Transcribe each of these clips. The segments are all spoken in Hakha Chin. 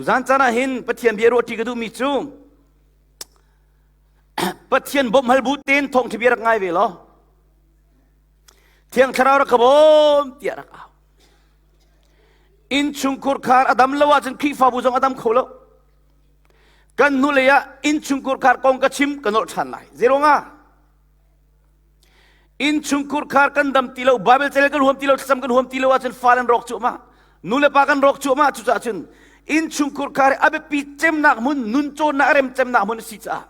Tuzan caan ah hin Pathian bia ruahṭi ka duhmi cu Pathian bawmh hal bu tein thawngṭha bia rak ngai ve law Thiang Thlarau rak ka bawm tiah rak au. Innchungkhur khar a dam lo ahcun Khrihfabu zong a dam kho lo. Kan hnulei ah innchungkhur khar kong ka chim ka nolh ṭhan lai. Zeiruangah? Innchungkhur khar kan dam ti lo, Bible cel kan huam ti lo, thlacam kan huam ti lo ahcun fale an rawk cuahmah. Nu le pa kan rawk cuahmah cucaah cun innchungkhur khar a biapi cemnak hmun, nun cawnnak a rem cemnak hmun a si caah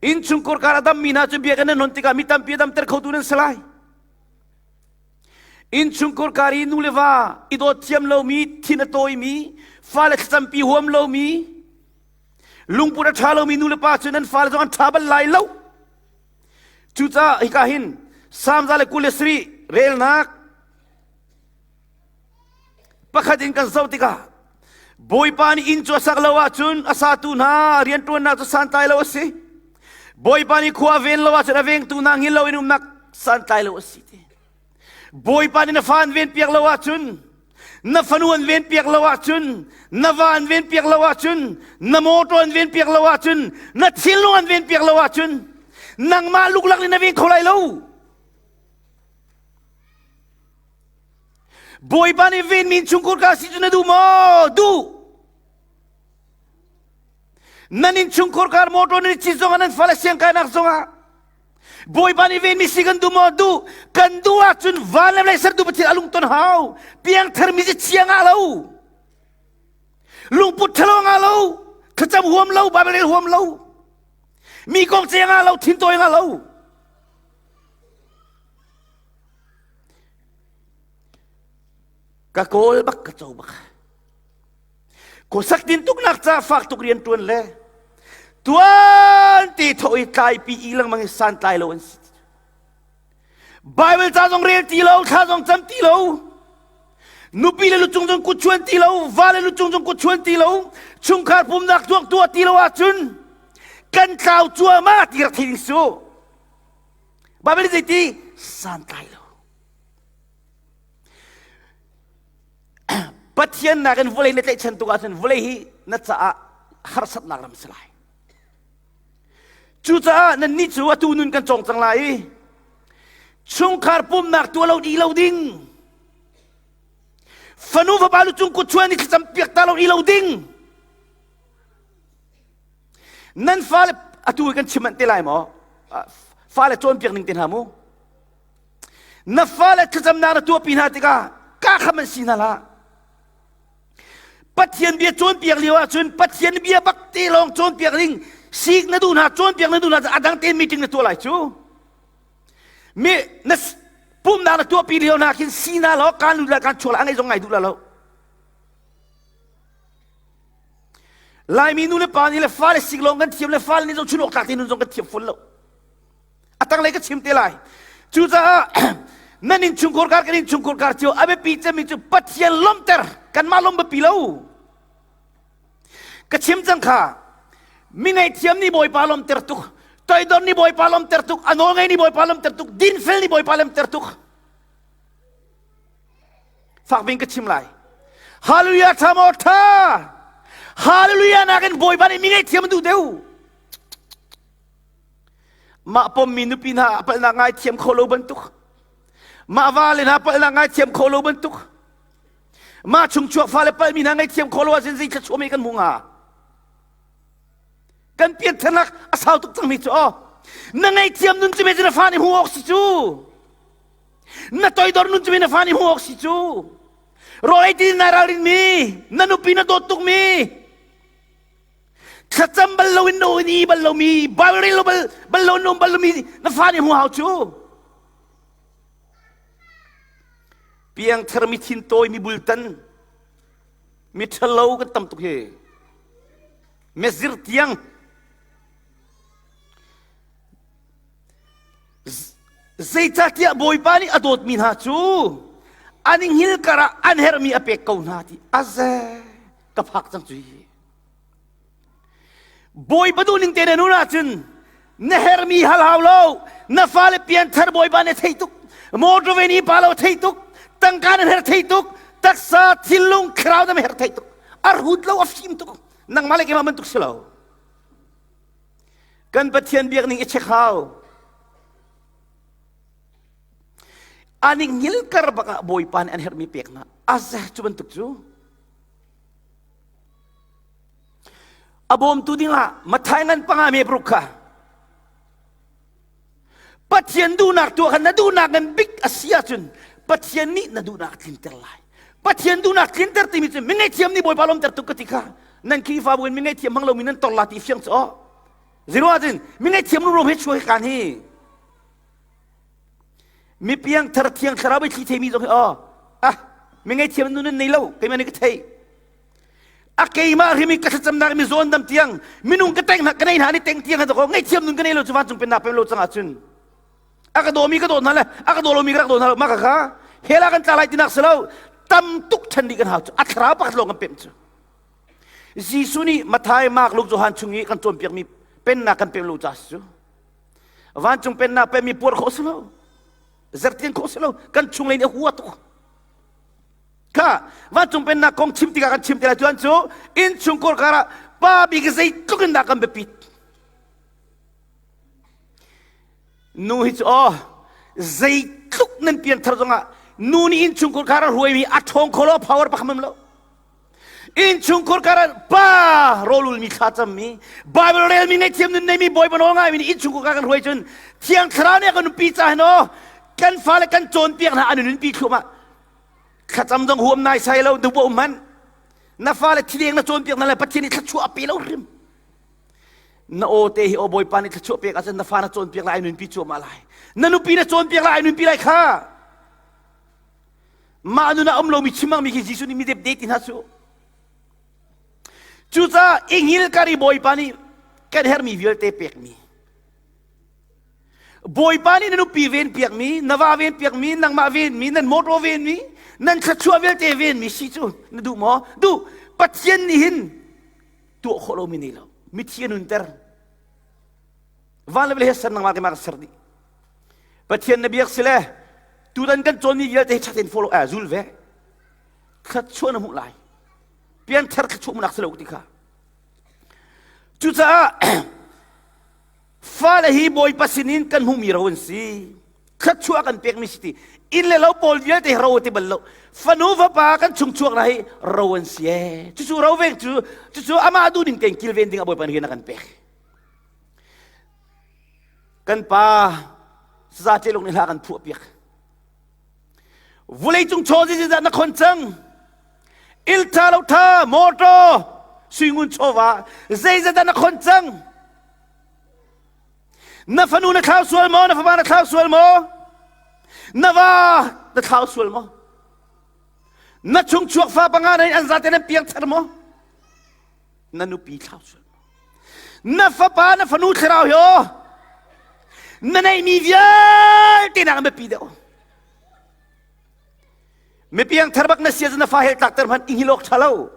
innchungkhur khar a dammi hna cu biakinn nan hon tikah mi tampi a damter khotu nan si lai. Innchungkhur kar i nu le va i dawt thiam lomi, thin a tawimi, fale thlacampi huam lomi, lungput a ṭha lomi nu le pa cu nan fale zong an ṭha bal lai lo. Cucaah hika hin Salm 127 relnak pakhat in kan zoh tikah Bawipa nih inn cu a sak lo ahcun a satu hna rianṭuannak cu santlai lo a si. Bawipa nih khua a ven lo ahcun a vengtu hna hngil loin umnak santlai lo a si ti. Bawipa nih na fa an ven piak lo ahcun na fanu an ven piak lo ahcun na va an ven piak lo ahcun na mawṭaw an ven piak lo ahcun na thinlung an ven piak lo ahcun nangmah luklak in na veng kho lai lo. Bawipa nih venmi innchungkhur ka si cu na duh maw? Duh. Nan innchungkhur kar motor nan i cit zongah nan fale siangkainak zongah Bawipa nih venmi si kan duh maw? Duh. Kan duh ahcun van le vawlei sertu Pathian a lungton hau. Piangthar mi si chia ngah lo. Lungput ṭhalo ngah lo. Thlacam huam lo, Bible rel huam lo. Mi kong ce ngah lo, thintawi ngah lo. Ka kawl bak ka co bak. Khuasak tin tuknak ca fak tuk rian tuan le tuan te tho i tlai pi i lengmang i san tlai lo an si. Bible ca zong rel ti lo, thla zong cam ti lo. Nupi le lucung zong kut chuan ti lo, va le lucung zong kut chuan ti lo, chungkhar pumnak tuak tuah ti lo ahcun kan tlau cuahmah ti rak thei ding su. Bible zeiti santlai lo. Pathian nakin vawlei na tlaihchan tuk ahcun vawlei hi na caah harsatnak ram si lai. Cucaah nannih cu atu nun kan cawng cang lai i chungkhar pumnak tuah lo dih lo ding. Fanu fapa lu cung kut chuan i thlacam piak ta lo i lo ding. Nan fale atu kan chim manh te lai maw? Fale cawnpiak ning te hna mu. Na fale thlacamnak na tuahpi hna tikah ka kham an si hna hlah. Pathian bia cawnpiak lio ahcun Pathian bia bak te lawng cawnpiak ding sik na duh hna cawnpiak na duh hna a dang tein meeting na tuah lai cu. Mi na pumnak na tuahpi lio hna khin si na law kan lut la kan chuak la a ngei zong ngai duh la lo. Laimi nu le pa nih le fale sik lawng kan thiam le fale nih zong chun awk tlak te nun zong kan thiam fawn lo. A tanglei ka chim te lai. Cucaah nan innchungkhur kar kan innchungkhur kar cio a biapi cemmi cu Pathian lawmhter kanmah lawm biapi lo. Ka chim cang kha mi ngaihthiam nih Bawipa lawmhter tuk toidor nih Bawipa lawmhter tuk a nawl ngei nih Bawipa lawmhter tuk dinfel nih Bawipa lawmhter tuk Fak bing ka chim lai. Hallelujah tha maw tha. Hallelujah nakin Bawipa nih mi ngaihthiam duh deuh. Mah pommi nupi hna palhnak ngai thiam kho lo bantuk. Mah vale hna palhnak ngai thiam kho lo bantuk. Mah chungchuak fale palhmi hna ngaihthiam kho lo ahcun zei thluachuah mei kan hmu hnga? Kan pianthanak a sau tuk cangmi cu aw. Na ngaihthiam nun cu me cu na fa nih hmu awk si cu. Na toidor nun cu na fa nih hmuh awk si cu. Rawl ei ti na ralrin mi, na nupi na dawt tuk mi, thlacam bal lo in na ni bal lo mi, Bible rel lo bal bal lo in um bal lo mi na fa nih hmu hau cu. Piangthar mi thin tawi mi bultan mi ṭhalo kan tam tuk hi. Mezir tiang Zeicahtiah Bawipa nih a dawtmi hna cu an i hngil karah an herhmi a pek ko hna ti aze ka phak cang cu hi. Bawipa duhning te na nun ahcun na herhmi hal hau lo na fale pianthar Bawipa nih thei tuk motor ni pa lo thei tuk tangka na her thei tuk taksa thinlung thlarau na her thei tuk. A hrut lo, a fim tuk. Nangmah le keimah bantuk si lo. Kan Pathian biak ning i check hau. An i ngilkar bak ah Bawipa nih an herhmi pek hna. A cu bantuk cu. A bawmtu dingah Mathai ngan panga me bruk kha. Pathian duhnak tuah kha na duhnak ngan bik a si ahcun Pathian nih na duhnak tlinter lai. Pathian duhnak tlinter timi cu mi ngaihthiam nih Bawipa lawmter tuk ka ti kha. Nan Khrihfabu in mi ngaihthiam hmang lomi nan tor la ti fiang cu aw. Zero ahcun mi ngaihthiam rumro he chuak kan hi. Mi piang thar thiang thlarau bai thli theimi zong hi aw. Ah, mi ngaihthiam nun nan nei lo keimah nih ka thei. A keimah hrim i ka thlacamnak mi zawn dam tiang minung ka teng hna ka nei hna ni teng tiang ka ngaihthiam nun ka nei lo cu vancung pennak pem lo cang ahcun a ka dawmi ka dawt hna le a ka daw lomi ka rak daw hna lo mah ka kha hell ah kan tla lai tinak si lo tam tuk ṭhen dih kan hau cu a thlarau pakhat lawng kan pemh cu Jesuh nih Matthai, Mark, Luke, Johan chung i kan cawnpiakmi pennak kan pem lo ca si cu vancung pennak pemmi puar khawh si lo zertian khawh si lo kan chung lei nih a hua tuk kha vancung pennak kong chim tikah kan chim te lai tuan cu innchungkhar karah pa bik zeitluk in dah kan biapit nu hi cu aw zeitluk nan pianthar zongah nu nih innchungkhar kar a hruaimi a ṭhawng kho lo power pakhat mam lo innchungkhar kar ah pa rawlulmi thlacammi Bible relmi ngaihthiam nun neimi Bawipa nawl ngaimi nih innchungkhar kar kan hruai cun Thiang Thlarau nih a kan nupi ca hin aw kan fale kan cawnpiak hna an nunpi thluahmah thlacam zong huam nai sai lo duh um hmanh na fale thileng na cawnpiak hna le Pathian nih thluachuah a pe lo hrim na aw te hi aw Bawipa nih thluachuah pek ahcun na fa na cawnpiak lai ai nunpi cuahmah lai na nupi na cawnpiak lai ai nunpi lai kha mah nun ah um lomi chimangmi khi Jesuh nih mi depde ti hna su cucaah i ngil kar i Bawipa nih kan herhmi vialte pekmi Bawipa nih na nupi ven piakmi, na va ven piakmi, nangmah venmi, nan motor venmi, nan thluachuah vialte venmi si cu na duh maw? Duh. Pathian nih hin tuah khawh lomi nei lo. Mithi a nunter. Van le vawlei he ser nangmah keimah ka ser dih. Pathian na biak si le tutan kan cawnmi vialte hi ṭha tein follow eh zul ve. Thluachuah na hmuh lai. Pianthar thluachuah hmuhnak si lo ti kha. Cucaah Fale hi Bawipa sinin kan hmuhmi ro an si. Thluachuah kan pekmi si ti. Inn le lo pawl vialte hi ro a ti bal lo. Fanu fapa kan chungchuak hna hi ro an si ee. Cucu ro vek cu cucu amah duhning tein kilven ding ah Bawipa nih rian a kan pek. Kan pa saza ṭelung nih hla kan phuah piak. Vuleicung chaw zeizah na khon cang? Il ṭha lo ṭha motor suingun chawva zeizah dah na khon cang? Na fanu na thlau sual maw? Na fapa na thlau sual maw? Na va na thlau sual maw? Na chungchuak fa panga na an zate nan piang thar maw? Na nupi thlau sual maw? Na fapa na fanu thlarau hi aw na neihmi vialte nak biapi deuh. Mi piang thar bak na sia na fa hel tlak ter hmanh ihilok tha lo.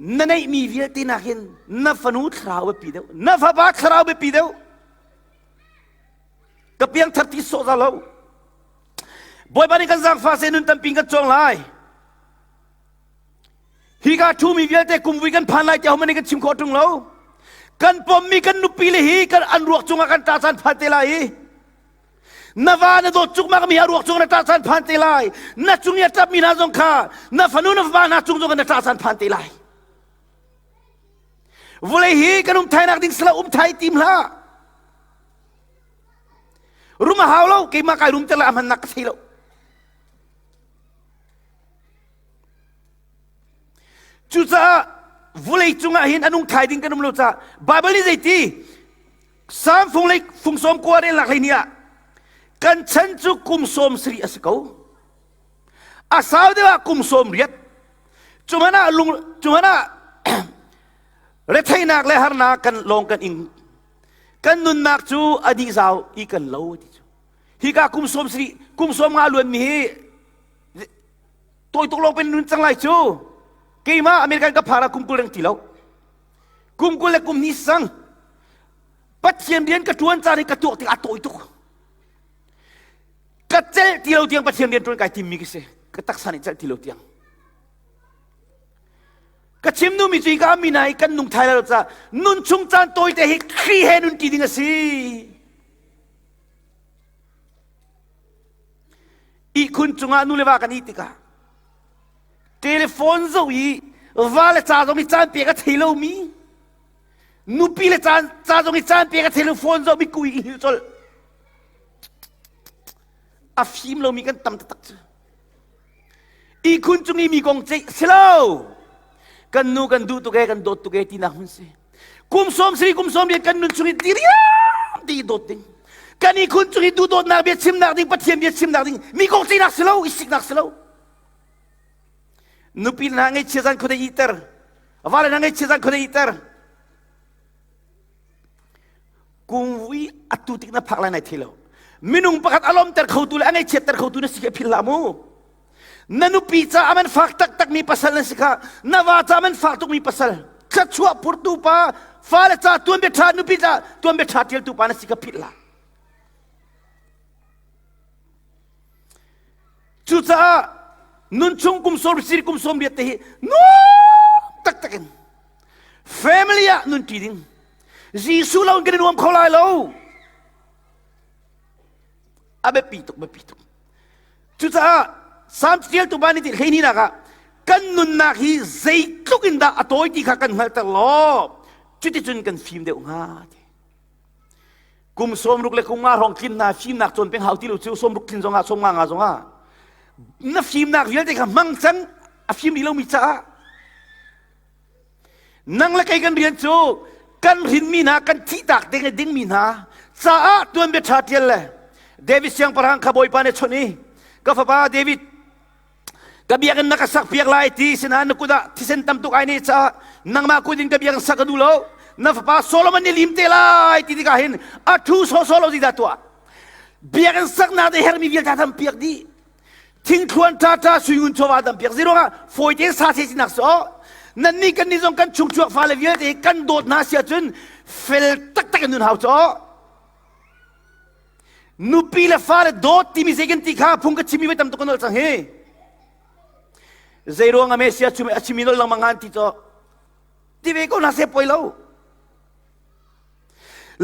Na neihmi vialte nakin na fanu thlarau biapi deuh na fapa thlarau biapi deuh ka piangthar ti sawh za lo Bawipa nih kan zaangfah seh nun tampi kan cawng lai hi ka ṭhumi vialte kumvui kan phan lai tiah hohmanh nih kan chim khawh ṭung lo kan pommi kan nupi le hi kan an ruak cungah kan ṭah caan phan te lai i Na va na dawt cukmak mi a ruak cung na ṭah caan phan te lai. Na cung i a ṭapmi hna zong kha na fanu na fapa hna cung zong na ṭah caan phan te lai. Vawlei hi kan um thainak ding sala um thai tim hlah. Rum a hau lo, keimah kai rum ter lai a hmannak ka thei lo. Cucaah vawlei cungah hin a nung thai ding kan um lo caah Bible nih zeiti Salm fung lei fung sawm kua relnak hlei ni ah kan chan cu kum 70 a si ko. A sau deuh ah kum 80. Cuhmanh ah lung cuhmanh ah retheinak le harnak kan lawng kan ing. Kan nunnak cu a dih zau i kan lo ti cu. Hika kum 70 kum 50 luan mi hi tawi tuk lawng pen nun cang lai cu. Keimah American ka phara kum 20 reng ti lo. Kum 20 le kum ni sang Pathian rian ka ṭuan caan hi ka tuak tik a tawi tuk. Ka celh ti lo tiang Pathian rian ṭuan kai timmi ka si. Ka taksa nih celh ti lo tiang. Ka chim duhmi cu ka mi hna hi kan nung thai lo ca nun chung caan tawite hi Khrih he nun ti ding a si. Ihkhun cungah nu le va kan ih tikah telephone zoh i va le ca zong i caan pek a thei lomi nupi le caan ca zong i caan pek a thei lo phone zoh mi kui i hil colh a fim lomi kan tam taktak cu ihkhun cung i mi kong ceih si lo kan nu kan duh tuk e kan dawt tuk e tinak hmun si kum sawm sari kum sawm riat kan nun chung i diriam ti dawt ding kan ihkhun cung i duhdawtnak bia chimnak ding pathian bia chimnak ding mi kong ceihnak si lo i siknak si lo nupi hna ngaihchia zan khuadei iter vale hna ngaihchia zan khuadei iter Kungvui atu tik na phak lai nai thei lo. Minung pakhat a lawmter khotu le a ngaihchiatter khotu na si khi philh hlah mu. Na nupi ca man fak taktak mi pasal na si kha na va ca man fak tuk mi pasal thluachuah phurtu pa fale ca tuanbia ṭha nupi ca tuanbia ṭha ṭialtu pa na si kha philh hlah. Cucaah nunchung kum sawm sir kum sawm riat te hi nuam taktak in family ah nun ṭi ding Jesuh lo in kan i nuam kho lai lo. A biapi tuk, biapi tuk. Cucaah Psalm ṭialtu pa nih ti hleihnih ah kan nunnak hi zeitluk in dah a tawi ti kha kan hngalhter law cuticun kan fim deuh hnga ti. Kum sawmruk le kum nga hrawng tlin hna fimnak cawn peng hau ti lo cu sawmruk tlin zongah sawm nga nga zongah na fimnak vialte kha hmang cang a fim rih lomi caah Nang le kei kan rian cu kan hrinmi hna kan thihtak ding le dingmi hna caah tuanbia ṭha ṭial le David siangpahrang kha Bawipa nih a chawnh i ka fapa David ka biakinn na ka sak piak lai ti sinain na kut ah thisen tam tuk ai ne caah nangmah kut in ka biakinn sak ka duh lo na fapa Solomon nih lim te lai ti tikah hin a thu sawsawh lo zeidah tuah biakinn saknak te hermi vialte tham piak dih thingthluan ṭhaṭha suingun chawva dam piak ziruangah fawi tein sa se sinak so nannih kan nih zong kan chungchuak fale vialte kan dawt hna si ahcun fel taktak in nun hau caw nupi le fale dawt timi zei kan ti kha phung ka chimi voi tam tuk ka nolh cang hi zei ruang ah Messia chumi a chimi nolh lengmang han ti caw ti ve ko hna se poi lo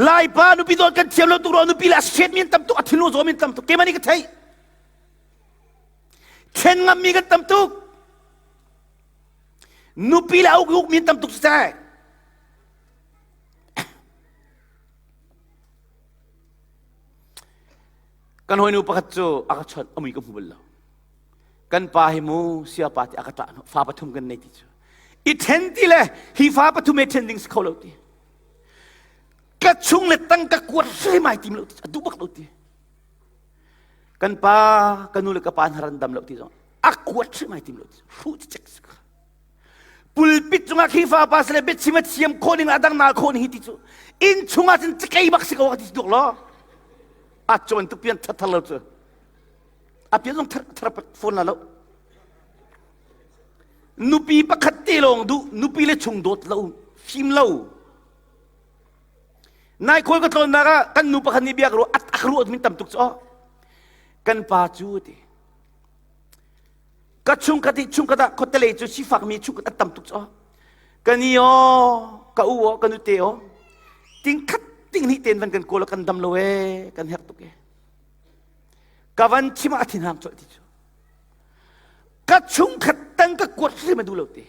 Laipa nupi dawt kan thiam lo tuk ro nupi le a set mi an tam tuk a thinlung zawm in tam tuk keimah nih ka theih Ṭhen ngammi kan tam tuk. Nupi le a uk ukmi an tam tuk siseh. Kan hawinu pakhat cu a ka chawnh a mui ka hmu bal lo. Kan pa hi mu siapa ti a ka ṭah fa pathum kan nei ti cu. I ṭhen ti le hi fa pathum he ṭhen ding si kho lo ti. Ka chung le tang ka kuat hrim ai tim lo ti a duh bak lo ti. Kan pa ka nu le ka pa hna ran dam lo ti zong a kuat hrim ai tim lo ti hruh cicek si kha. Pulpit cungah Khrihfa pa sile biachim a thiam khawh ning a dang nal khawh ning hi ti cu inn chungah cun cakei bak si ko ti duk lo a cawn tuk pian thathar lo cu a pian zong thar thar phone la lo nupi pakhat te lawng duh nupi le chung dawt lo fim lo Nai khawl ka tlawnnak ah kan nu pakhat nih bia ka ruah a ka ruah min tam tuk cu kan pa cu ti ka chungkhat i chungkhat ah khuatelei cu sifakmi chungkhat an tam tuk cu ka ni aw ka u aw ka nute aw ting khat ting hnih ten van kan kawl kan dam lo e kan herh tuk e ka van chim ah a thin hang colh ti cu ka chungkhat tang ka kuat hrim a duh lo ti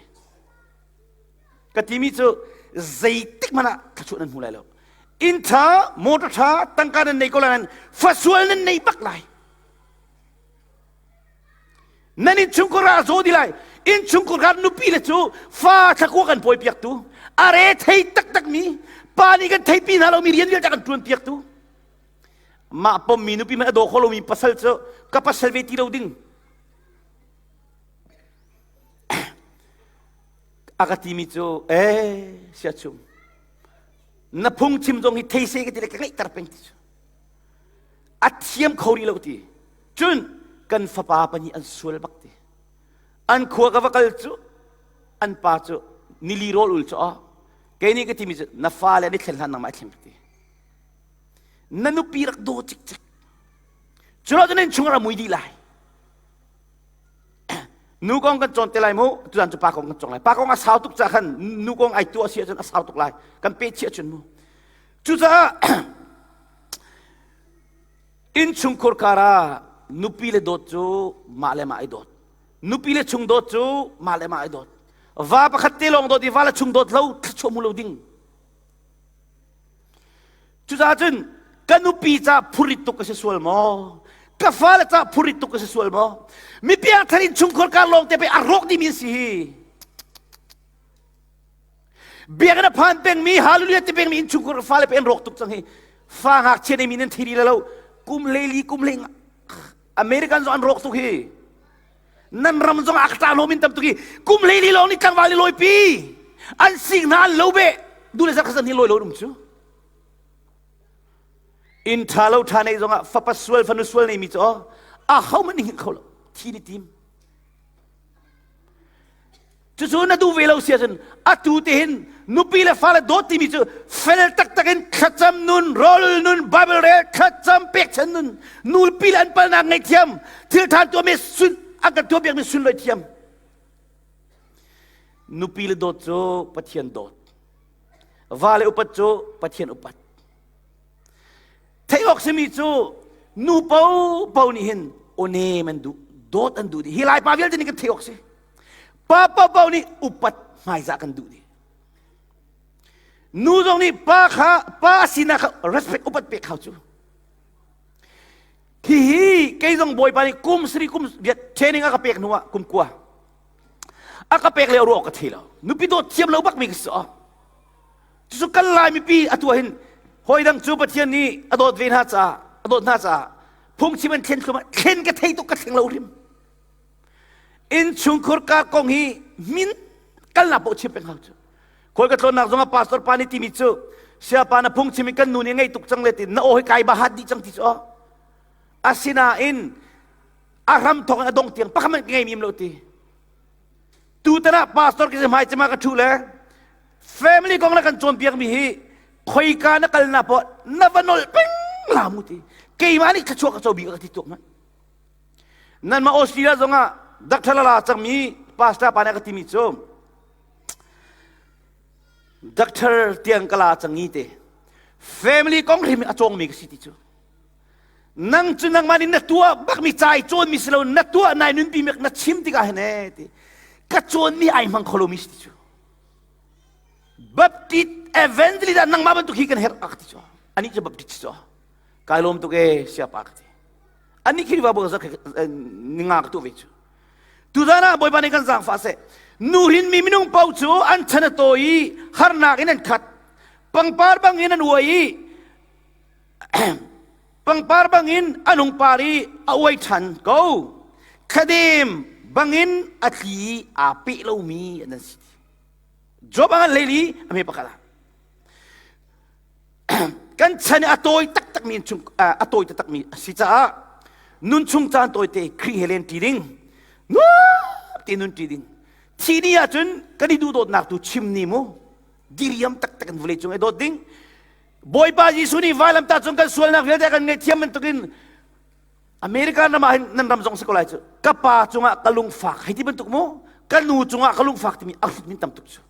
Ka timi cu zeitik hmanh ah thluachuah nan hmu lai lo. Inn ṭha, motor ṭha, tangka nan nei ko lai nain fasual nan nei bak lai. Nan innchungkhar ah a zaw di lai. Innchungkhar ah nupi le cu fa thlakua kan pawi piaktu, a re thei taktakmi, pa nih kan theipi hna lomi rian vialte kan ṭuan piaktu. Mah pommi nupi man a daw kho lomi pasal cu ka pasal ve ti lo ding. A ka timi cu ee siachung na phungchim zong hi thei se ka ti le ka ngaihter peng ti cu a thiam kho rih lo ti cun kan fapa pahnih an sual bak ti an khua ka va kal cu an pa cu nili rawl ul cu aw kei nih ka timi cu na fale an i thlen hlan nangmah i thleng ka ti na nupi rak daw cikcek cu lo cun in chung ram mui dih lai. Nu kong kan cawn te lai mu, tuzan cu pa kong kan cawng lai. Pa kong a sau tuk ca khan nu kong ai tuah si ahcun a sau tuk lai. Kan pe chiah cun mu. Cucaah innchungkhur kar ah nupi le dawt cu mah le mah i dawt. Nupi le chung dawt cu mah le mah i dawt. Va pakhat te lawng dawt i va le chung dawt lo thluachuah mu lo ding. Cucaah cun ka nupi ca phurit tuk ka si sual maw? Ka fale ca phurit tuk ka si sual maw? Mi piangthar in chungkhur kar lawng te pe a rawk dimi an si hi. Biakinn a phan pengmi hallelujah ti pengmi innchungkhur fale pe an rawk tuk cang hi. Fa ngakchia nei mi nan thi rih lo. Kum leili kum le American zong an rawk tuk hi. Nan ram zong a ka hlawm in tam tuk hi. Kum leili lawng nih tlangval nih lawipi. An sing hna an lo be. Du le zak hi lawi lo um cu. Inn ṭha lo ṭha nei zongah fapa sual fanu sual nei mi cu a ho man hngilh kho lo. Thi ni tim. Cucu na duh ve lo si ahcun atu te hin nupi le fale dawt timi cu fel taktak in thlacam nun, rawl nun, Bible rel, thlacam pekchan nun, nulpi le an palnak ngaihthiam, thil ṭha tuahmi sun an kan tuahpiakmi sunlawi thiam. Nupi le dawt cu Pathian dawt. Va le upat cu Pathian upat. Theih awk simi cu nu paohpaoh nih hin awnem an duh, dawt an duh dih. Hi Laipa vialte nih kan theih awk si. Pa paohpaoh nih upat hmaizah kan duh dih. Nu zong nih pa kha pa sinak kha respect upat pek hau cu. Hihi kei zong Bawipa nih kum sari kum training a ka pek hnu ah kum kua a ka pek le ruah ka thei lo. Nupi dawt thiam lo bak mi ka si. Cucu kan Lai mipi atu ah hin hawi dang cu Pathian nih a dawt ve hna caah a dawt hna caah phungchim an thlen thlum ah thlen ka thei tuk ka thleng lo hrim. Innchungkhur ka kong hi min kalnak paoh chim peng hau cu. Khawi ka tlawnnak zong ah pastor pa nih timi cu siapa na phungchim i kan nu nih ngei tuk cang le ti na aw hi kai ba hat dih cang ti cu asinain a hram thawk in a dong tiang pakhat ngei mi lo ti Tutan ah pastor ka si hmai cema ka ṭhu le family kong na kan cawnpiak mi hi khoika na kal na poh na va nolh peng la mu ti keimah nih thluachuah ka co bik ka ti tuk man nan ma Australia zong ah Dr. Lala cangmi pastor pa nih ka timi cu Dr. tiang ka la cangi te family kong hrim a cawngmi ka si ti cu Nang cu nangmah nih na tuah bakmi ca i cawnmi si lo na tuah nai nunpi mek na chim tikah hin ee ti ka cawnmi ai hmang kho lomi si ti cu Baptist evangelist ah nangmah bantuk hi kan herh ak ti cu anih cu Baptist cu kai lawm tuk ee siapa ka ti anih khi va bu ninga ka tu ve cu tuzan ah bawipa nih kan zaangfah seh nu hin mi minung paoh cu an chan a tawi i harnak in an khat pangpar bangin an uai i Pangpar bangin a nung par i a uai ṭhan ko. Thladem bangin a tli i aa peh lomi an si. Job a ngan leili a hme pakhat ah. Kan chan i a tawi taktakmi chung a tawi taktakmi a si caah nun chung caan tawite Khrih he len ṭi ding nuam te nun ṭi ding thi ni ahcun kan i duhdawtnak tu chim ni mu diriam taktak in vawlei cung i dawt ding Bawipa Jesuh nih vailamtah cung kan sualnak vialte kan ngaihthiam bantukin American ram ah hin nan ram zong si ko lai cu ka pa cungah ka lungfak hei ti bantuk mu ka nu cungah ka lungfak timi a hrut min tam tuk cu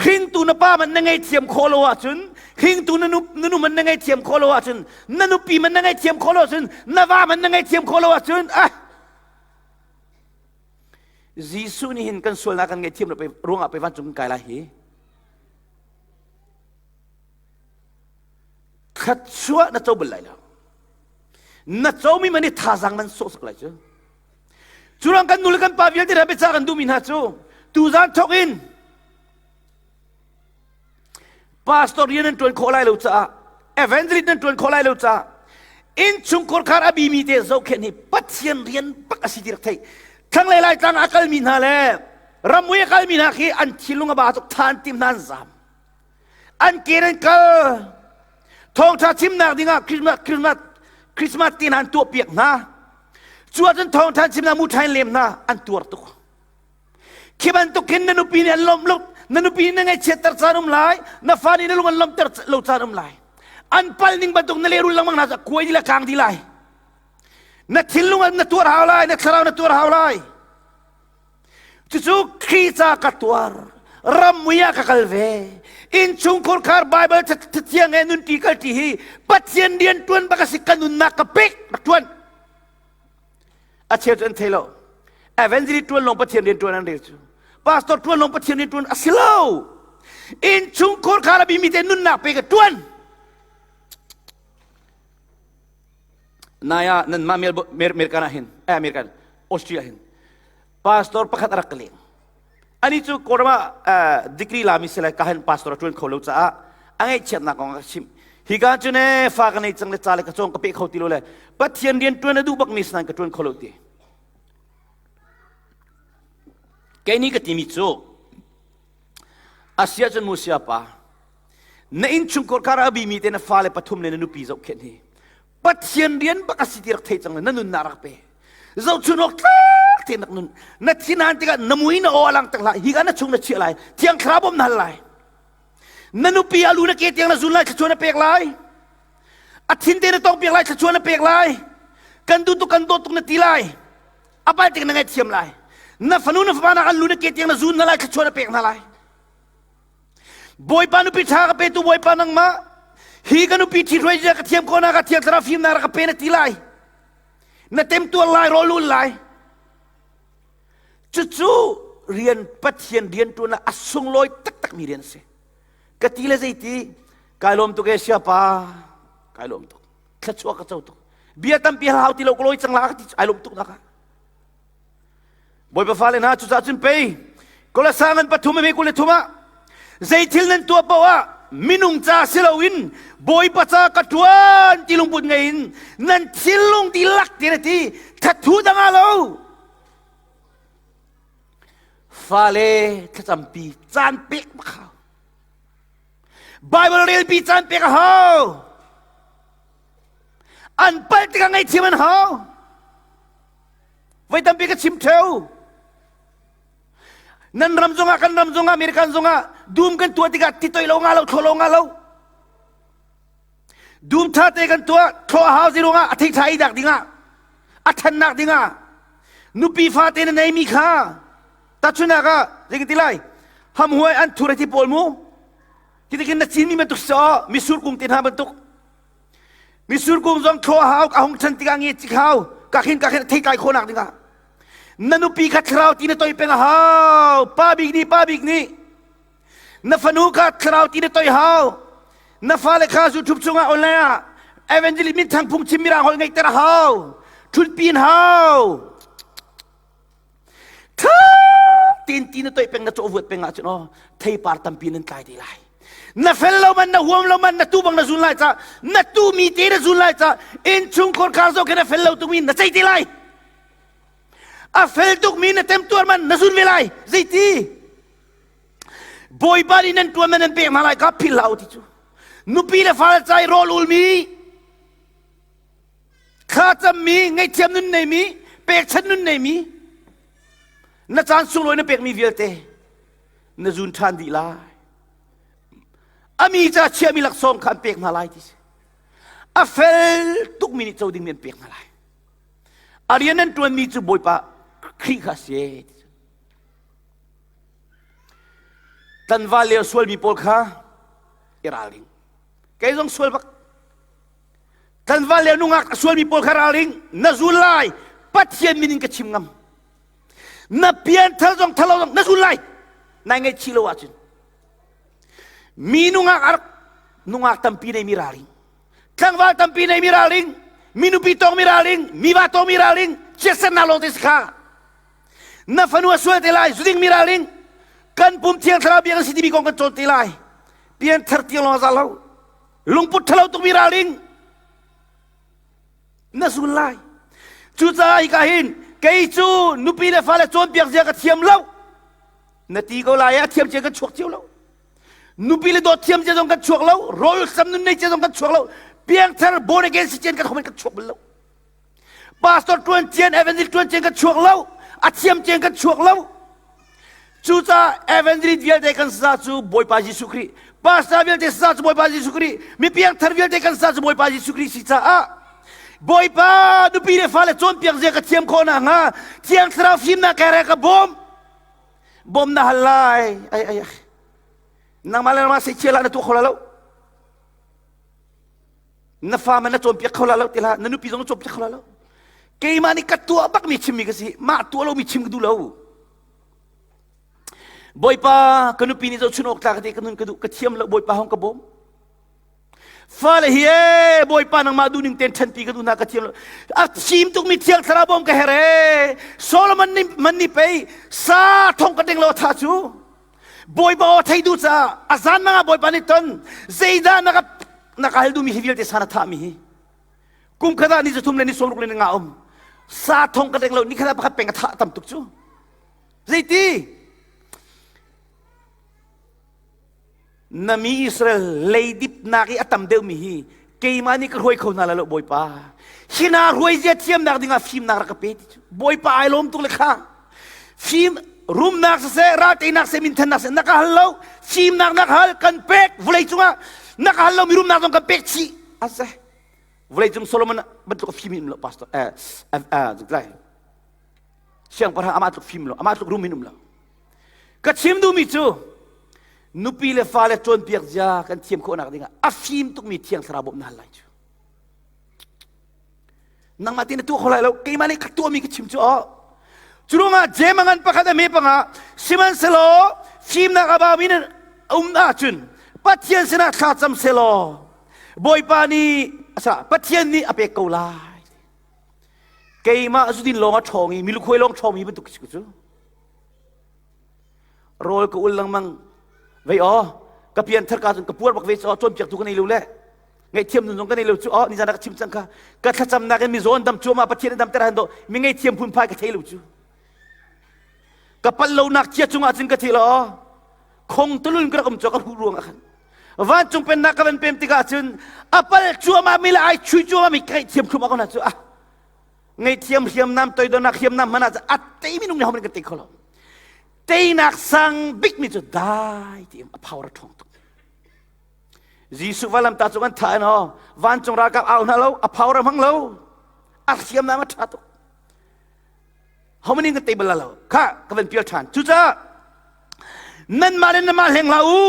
hringtu na pa man na ngaihthiam khawh lo ahcun hringtu na nu na nu man na ngaihthiam khawh lo ahcun na nupi man na ngaihthiam khawh lo ahcun na va man na ngaihthiam khawh lo ahcun ah Jesuh nih hin kan sualnak kan ngaihthiam lo ruangah pe vancung kan kai lai hi Thluachuah na co bal lai lo. Na comi man i thazaang man sawhsak lai cu. Cu kan nu le kan pa vialte hna biacah kan duhmi hna cu tuzaan thawk in pastor rian nan ṭuan khawh lai lo caah evangelist nan ṭuan khawh lai lo caah innchungkhar khar a bimi te zohkhenh hi Pathian rian bak a si ti rak theih thlanglei laitlang a kalmi hna le ramui a kalmi hna khi an thinlung a ba tuk than tim hna an zam an ke an kal thawngṭha chimnak dingah Christmas Christmas Christmas te hna an tuahpiak hna cu ahcun thawngṭha chimnak mu ṭha in lem hna an tuar tuk khi bantuk khin na nupi nih an lawmh lo na nupi nih na ngaihchiatter caan um lai na fa nih na lung an lawmhter lo caan um lai an pal ning bantuk na lehrul lengmang hna kuai di la kang di lai. Na thinlung ah na tuar hau lai, na thlarau na tuar hau lai. Cucu Khrih ca ka tuar. Rammui ah ka kal ve. Innchungkhur khar Bible thiang he nunṭi kalṭi hi Pathian rian ṭuan bak a si ka nunnak ka pek rak ṭuan. A cheu cu an thei lo. Evangelist ṭuan lawng Pathian rian ṭuan an rel cu. Pastor ṭuan lawng Pathian rian ṭuan a si lo. Innchungkhur khar a bimi te nunnak pe ka ṭuan. Nai ah nanmah American ah hin, eh American, Austria hin pastor pakhat a rak ka leng. Ani cu Kawlram ah degree lami si lai ka hin pastor a ṭuan kho lo caah a ngaihchiatnak kong a ka chimh. Hika cu ne fa ka nei cang le ca le ka cawng ka pe kho ti lo le Pathian rian ṭuan a duh bakmi sinain ka ṭuan kho lo ti. Kei nih ka timi cu asia cun mu sia pa na innchungkhar kar a bimi te na fale pathum le na nupi zohkhenh hi Pathian rian bak a si ti rak thei cang le na nunnak rak pe. Zohchun awk tlak tein rak nun. Na thinhan tikah na mui na aw a lang tak hlah. Hi ka na chung na chiah lai. Thiang Thlarau bawm na hal lai. Na nupi a lu na ke tiang na zun lai thluachuah na pek lai. A thin te na tong piak lai thluachuah na pek lai. Kan duh tuk kan dawt tuk na ti lai. A pal tik na ngaihthiam lai. Na fanu na fapa nak an lu na ke tiang na zun na lai thluachuah na pek hna lai. Bawipa nupi ṭha ka petu Bawipa nangmah hi ka nupi ṭhithruai zia ka thiam khawhnak ah Thiang Thlarau fimnak rak ka pe na ti lai. Na temtuar lai, rawl ul lai. Cucu rian Pathian rian ṭuan ah a sunglawi taktakmi rian a si. Ka ti le zeiti kai lawm tuk e siapa kai lawm tuk thluachuah ka co tuk bia tampi hal hau ti lo ka lawi cang la ka ti ai lawm tuk nak ah Bawipa fale hna cucaah cun pei Kolasa ngan pathum a 23 ah zei thil nan tuah paoh ah minung ca si loin Bawipa ca ka ṭuan ti lungput ngei in nan thinlung dihlak ti na ti thathu dang ah lo fale thlacampi caan pek bak hau Bible relpi caan pek a hau an palh tikah ngaihthiam an hau Voi tampi ka chim ṭheo. Nan ram zongah kan ram zongah American zongah dum kan tuah tikah ti toi lo nga lo thlo lo nga lo. Dum ṭha te kan tuah thlo a hau zirungah a thei ṭha i dak dingah a ṭhannak dingah nupi fate na neimi kha tachunak ah zei ti lai hamhuai an thur ti pawl mu titikin na cinmi bantuk si misur kung te hna bantuk Misur kung zong thlaw hau ka hung ṭhan tikah nge cik hau ka khin ka khin thei tlai khawhnak dingah na nupi kha thlarau ti na toi peng a hau pa bik nih pa bik nih na fanu kha thlarau ti na toi hau na fale kha YouTube chungah online ah evangelist min thang phung chim mirang holh ngeihter a hau ṭhutpin hau Tha tin ti na toih peng na cawhvuat peng ahcun aw theipar tampi nan tlai te lai. Na fel lo man na huam lo man na tu bang na zun lai ca na tu mi te na zun lai ca innchung khorkhar zo ke na fel lo tuk mi na cei te lai. A fel tuk mi na temtuar man na zun ve lai. Zeiti? Bawipa nih nan tuan man nan pek hna lai ka philh hlah u ti cu. Nupi le fale cai rawl ul mi Thlacammi, ngaihthiam nun neimi, pekchanh nun neimi, na caan sunglawi na pekmi vialte na zun ṭhan dih lai. A mi ca chiahmi laksawng kha an pek hna lai ti si. A fel tukmi nih co dingmi an pek hna lai. A rian an ṭuanmi cu Bawipa Khrih kha a si. Tlanval lio sualmi pawl kha i ralring. Kei zong sual bak. Tlanval le nungak a sualmi pawl kha ralring na zul lai Pathian min in ka chim ngam na pian thal zong thalo zong na zul lai nai ngaihchih lo ahcun mi nungak a rak nungak tampi nei mi ralring tlangval tampi nei mi ralring mi nupi tong mi ralring mi va tong mi ralring chiatsernak lawng te si kha na fanu a sual te lai zuding mi ralring kan pum thiang thlarau biak an si timi kong kan cawn te lai pian thar tiang lawng a za lo lungput ṭhalo tukmi ralring na zul lai cucaah hika hin kei cu nupi le fale cawnpiak zia ka thiam lo na ti ko lai a thiam cia kan chuak cio lo nupi le dawt thiam cia zong kan chuak lo rawl sam nun nei cia zong kan chuak lo piangthar born again si cian kan khomen kan chuak bal lo Pastor ṭuan cian, evangelist ṭuan cian kan chuak lo. A thiam cian kan chuak lo. Cucaah evangelist vialte kan sa cu Bawipa Jesuh Khrih, pastor vialte sa cu Bawipa Jesuh Khrih, mi piangthar vialte kan sa cu Bawipa Jesuh Khrih si caah. Bawipa nupi le fale cawnpiak zia ka thiam khawh nakhnga Thiang Thlarau fimnak ke ka bawm. Bawm na hal lai. Ai ai ai. Nangmah le nangmah seichia lah na tuah kho la lo. Na fa man na cawnpiak kho la lo ti la na nupi zong na cawnpiak kho la lo. Keimah nih ka tuah bak mi chimmi ka si. Mah tuah lo mi chim ka duh lo. Bawipa ka nupi nih zohchun awk tlak te ka nun ka duh ka thiam lo Bawipa hong ka bawm. Fale hi ee Bawipa nangmah duhning ten ṭhanpi ka duh hna ka thiam lo. A thim tukmi thiang thlarau bawm ka her ee. Solomon nih man nih pei sa thong ka ding lo tha cu. Bawipa aw thei duh caah a zan mang ah Bawipa nih ton zeidah na ka na ka hal duhmi hi vialte sa na thahmi hi. Kum khat ah ni zathum le ni sawmruk le ni nga um. Sa thong ka deng lo ni khat ah pakhat peng a thah tam tuk cu. Zeiti? Na mi Israel leidipnak i a tam deuhmi hi keimah nih ka hruai kho hna lai lo Bawipa. Hi hna hruai zia thiamnak dingah fimnak rak ka pe ti cu. Bawipa ai lawm tuk le kha. Fim rumnak siseh, ralteinak seh, minthannak seh, na ka hal lo. Fimnak na ka hal, kan pek vawlei cungah. Na ka hal lo mi rumnak zong kan pek chih. Ase. Vawlei cung Solomon bantuk a fim in um lo pastor eh eh siangpahrang amah tluk fim lo amah tluk rum in um lo ka chim duhmi cu nupi le fale cawnpiak zia kan thiam khawhnak dingah a fim tukmi thiang thlarau bawmh na hal lai cu nangmah tin na tuah kho lai lo keimah nih ka tuahmi ka chim cu aw cu ruangah jem a ngan pakhat a me panga sihmanhsehlaw fimnak a baumi na um ahcun Pathian sinah thla cam selaw Bawipa nih asa Pathian nih a pek ko lai Keimah zudin lawng a ṭhawng i milukhuai lawng ṭhawngmi bantuk si cu. Rawl ka ul lengmang. Vei aw, ka pian thar ka cun ka puar bak ve cu aw cawnpiaktu ka nei lo le ngaihthiam nun zong ka nei lo cu aw nizan ah ka chim cang kha ka thlacamnak in mizaw an dam cuahmah Pathian an damter han do mi ngaihthiam phunphai ka thei lo cu ka palh lonak cia cungah cun ka thi lo aw khong tulun ka rak um cu ka huh ruang ah khan vancung pennak ka van pem tikah cun a pal cuahmah mi le ai chui cuahmah mi ka ngaihthiam thlum ko na cu ah ngaihthiam hriamnam toidornak hriamnam hmanh ah a tei minung nih homan kan tei kho lo teinak sang bik mi cu dai ti a power a ṭhawng tuk Jesuh valam ta cu kan tha in ho vancung ralkap au hna lo a power a hmang lo a hriamnam a ṭha tuk How many kan tei bal lo? Kha ka van pial ṭhan. Cucaah nanmah le nanmah hleng hlah u.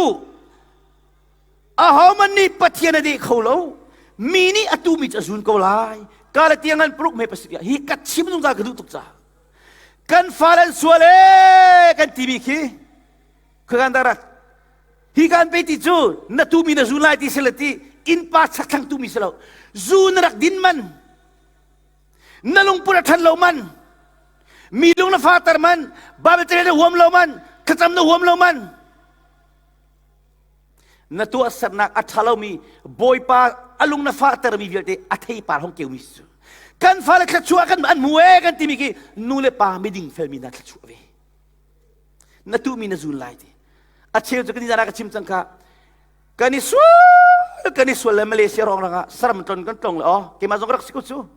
Ahohmanh nih Pathian a deh kho lo. Mi nih a tumi cu a zun ko lai. Ka le tiang an paruk me pasik hi ka chim zungzal ka duh tuk caah. Kan fale an sual ee kan timi khi khuakan darat hi kan pe ti cu na tumi na zun lai ti si le ti innpa chakthlang tumi si lo zu na rak din man Na lungput a ṭhan lo man, mi lung na fahter man, Bible ca na huam lo man, thlacam na huam lo man. Na tuahsernak a ṭha lomi Bawipa a lung na fahtermi vialte a theipar hong keumi cu. Kan fale thluachuah kan an hmu ee kan timi khi nu le pa miding felmi hna thluachuah ve. Na tuhmi na zun lai ti. A cheu cu kan ah ka chim cang kha. Kan i sual kan i sual le Malaysia rong rangah saram tlon kan tlong le aw keimah zong rak si ko cu.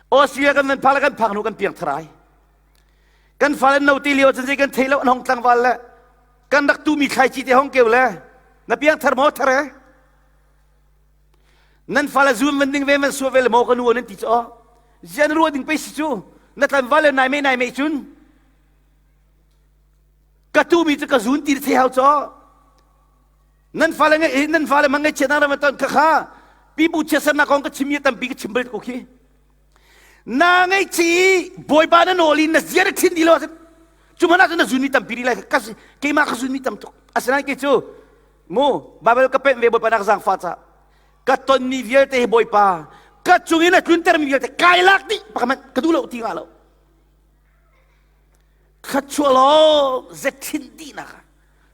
Australia kan van phak le kan phak hnu kan piang tharai. Kan fale no ti lio cun zei kan thei lo an hong tlangval le kan rak tumi thlaici te hong keu le na piang thar maw thar e nan fale zum van ding ve van suah ve le maw ka nu nan ti cu aw zian ruah ding pei si cu na tlanval le nai me nai me cun ka tumi cu ka zun ti thei hau caw nan fale ngai nan fale mang ngaihchiat na ram ton kha kha pipu chiatsernak kong ka chim i tampi ka chim bal ko khi na ngaihchi bawipa na nawl in na zia na thin di lo cu hmanh ah cun na zun mi tampi ri lai ka keimah ka zun mi tam tuk asinain kei cu mu Bible ka penh ve bawipa nak zaangfa ca ka tonmi vialte hi bawipa ka cung in a tlunter mi vialte kai lak dih pakhat ka duh lo ti nga lo Thluachuah law zethin dihnak ah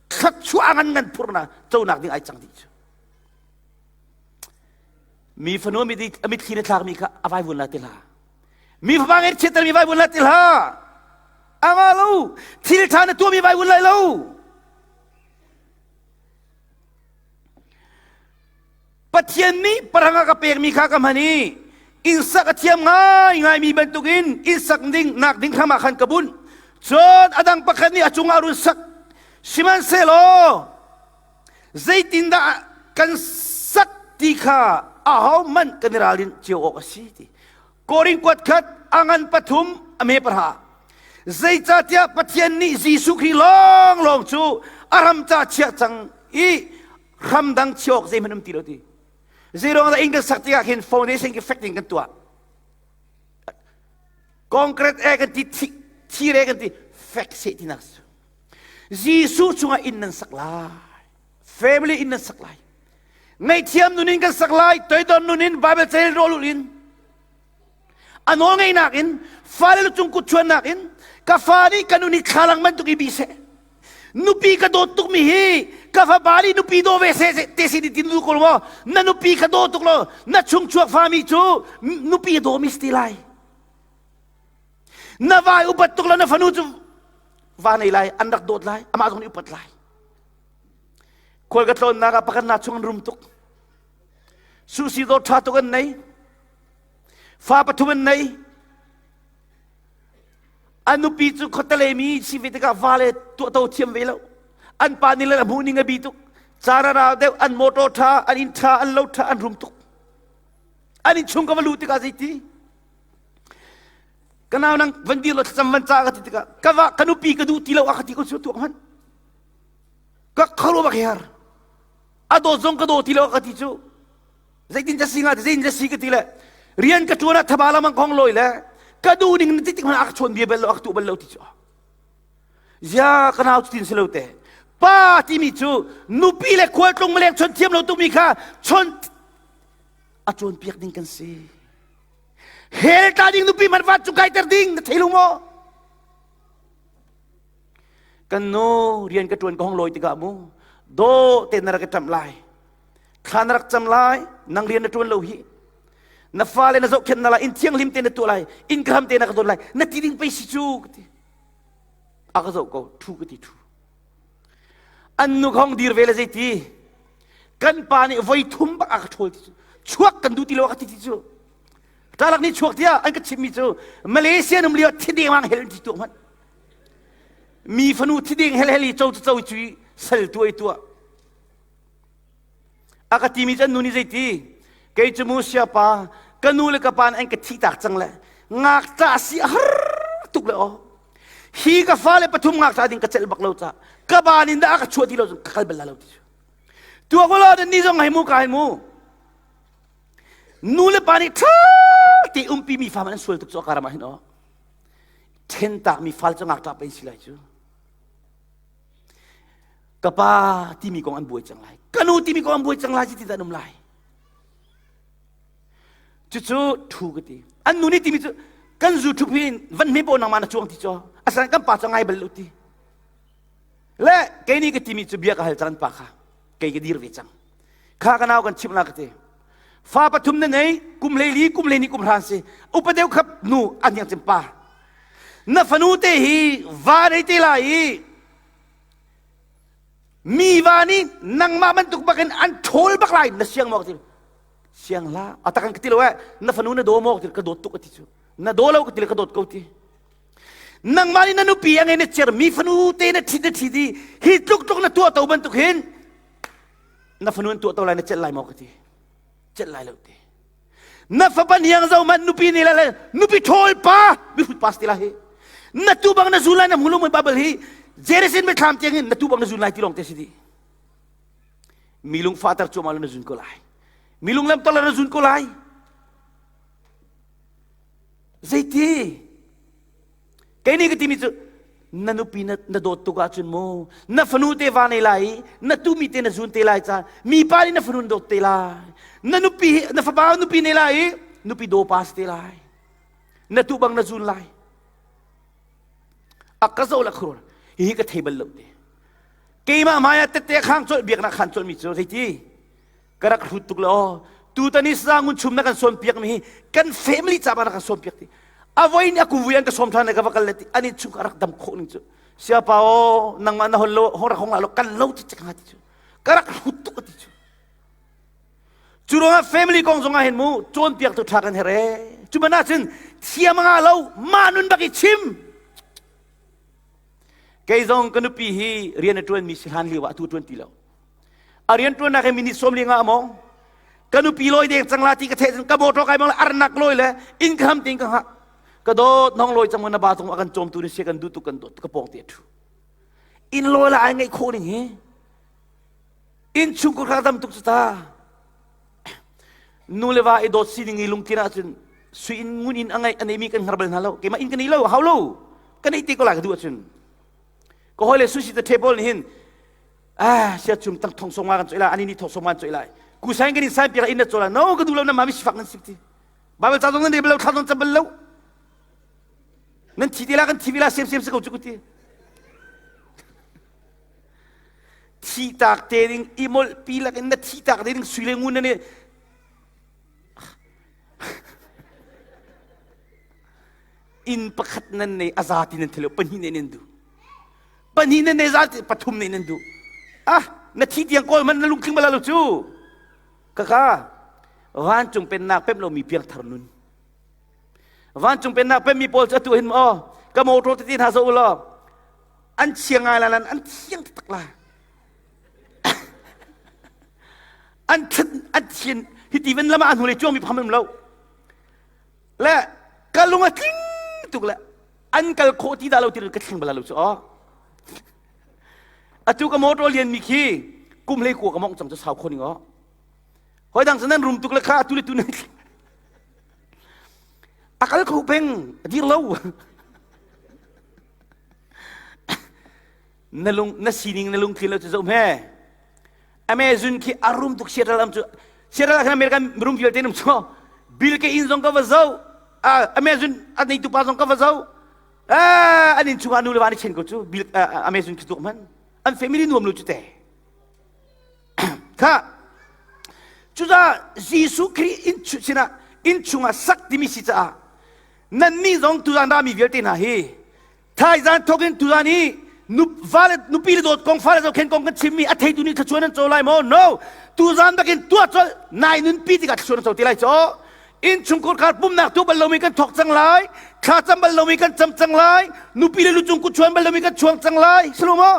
thluachuah ngan ngan phurnak conak ding ai cang dih cu. Mi fanu a mitthli na thlakmi kha a vaivun la ti hlah. Mi fapa ngei chiatter mi vaivun la ti hlah. A nga lo. Thil ṭha na tuahmi vaivun lai lo. Pathian nih parang a ka pekmi kha ka hman i innsak a thiam ngaingaimi bantukin innsak ding nak ding hram ah khan ka bunh. Cun a dang pakhat nih a cungah a run sak. Sihmanhsehlaw zeitindah kan sak ti kha. ahohmanh kan i ralrin cio awk a si ti. Korin kuat khat a ngan pathum a me pahra. Zeicahtiah Pathian nih Jesuh Khrih lawnglawng cu a ram ca chiah cang i hram dang chiah awk zeihmanh um ti lo ti. Zeiruang dah inn kan sak tikah khin foundation ki fek ding kan tuah. Concrete e kan ti thir e kan ti fek seh tinak su. Jesuh chungah inn nan sak lai. Family inn nan sak lai. Ngaihthiam nun in kan sak lai, toidor nun in Bible cel rawl in a nawl ngeihnak in fale lu cung kut chuannak in ka fa nih ka nu nih thlalang bantuk i bi seh nupi ka dawt tukmi hi ka fapa nih nupi daw ve seh te si tin lu ko maw na nupi ka daw tuk lo na chungchuak fami cu nupi a dawmi si ti lai na vai upat tuk lo na fanu cu va nei lai an rak dawt lai amah zong nih upat lai khual ka tlawnnak ah pakhat na chung an rum tuk susi dawt ṭha tuk an nei Fa pathum an nei. A nupi cu khuatale mi si ve tikah vale tuahto thiam ve lo. An pa nih le a hmuh ning a bi tuk. Caan a rau deuh, an motor ṭha, an inn ṭha, an lo ṭha, an rum tuk. An inn chung ka va luh tikah zeiti? Ka nau nang van dir lo thlacam van ca ka ti tikah ka va ka nupi ka duh ti lo a ka ti ko cu tuak hmanh. Ka kharo bak her. A dawt zong ka daw ti lo a ka ti cu. Zeitin ka si hnga zeitin ka si ka ti le rian ka ṭuan ah thaba lamang kong lawi le ka duh ning na ti tik hmanh a ka chawn bia bal lo a ka tuah bal lo ti cu zia ka nau cutin si lo te pa timi cu nupi le khualtlung maleng chon thiam lo tukmi kha chon a cawnpiak ding kan si hell tla ding nupi man vat cu kaiter ding na thei lu maw kan nu rian ka ṭuan ka hong lawi tikah mu do te na rak ka ṭamh lai Thla na rak cam lai, nang rian na ṭuan lo hi. Na fale na zohkhenh na lai, inn thianghlim te na tuah lai, inn ka ham te na ka dawt lai, na ti ding pei si cu ka ti. A ka zoh ko, ṭhu ka ti ṭhu. An nu ka hong dir ve le zeiti? Kan pa nih voi thum bak a ka ṭhawl ti cu. Chuak kan duh ti lo a ka ti ti cu. Ṭalak nih chuak tiah an ka chimmi cu Malaysia num lio thideng hel ti tuah hmanh. Mi fanu thideng hel hel i co cu co cu sal tuah i tuah. A ka timi cu an nu nih zeiti? Kei cu mu siapa ka nu le ka pa nih an ka thihtak cang le ngakṭah si a har tuk le aw. Hi ka fale pathum ngakṭah ding ka celh bak lo ca ka ban in dah a ka chuah ti lo cun ka kal bal la lo ti cu. Tuak ulaw ni zong hei mu ka hei mu. Nu le pa nih ṭha te umpi mi fa an sual tuk cu a karam ah hin aw. Ṭhentak mi fal cu ngakṭah pei si lai cu. Ka pa timi kong an buai cang lai. Ka nu timi kong an buai cang lai ti an um lai. Cucu thu ka ti. An nu nih timi cu kan zu thup hin van hme paw nangmah na chuang ti cu. Asan kan pa cu ngai bal lo ti. Le kei nih ka timi cu bia ka hal cang an pa kha. Kei ka dir ve cang. Kha ka nau kan chimh la ka ti. Fa pathum na nei, kum le li, kum le ni, kum hran si. Upa deuh khap nu an yang cim pa. Na fanu te hi va nei te lai i Mi va nih nangmah bantuk bakin an ṭhawl bak lai na siang maw ka ti siang hlah a tak an ka ti lo eh na fanu na daw maw ka ti ka dawt tuk a ti cu na daw lo ka ti le ka dawt ko ti nangmah nih na nupi a ngei na cer mi fanu te na ṭhit na ṭhit i hi tluk tluk na tuah to bantuk hin na fanu an tuah to lai na celh lai maw ka ti celh lai lo ti Na fapa hniang zo man nupi ni le nupi ṭhawl pa mihrut pa si ti lai hi. Na tu bang na zun lai na hmu lo mui Bible hi Jerusalem mithlam tiang in na tu bang na zun lai ti lawng te si di. Mi lung fater cuahmah na zun ko lai. Mi lung lam na zun ko lai. Zeiti? Kei nih ka timi cu na nupi na, na dawt tuk ahcun mu na fanu te va nei lai i na tumi te na zun te lai ca mi pa nih na fanu na dawt te lai na nupi na fapa nupi nei lai i nupi daw pa si te lai na tu bang na zun lai a ka zo la khur hi ka thei bal lo te keimah hmai ah tette khang colh biaknak khan colh mi cu zeiti Ka rak hrut tuk le aw. Tutan i sangun chum na kan sawn piak mi hi kan family ca na kan sawn piak ti. A voi ni a kuvui an ka sawm than ka va kal le ti ani chung ka rak dam khawh ning cu. Siapa aw nangmah na hon lo hong rak hong la lo kan lo ti cek nga ti cu. Ka rak hrut tuk ti cu. Cu ruangah family kong zong ah hin mu cawnpiak tu tha kan here. Cu man ah cun thiam nga lo mah nun bak i chim. Kei zong ka nupi hi rian a ṭuan mi si hlan lio ah atu ṭuan ti lo. A rian ṭuannak hi minute 45 a mawng. Ka nupi lawi deng cang la ti ka theih ka motor kai bang le arnak lawi le inn ka ham ting ka hngah. Ka dawt nong lawi cang na ba tung a kan cawmtu ni sia kan duh tuk kan dawt ka pawng te a thu. Inn lawi la ai ngaih khawh ning hi. Inn chungkhar kha tam tuk cu ta. Nu le va i dawt sining i lungthin ahcun sui in ngun in a ngeih a neimi kan hngar bal hna lo. Keimah inn ka nei lo, hau lo. Ka neih te ko lai ka duh ahcun. Ka hawi le sushi the table nih hin ah sia chum tang thong song ma kan choi lai ani ni thong song ma kan choi lai ku sain kan in sain piak in na chola no ka duh lo na ma mi sifak nan sik ti Bible ca zong nan rel bal lo thla zong cam bal lo nan thi te la kan thi ve la sem sem se ko chu ku ti thi tak te ding i molh pi lak in na thi tak te ding sui le ngun na ne inn pakhat nan nei a za ti nan thelo pahnih ne nan duh pahnih nan nei za ti pathum ne nan duh ah na thi tiang kawl man na lungtling bala lo cu kaka vancung pennak pem lomi piangthar nun vancung pennak pemmi pawl cu atu hin maw ka motor tete hna zo ulaw an chia ngai la lan an thiang taktak la an thin an thian hiti van lama an hnulei cuang mi pham lo le ka lung a tling tuk le an kal khawh ti dah lo ti ka thleng bala lo cu aw atu ka motor lian mi khi kum hlei kua ka mong cang cu sau kho ning aw hoi dang nan rum tuk le kha atu le tu nan a kal kho peng a dir lo na lung na sining na lungthin lo cu zoh hme Amazon khi a rum tuk Seattle am cu Seattle ah khan American rum vialte num cu Bill ke inn zong ka va zoh Amazon a neitu pa zong ka va zoh an inn chungah nu le va an i chen ko cu Bill Amazon khi tuk man an family nuam lo cu te kha cucaah Jesuh Khrih inn sinah inn chungah sak timi si caah nannih zong tuzan rami vialte hna hi Thaizan thawk in tuzan hi vale nupi le dawt kong fale zohkhen kong kan chimmi a theitu nih thluachuah nan co lai maw? No. Tuzan bakin tuah colh nai nunpi tikah thluachuah nan co ti lai caw. Innchungkhar khar pumnak tu bal lomi kan thawk cang lai. Thla cam bal lomi kan cam cang lai. Nupi le lucung kut chuan bal lomi kan chuang cang lai. Silo maw?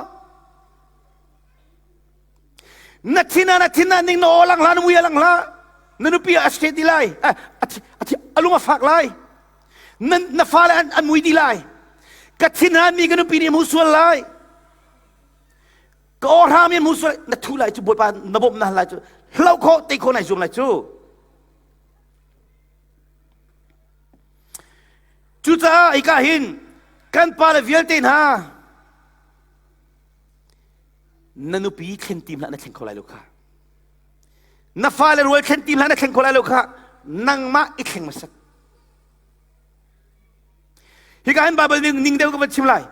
Na thin ah na thin ah ning na aw lang hlah na mui a lang hlah. Na nupi a si ti lai. A lung a fak lai. Na, na fale an, an mui dih lai. Ka thinhan mi ka nupi nih a hmu sual lai. Ka aw mi hmu sual na thu lai cu Bawipa na bawmh na hal lai cu hlo khawh te khawh nai zuam lai cu. Cucaah hika hin kan pale vialte hna na nupi thlen tim hlah na thleng kho lai lo kha. Na fale rual thlen tim hlah na thleng kho lai lo kha. Nangmah i thleng hmasat. Hika hin Baibal ning, ning deuh ka van chim lai.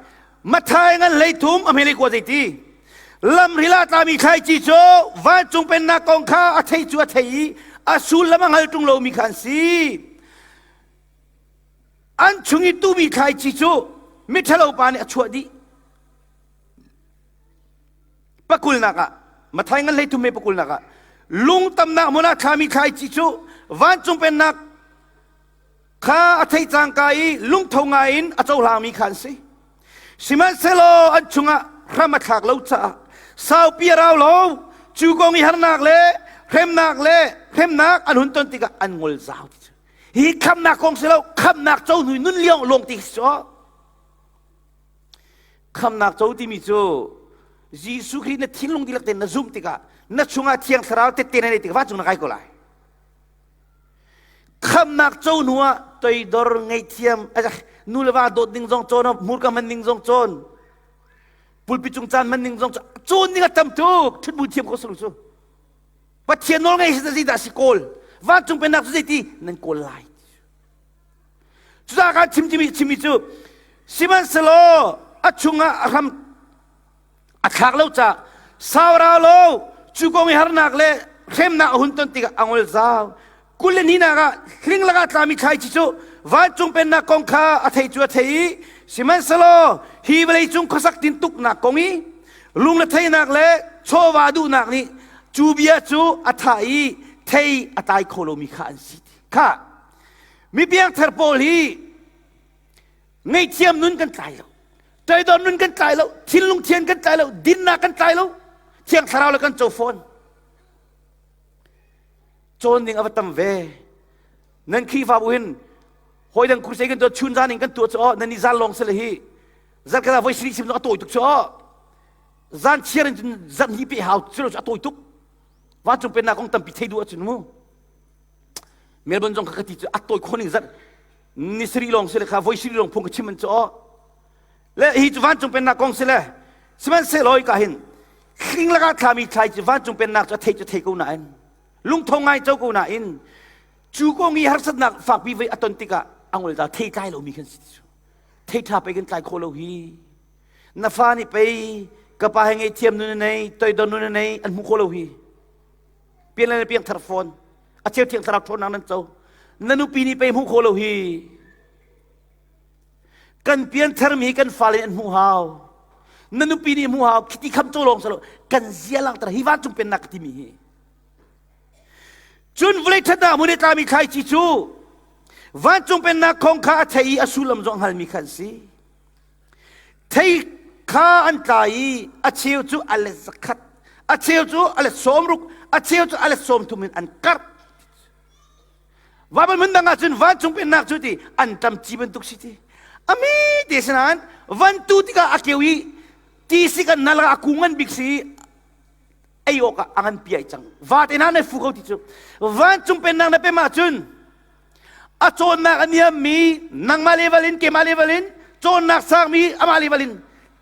Matthai ngan hlei thum a hmelei kua zeiti. Lamril ah tlami thlaici cu vancung pennak kong kha a thei cu a thei i a sullam a hngal ṭung lomi kha an si. An chung i tumi thlaici cu miṭhalo pa nih a chuah dih. Pakulnak ah Matthai ngan hlei thum me pakulnak ah lungtamnak hmun ah thlami thlaici cu vancung pennak kha a theih cangka i lungtho ngaiin a cohlangmi kha an si. Sihmanhsehlaw an chungah hram a thlak lo caah saupi a rau lo. Cu kong i harnak le hremnak le hremnak an hun ton tikah an ngol zau ti cu. Hi khamnak kong si lo, khamnak co hnu nun liang lawng ti si cu. Khamnak co timi cu Jesuh Khrih na thinlung dihlak tein na zumh tikah na chungah Thiang Thlarau tette na neih tikah vancung na kai ko lai. Khamnak co hnu ah toidor ngaihthiam nu le va dawt ning zong cawn hmurka hman ning zong cawn pulpit cung caan hman ning zong cawn ning a tam tuk ṭhutbu thiam ko sulu cu Pathian nawl ngei si zeidah si kawl vancung pennak cu zeiti nan kawl lai cucaah kan chim chimi chimi cu sihmanhsehlaw a chungah a hram a thlak lo caah saurau lo cu kong i harnak le hremnak a hun ton tikah a ngol zau 20 le hnihnak ah hling lakah tlami thlaici cu vancung pennak kong kha a thei cu a thei i sihmanhsehlaw hi vawlei cung khuasak tintuknak kong i lungretheihnak le chawva duhnak nih cu bia cu a thah i thei a tlai kho lomi kha an si kha mi piangthar pawl hi ngaihthiam nun kan tlai lo toidor nun kan tlai lo thinlung thian kan tlai lo dinnak kan tlai lo thiang thlarau le kan co fawn. Cawn ding a va tam ve. Nan Khrihfabu hin hawi dang crusade kan tuah chun zan in kan tuah cu aw nan i zal lawng si le hi zarh khat ah voi sarih sim a tawi tuk cu aw zan chiar in cun zarh hnih pe hau cu a tawi tuk vancung pennak kong tampi thei duh ahcun mu Melbourne zong kha ka ti cu a tawi khawh ning zarh ni sarih lawng si le kha voi sarih lawng phung ka chim an cu aw le hi cu vancung pennak kong si le sihmanhsehlaw ka hin hling lakah thlami thlai cu vancung pennak cu a thei cu thei ko nain lungtho ngai co ko nain cu kong i harsatnak fakpi voi a ton tikah a ngol ta thei tlai lomi khan si cu thei ṭha pei kan tlai khawh lo hi na fa nih pei ka pa he ngeihthiam nun nei toidor nun nei an hmu khawh lo hi pian le piang thar fawn a cheu thiang thlarau ṭhawnnak nan co na nupi nih pei hmuh khawh lo hi Kan piantharmi kan fale an hmuh hau. Na nupi nih hmuh hau. Khiti kham co lawng salo kan zia langhter hi vancung pennak ka timi hi. Cun vawlei ṭhatnak hmun i tlami thlaici cu vancung pennak kong kha a thei i a sullam zong hngalmi kha an si. Thei kha an tla i a cheu cu a let zakhat, a cheu cu a let 60, a cheu cu a let 30 in an karh. Bible hmun dang ah cun vancung pennak cu ti an ṭam ci bantuk si ti. Ami te sinain van tu tikah a keu i ti si kan nal a kung ngan bik si ei awk ah a ngan pi ai cang. Va te hna na fu ko ti cu. Vancung pennak na pem ahcun a cawnnak a niammi nangmah level in keimah level in cawnnak sangmi amah level in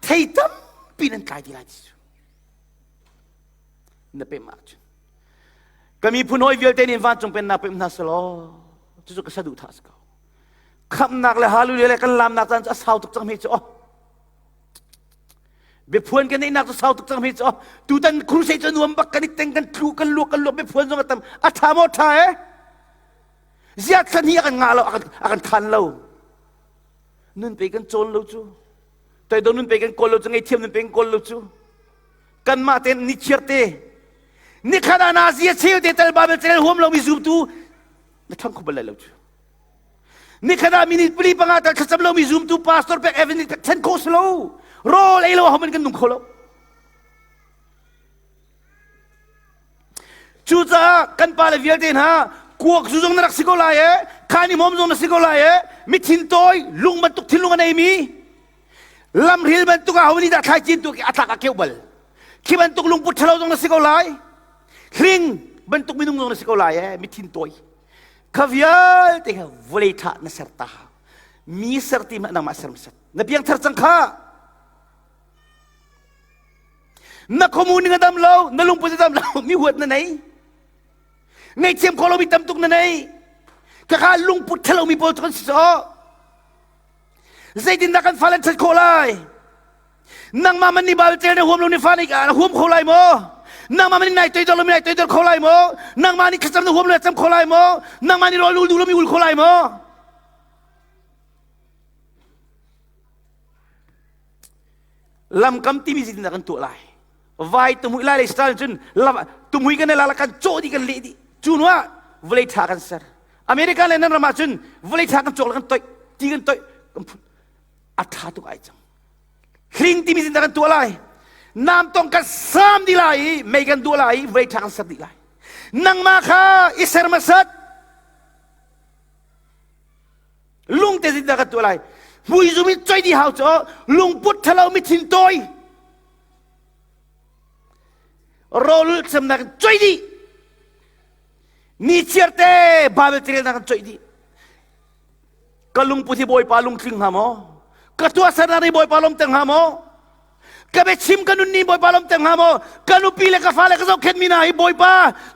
thei tampi nan tlai ti lai ti cu. Na pem ahcun. Ka miphun hawi vialte nih vancung pennak pem hna selaw cucu ka saduhthah a si ko. Khamhnak le hallelujah le kan lamnak caan cu a sau tuk cang hme cu oh. Biaphuan kan neihnak cu sau tuk cang hme cu oh. Tutan crusade cu nuam bak kan i teng kan tlu kan luak kan luak biaphuan zong a tam a tha maw tha eh? Ziah thlan hi a kan ngah lo a kan a kan than lo. Nun pe kan cawn lo cu. Toidor nun pe kan kawl lo cu ngeihthiam nun pe kan kawl lo cu. Kanmah tein nichiar te Nikhat ah Nazi a cheu te tal Bible carel huam lomi zumtu na ṭhang kho bal lai lo cu. Nikhat ah minute pali panga tal thlacam lomi zumtu pastor pek evangelist pek ṭhen khawh si lo. Rawl ei lo ahohmanh kan nung kho lo. Cucaah kan pale vialte hna kuak zu zong na rak si ko lai e, khani mom zong na si ko lai e, mithin tawi lung bantuk thinlung a neimi lamhril bantuk ah ho nih dah thlai cin tu a tlak a keuh bal khi bantuk lungput ṭhalo zong na si ko lai hling bantuk minung zong na si ko lai e mithin tawi kha vialte kha vawlei ṭha na ser ta mi ser ti hmanh nangmah ser hmasat na piangthar cang kha na khuamu ning a dam lo na lungput a dam lo mi huat na nei ngaihthiam kho lomi tam tuk na nei khakha lungput ṭhalo mi pawl cu kan si caw Zeitindah kan fale an ṭhat khawh lai? Nangmah man nih Baibal tel na huam lo ni fa nih na huam kho lai maw? Nangmah man nih nai toidor lo mi nai toidor kho lai maw? Nangmah nih thlacam na huam lo cam kho lai maw? Nangmah nih rawl ul duh lo mi ul kho lai maw? Lamkam timi zeitindah kan tuah lai? Vai tumui lai le Israel cun tumui kan la kan cawh dih kan leh dih. Cu hnu ah vawlei ṭha kan ser. America le nan ram ah cun vawlei ṭha kan cawk le kan toih ti kan toih kan phun a ṭha tuk ai cang hling timi zindah kan tuah lai nam tong kan sam dih lai i mei kan duah lai i vawlei ṭha kan ser dih lai nangmah kha i ser hmasat lungte zindah kan tuah lai hmui zum in choi dih hau cu lungput ṭhalo mithin tawi rawl semnak in choi dih Ni chiarte Bible carelnak kan coih dih. Ka lungput hi Bawipa lungtling hnga maw? Ka tuahsernak nih Bawipa lawmter hnga maw? Ka biachim ka nun nih Bawipa lawmter hnga maw? Ka nupi le ka fale ka zohkhenhmi hna hi Bawipa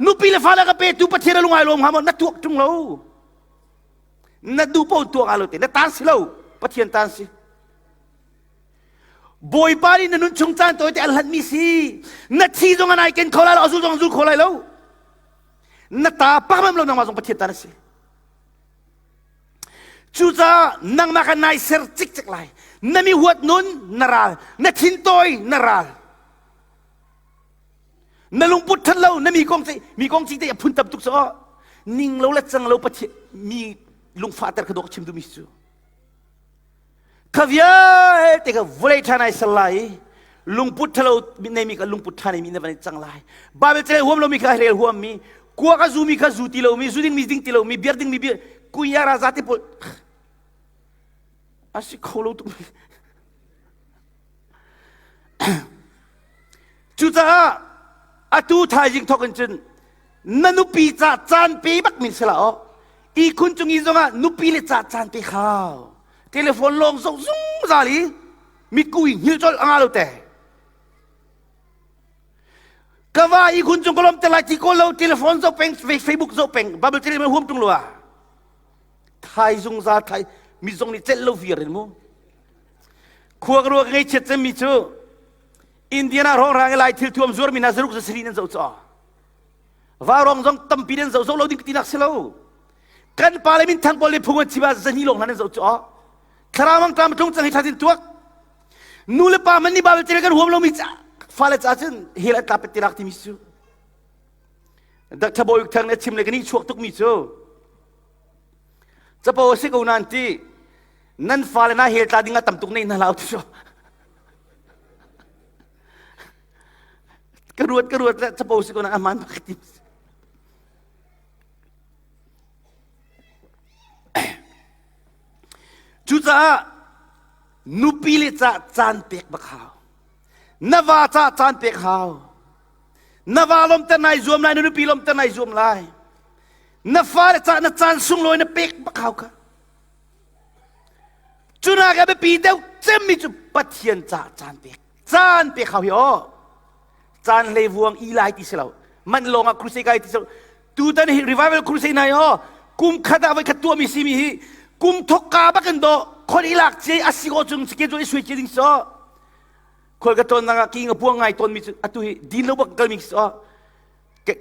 nupi le fale ka petu Pathian a lung ai lawm hnga maw? Na tuak ṭung lo. Na duh paoh tuak aa lo te. Na taan si lo. Pathian taan si. Bawipa nih na nun chung caan tawi te an hlanhmi si. Na thi zong an ai ken kho lai lo, a zul zong an zul kho lai lo. Na ta pakmam lo nangmah zong Pathian ta na si. Cucaah nangmah kha nai ser cikcek lai. Na mi huat nun na ral, na thin tawi na ral. Na lungput ṭhat lo, na mi kong mi kong ci te a phun tam tuk so. Ning lo le cang lo Pathian mi lungfahter kha dawh chim duhmi cu. Kha vialte kha vawlei ṭha nai ser lai i lungput ṭhalo neimi kha lungput ṭha neimi na van i cang lai. Bible carel huam lomi kha rel huammi. Kuak a zumi kha zu ti lomi, zu dingmi ding ti lomi, beer dingmi beer, kuya ra zate pawl. A si kho lo tuk. Cucaah atu thaizing thawk in cun na nupi ca caan pe bak min sila aw. Ihkhun cung i zongah nupi le ca caan pe khau. Telephone lawng zoh zungzal i mitku i hngilh colh a nga lo te. Ka va ihkhun cung ka lom te lai ti ko lo telephone zoh peng Facebook zoh peng Bible tele huam tung lo ah. Thai zungzal thai mi zong nih celh lo viar in mu. Khua ka ruah ka ngaihchiat cemmi cu Indiana hrawnghrang i Lai thil thuam zuarmi hna zaruk za sarih nan zoh cu. Vaurawng zong tampi nan zoh zoh lo ding tinak si lo. Kan pa le minthang pawl nih phung an chim ah zahnih lawng hna nan zoh cu. Thlarau mang tlam tlung cang hi thatin tuak. Nu le pa man nih Bible cel kan huam lomi ca fale ca cun hel an tla pet tinak timi cu. Dr. Bawi Thang nih a chim le kan i chuak tukmi cu capo a si ko nan ti nan fale na hel tla ding ah tam tuk nei hna hlah ti ka ruat ka ruat le capo si ko na aman bak ti cucaah nupi le ca caan pek bak hau na va ca caan pek hau na va lomter nai zuam lai na nupi lomter nai zuam lai na fale ca na caan sunglawi na pek bak hau ka Cunak a biapi deuh cemmi cu Pathian caah caan pek. Caan pek hau hi aw. Caan hlei vuang i lai ti si lo. Manh lawng ah crusade kai ti si lo. Tutan hi revival crusade nai aw. Kum khat ah voi khat tuahmi simi hi kum thok ka bakin do khon i lak ce a si ko chung schedule i sui ce ding so. Khol ka ton nak ah ki nga buang ngai ton mi cu atu hi din lo bak kalmi so.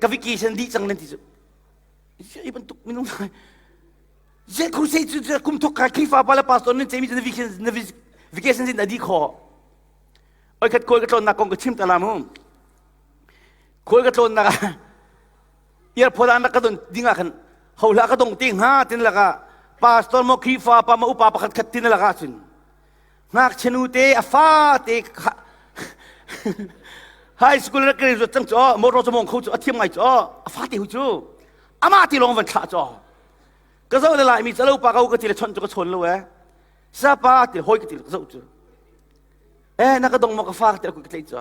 Ka vacation di cang nan ti cu. I bantuk minung Zei crusade cu kum thok ka Khrihfa pa le pastor nan ceimi cu na vacation sin a di kho. Oi khat kawi ka tlawnnak kong ka chim ta la mu. Kawi ka tlawnnak ah airport ah ka don ding ah khan ho hlah ka dong te hnga tin laka pastor mo Khrihfa pa ma upa pakhat khat tin laka cun ngakchia nu te a fa te high school ra graduate cang cu motor cu mong kho cu a thiam ngai cu a fa te hu cu amah ti lawng van thlah cu ka zoh le laimi calo pa ko ka ti le chawnh cu ka chawn lo eh sapa ti hoi ka ti ka zoh cu eh na ka dong maw ka fa ka ti ka tlei cu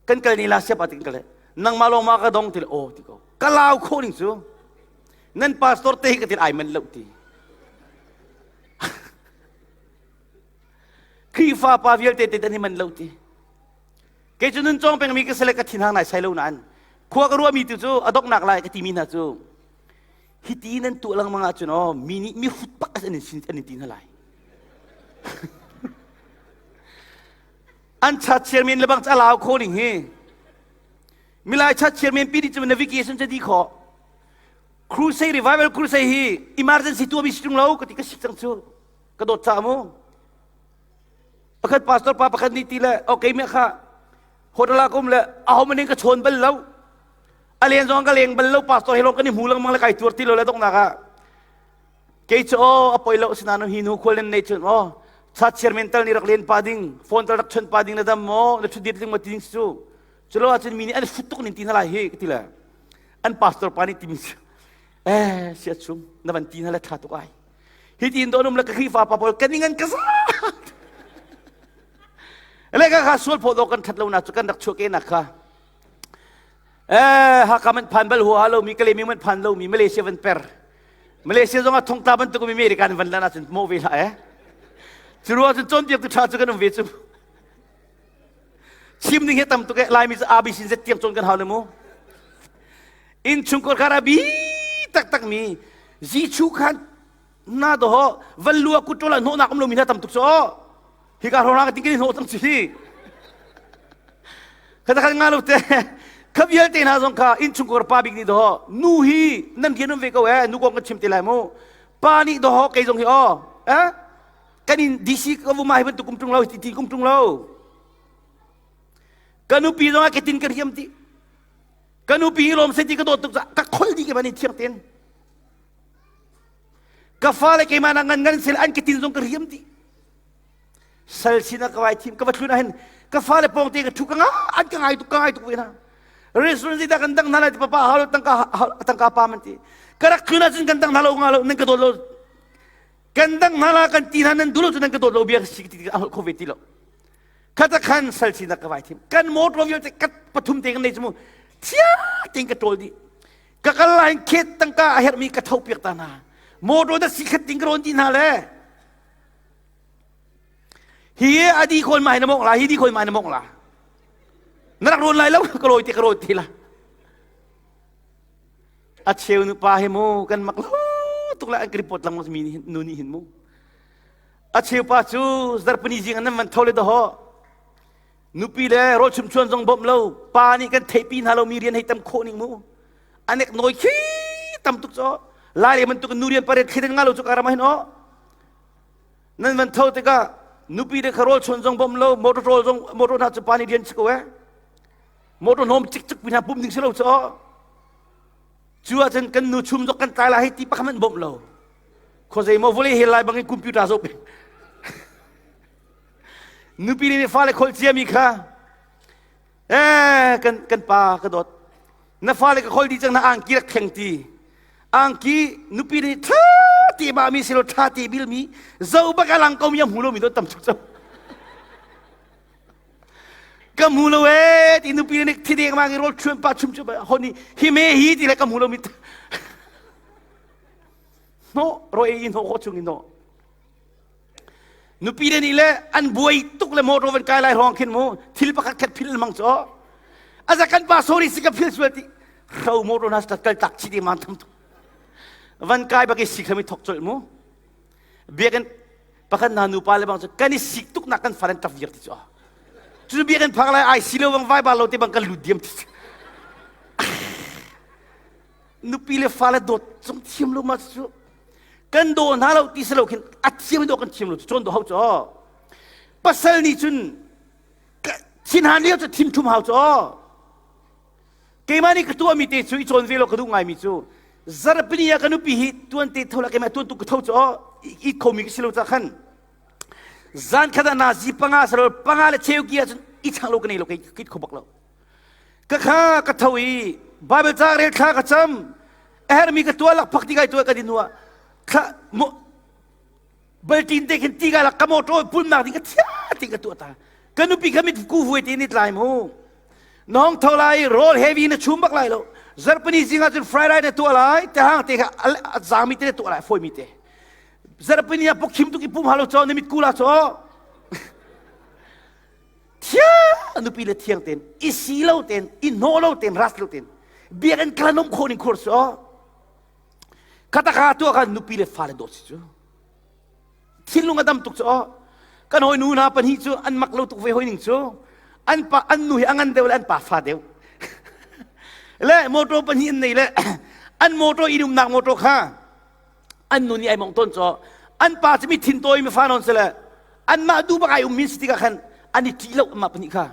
kan kal ni la siapa ti kan kal nangmah lawng ma ka dong ti le aw ti ko ka lau kho ning cu nan pastor te ka ti ai man lo ti Khrihfa pa vialte te dan hi man lo ti kei cu nun cawng pengmi ka sele ka thin hang nai sai lo nain khua ka ruahmi tu cu a doknak lai ka timi hna cu hiti nan tuah lengmang ahcun aw mi nih mi hrut bak an in sin an in ti hna lai an chat chairman le bang alau kho ning hi milai chat chairman pi di cu navigation ca di kho crusade revival crusade hi emergency tuah mi si tung lo ka ti ka sik cang cu ka dawt ca mu pakhat pastor pa pakhat nih ti le okay me kha hotel ah kum le aho maning ka chawn bal lo a len zong ka leng bal lo pastor he lawng kan i hmu lengmang le kai tuar ti lo le donghnak ah kei cu aw a poi lo sinain hi nu khual nan nei cun aw chat chairman tal nih rak len pa ding phone tal rak chon pa ding na dam maw na thut ding ma ti ding cu cu lo ahcun mi nih an fut tuk nin ti hna lai hi ka ti le an pastor pa nih timi cu eh sia chung na van ti hna le tha tuk ai hi tin do num le ka Khrihfa pa pawl kan ingan ka za le ka kha sual phaw do kan that lo na cu kan rak chuah ke nak kha Eh, Hakha man phan bal hua lo mi Kalemi man phan lo mi Malaysia van per. Malaysia zong ah thongtla bantuk mi America an van lan ahcun mo ve hlah eh. Cu ruang cun cawnpiak tu tha cu kan um ve cu. Chim ding hi tam tuk eh Laimi cu ABC Z tiang cawn kan hau le mu. Inn chungkhar kar a bi taktak mi Zichu khan na do ho van lua kutṭol ah hnawhnak um lo mi hna tam tuk cu hika hrawng ka ting hnawh cang ci khata khan nga lo te kha vialte hna zong kha innchungkhar pa bik nih do nu hi nan rian um ve ko eh nu kong kan chim te lai mu pa nih do kei zong hi aw eh kan in DC ka vuma hi bantuk kum tung lo ti ti kum tung lo ka nupi zong ah ke tin ka riam ti ka nupi hi lawm se ti ka dawt tuk ka khol di ke bani thiang ten ka fale keimah na ngan ngan sel an ke tin zong ka riam ti sal sin ah ka vai thim ka va thlun ah hin ka fale pawng te ka thu ka nga an ka ngai tuk ka ngai tuk ve na. Restaurant zeidah kan dang hna lai ti papa hau tangka tangka pa man ti. Ka rak tlun ahcun kan dang hna lo nga lo nan ka dawt lo. Kan dang hna la kan ti hna nan duh lo cu nan ka dawt lo bia si ti a holh kho ve ti lo. Khata khan sal sinak ka vai thim. Kan motor vialte kat pathum te kan nei cu mu. Thia tein ka ṭawl dih. Ka kal lai khet tangka a herhmi ka tho piak ta hna. Motor da si khat ting ka rawn ti hna le. Hi a di khawl mai na mong la, hi di khawl mai na mong la. Na rak rawn lai lo, ka rawi te ka rawi te la. A cheu nu pa he mu kan mak lo tuk la an ka report lang mi nu nih hin mu. A cheu pa cu zarpani zing an nan van tho le daho. Nupi le rawl chum chuan zong bawmh lo, pa nih kan theihpi hna lo mi rian hei tam khawh ning mu. Anek nawi khi tam tuk cho. Lai le bantuk nu rian pariat thli nga lo cu karam hin o. Nan van tho tikah nupi le kha rawl chuan zong bawmh lo, motor rawl zong motor hna cu pa nih rian si ko eh. Motor hnawm cikcik pi hna pum ding si lo cu o. Cu ahcun kan nu chum zok kan tlai lai hei ti pakhat hmanh bawmh lo. Khuazei maw vawlei hel lai bangin computer zoh peng. Nupi nih fale kholh ciami kha eh kan kan pa ka dawt na fale ka khol dih cang na angki rak thleng ti angki nupi nih tha ti ma mi silo tha ti bil mi zo bak alang ko mi a hmu lo mi do tam tuk cang ka hmu lo e ti nupi nih thi deng ma ngi rol chuan pa chum chu ba honi hi me hi ti le ka hmu lo mi no ro e in ho ho chung in no Nupi le nih le an buai tuk le motor van kai lai hrawng khin mu thil pakhat khat phil mang cu aza kan pa sorry si ka phil sual ti hro motor na kal tak chi ti man tham tu van kai bak i sik mi thok chol mu biakin pakhat na nu pa le bang cu kan i sik tuk nak kan far an tap viar ti cu cu biakin phak lai ai si lo bang vai ba lo te bang kan lut diam ti nupi le fale dawt cung thiam lo ma cu kan daw hna lo ti si lo khin a thiam dawh kan thiam lo cawn dawh hau cu pasal nih cun thinhan lio cu thin thum hau cu keimah nih ka tuahmi te cu i cawn ve lo ka duh ngaimi cu zarpini ah ka nupi hi tuan te tho la keimah tuan tu ka tho cu i khomi ka si lo ca khan zan khat ah nazi panga saro panga le cheu ki ahcun i chang lo ka nei lo kei kit kho bak lo ka kha ka tho i Bible ca rel thla ka cam a hermi ka tuah lak phak ti kai tuah ka din hnuah thla baltin te khin ti ka lak ka motor pulnak ding ka thia ti ka tuah ta ka nupi kha mit ku vuai te ni tlai mu nong tho lai roll heavy na chum bak lai lo zarpani zingah cun fried rice na tuah lai te hang te kha a zangmi te na tuah lai foi mi te zarpani ah pok khim tuk i pum halo cho na mit ku la cho thiang nupi le thiang ten i si lo ten i hnawh lo ten ras lo ten biakinn kalanom khawh ning khur su khataka tu kan nupi le fale dawt si cu thinlung a dam tuk cu kan hawi nu hna pahnih cu an mak lo tuk ve hoi ning cu an pa an nu hi a ngan deuh le an pa fa deuh le motor pahnih an nei le an motor in umnak motor kha an nu nih ai mong tawn caw an pa cu mi thin tawi mi fa nawn sile anmah du bak ai um min si tikah khan an i ṭih lo amah pahnih kha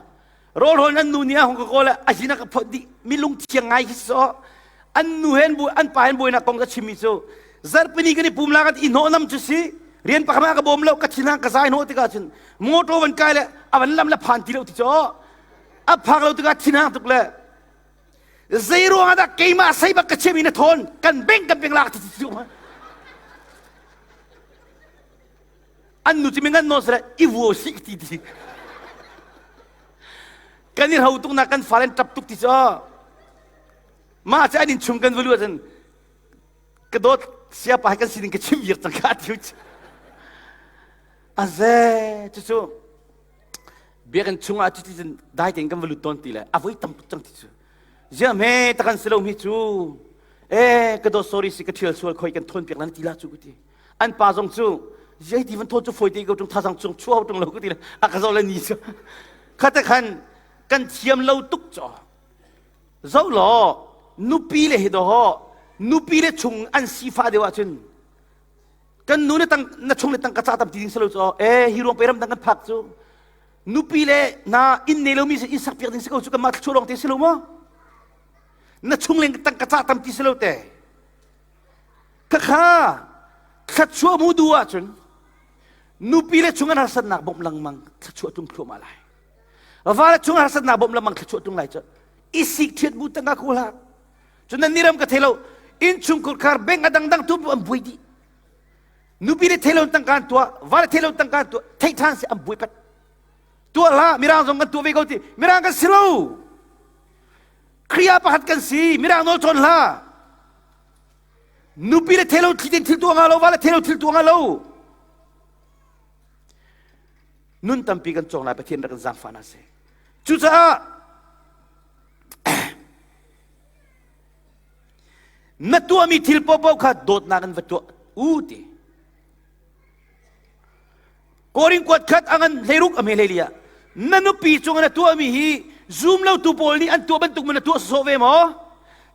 rawlrawl an nu nih a hung ka kawl a hin a ka phot dih mi lung thiang ngai khi so an nu hen bu an pa hen buainak kong ka chimmi cu zarpini kan i pum la kan i hnawh nam cu si rian pakhat ka bawm lo ka thin ka zai hnawh tikah cun motor van kai le a van lam le phan ti lo ti cu a phak lo tikah thin hang tuk le Zei ruangah dah keimah sei bak ka chiami na thawn kan beng kan beng lak ti ti an nu cu mingan nawn sele i vuo si ti ti kan i hro tuk nak kan fale an tap tuk ti cu mah cu an in chung kan va lu ahcun ka dawt siapa kan sining ka chim viar cang ka ti aze cucu biakinn chungah cuti cun dai tein kan va lut tawn ti le a voi tam tuk cang ti cu ziah hme takan si lo mi cu e ka dawt sorry si ka thial sual khoi kan thawn piak lan ti la cu ku ti an pa zong cu ziai ti van thawn cu foi te ko tung thazang chung chuau tung lo ku ti le a ka zo le ni cu khate khan kan thiam lo tuk cho zo law nupi le hi do ho nupi le chung an sifa deuh ahcun Kan nu na tang na chung le tang ka ca tam ti ding selo cu e hi ruang pe ram dang kan phak cu nupi le na inn nei lomi inn sak piak ding si ko cu kan mah thluachuah lawng te si lo maw na chung le tang ka ca tam ti si lo te khakha thluachuah mu du ahcun nupi le chung an harsatnak bawmh lengmang thluachuah tlung thluahmah lai va le chung harsatnak bawmh lengmang thluachuah tlung lai cu. I sik ṭhiat bu tangka kawl hlah. Cun nan niram ka thei lo. Innchung kurkhar bank a dangdang tu an buai dih. Nupi le thei lo tangka an tuah, va le thei lo tangka an tuah, theih ṭhan si an buai pat. Tuah hlah, mirang zong kan tuah ve ko ti. Mirang kan si lo. Khrih pakhat kan si, mirang nawl cawn hlah. Nupi le thei lo thli thil tuah nga lo, va le thei lo thil tuah nga lo. Nun tampi kan cawng lai Pathian rak kan zaangfah hna seh. Cucaah na tuahmi thil paohpaoh kha dawtnak in va tuah u ti. Korin kuat khat a ngan hleiruk a hme hleili ah na nupi cung na tuahmi hi zum lotu pawl nih an tuah bantuk ma na tuah sawsawh ve maw?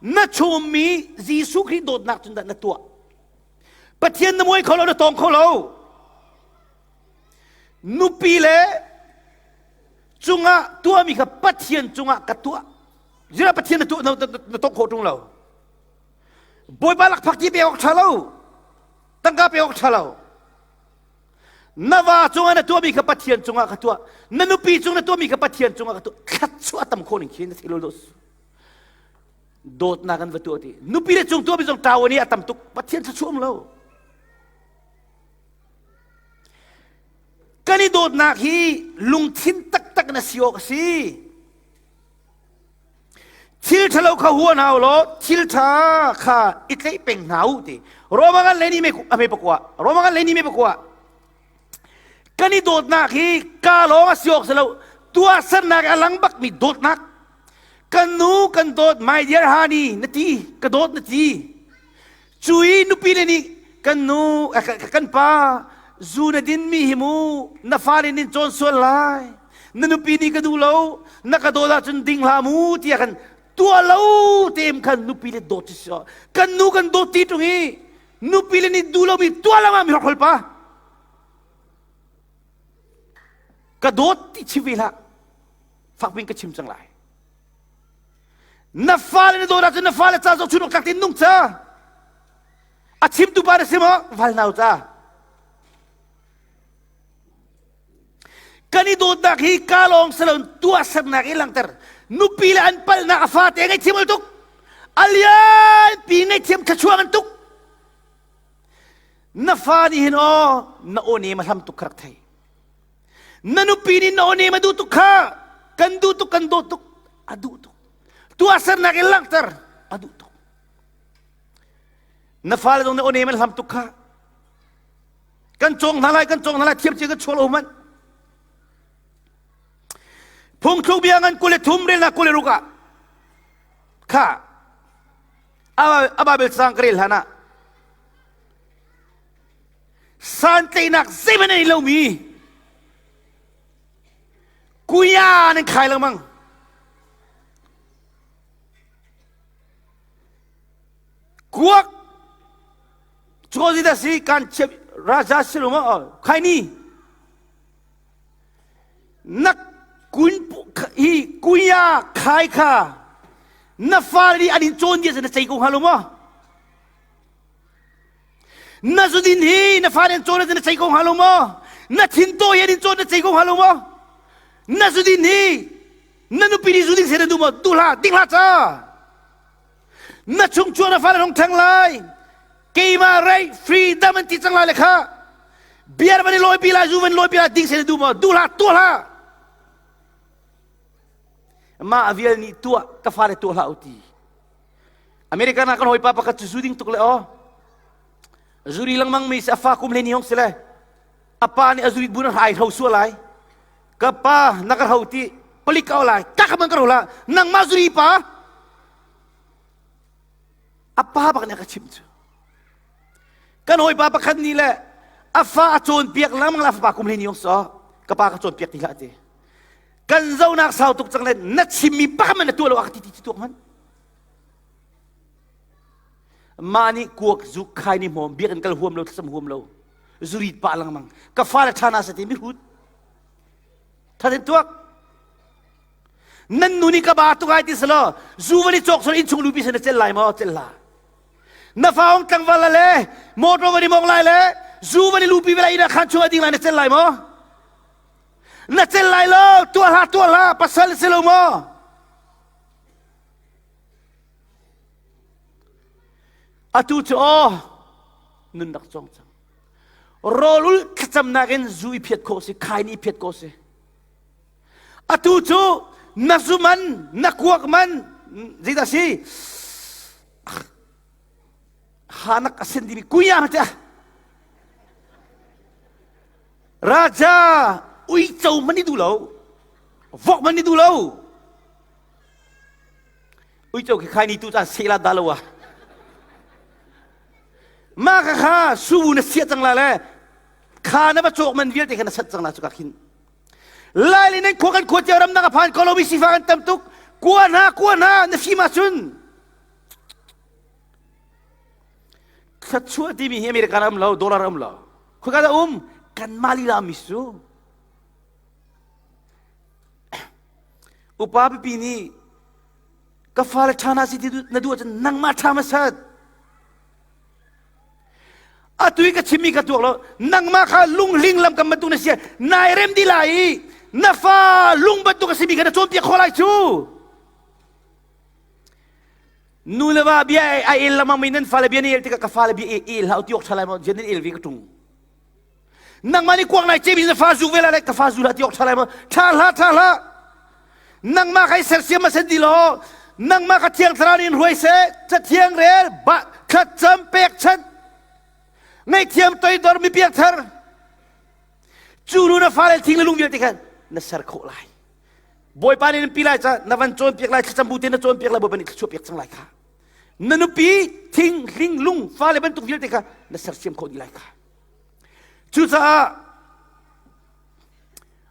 Na chungmi Jesuh Khrih dawtnak cun dah na tuah? Pathian na muai kho lo, na tawng kho lo. Nupi le cungah tuahmi kha Pathian cungah ka tuah. Zira Pathian na tuah na tawng khawh ṭung lo. Bawipa lakphak ti pek awk ṭha lo. Tangka pek awk ṭha lo. Na va cungah na tuahmi kha Pathian cungah ka tuah. Na nupi cung na tuahmi kha Pathian cungah ka tuah. Thluachuah tam khawh ning khi na thil lo. Dawtnak an va tuah ti. Nupi le cung tuahmi zong ṭau ni a tam tuk. Pathian thluachuah um lo. Kan i dawtnak hi lungthin taktak na si awk a si. Thil ṭhalo kha hua hna u law thil ṭha kha i tlaih peng hna u ti. Roma kan lei ni me a me pakua. Roma kan lei ni me pakua. Kan i dawtnak hi ka lawng a si awk si lo. Tuahsernak a lang bakmi dawtnak. Kan nu kan dawt my dear honey na ti ka dawt na ti. Cui nupi le nih kan nu kan pa zu na din mi hi mu na fale nin cawn sual lai na nupi nih ka duh lo na ka dawt ahcun ding hlah mu tiah kan tuah lo tem khan nupi le dawt si kan nu kan dawt ti ṭung i nupi le nih duh lomi tuah lo ah mi hrokhrol pa ka dawt ti chim ve hlah fakpin ka chim cang lai Na fale na dawt ahcun na fale ca zohchun awk tlak tein nung ca. A chimtu pa na si maw? Val nau ca. Kan i dawtnak hi ka lawng si loin tuahsernak i langhter. Nupi le an palhnak a fate ngaihthiam ol tuk. A lianpi ngaihthiam thluachuah an tuk. Na fa nih hin aw na aw nem a hlam tuk kha rak thei. Na nupi nih na aw a duh tuk kha kan duh tuk kan dawt tuk a duh tuk. Tuahsernak in langhter a duh tuk. Na fale zong na aw an hlam tuk kha. Kan cawng hna lai kan cawng hna lai thiam cia kan chuak lo hmanh. Phungthluk bia ngan 23 relnak 26 ah kha a Bible cang ka rel hlan ah santlaihnak zeihmanh an i lomi kuya nan khai lengmang kuak Chozida si kan chep raja siluma khai ni na kun hi kuya khai kha na fali an in cawn dia na cei ko hnga lo maw Na zudin hi na fale an cawn na cei ko hnga lo maw? Na thintaw hi an in cawn na cei ko hnga lo maw? Na zudin hi na nupi nih zudin se na duh maw? Duh hlah, ding hlah ca. Na chung chuak na fale hong ṭhang lai. Keimah right freedom an ti cang lai le kha. Beer van i lawi pi lai, zu van lawi pi lai, ding se na duh maw? Duh hlah, tuah hlah. Mah vial nih tuah, ka fale tuah hlah u ti. American ah kan hawipa pakhat cu zu ding tuk le aw zuri lengmang mi si a fa kum le ni hong si le a pa nih a zurit bu na ai hro sual lai ka pa na ka hro ti palik ka lai ka ka man ka ro la nangmah zuri pa a pa bak nih a ka chimh cu kan hawipa pakhat nih le a fa a cawnpiak lengmang la a fapa kum le ni hong so ka pa ka cawnpiak ti hlah ti kan zonak sau tuk cang le na chimmi pakhat man na tuah lo a ka ti ti tuak man Mah nih kuak zuk khai ni hmawm biakinn kal huam lo thlacam huam lo zurit pah lengmang ka fale ṭha na sati mihrut thatin tuak nan nu nih ka ba tuk ai ti selaw zu van i cawk sol innchung lupi sin na cel lai maw cel la na fa ong tlangval le motor van i mong lai le zu van i lupi ve lai ina khan chung ding lai na cel lai maw na cel lai lo tuah hlah tuah hlah pasal si lo maw? Atu cu aw nun rak cawng cang. Rawlul thlacamnak in zu i phiat khawh si, khain i phiat khawh si. Atu cu na zu man, na kuak man, zeidah si? Hanak a sen dimi kuya ma tiah. Raja uico man i duh lo. Vok man i duh lo. Uico khi khai ni tu caan seh la dah lo ah. Mah kha kha subu na siah cang la le kha na va cawk man vialte kha na sat cang la cu ka khin. Lai le nan khua kan khua cio ramdang a phan ko lomi sifak an tam tuk. Kua hna kua hna na fim ahcun thluachuah timi hi America ram lo dollar ram lo. Khua ka um kan mah lila mi su. Upa pipi nih ka fale ṭha hna si ti na duh ahcun nangmah ṭha hmasat. Atu i ka chimmi ka tuak lo nangmah kha lunghling lam kam bantuk na si nai rem dih lai i na fa lung bantuk a simi kha na cawnpiak khawh lai cu. Nu le va bia ai el lamang mi nan fale bia ni el tikah ka fale bia i el hlah ti awk ṭha lai maw jian nan el ve ka ṭung. Nangmah nih kuak nai cemi na fa zu ve lai ka fa zu hlah ti awk ṭha lai maw? Ṭha hlah, ṭha hlah. Nangmah kai sersiam a sen ti law, nangmah ka thiang thlarau nih in hruai seh, cathiang rel, ba, thlacam pekchanh, ngaihthiam toidor mi piangthar. Cu nu na fale thing le lung vialte khan na ser khawh lai. Bawipa nih nan pi lai ca na van cawnpiak lai thlacam bu te na cawnpiak lai Bawipa nih thluachuah piak cang lai kha. Na nupi thing hling lung fale bantuk vialte kha na sersiam khawh dih lai kha. Cucaah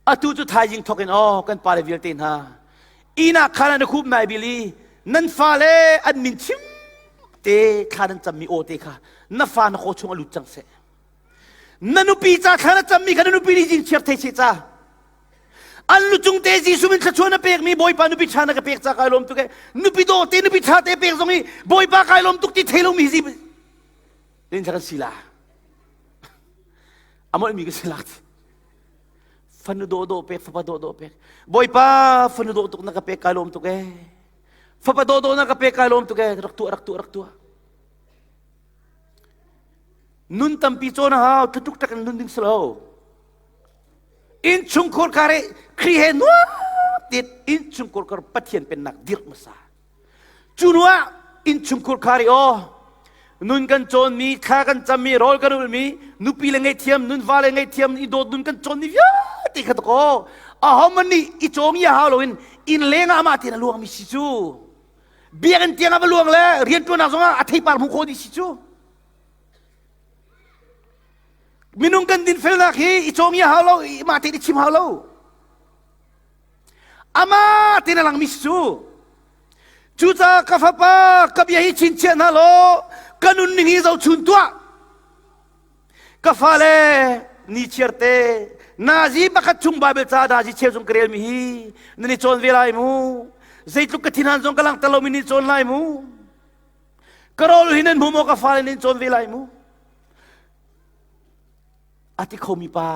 atu cu thaizing thawk in aw kan pale vialte hna inn ah khan an khup nai bil i nan fale an min chim te thla nan cammi aw te kha na fa na kaw chung a lut cang seh. Na nupi ca thla na cammi kha na nupi nih zing chiar thei seh ca. An lucung te Jesuh min thluachuah na pekmi Bawipa nupi ṭha na ka pek ca kai lawm tuk e. Nupi dawh te nupi ṭha te pek zong i Bawipa kai lawm tuk ti thei lomi hi Rin kan si la. A molhmi ka si lak. Fanu dawh dawh pek, fapa dawh dawh pek. Bawipa fanu dawh tuk na ka pek kai lawm tuk e. Fapa dawh dawh na ka pek kai lawm tuk e. Rak tuah, rak tuah, rak tuah. Nun tampi cawn a hau, thutuk tak in nun ding si lo. Innchungkhur kar i Khrih he nuam tit innchungkhur kar Pathian pennak dirh hmasa. Cu hnuah innchungkhur khar i aw nun kan cawnmi, thla kan cammi, rawl kan ulmi, nupi le ngaihthiam, nun va le ngaihthiam, i dawt nun kan cawnmi vialte kha takaw ahohmanh nih i cawng i hau loin inn leng ah amah tein a luangmi si cu biakinn tiang ah va luang le rianṭuannak zongah a theipar hmuh khawh dih si cu minung kan dinfelnak hi i cawng i hau lo mah tein i chim hau lo Amah tein a langmi si cu. Cucaah ka fapa, ka bia hi chinchiah hna law ka nunning hi zohchun tuah. Ka fale, ni chiarte, nazi pakhat chung Baibal ca nazi cheu zong ka relmi hi nan i cawn ve lai mu. Zeitluk ka thinhan zong ka langhter lomi nan i cawn lai mu. Ka rawl hi nan hmu maw ka fale nan i cawn ve lai mu. A ti khomi pa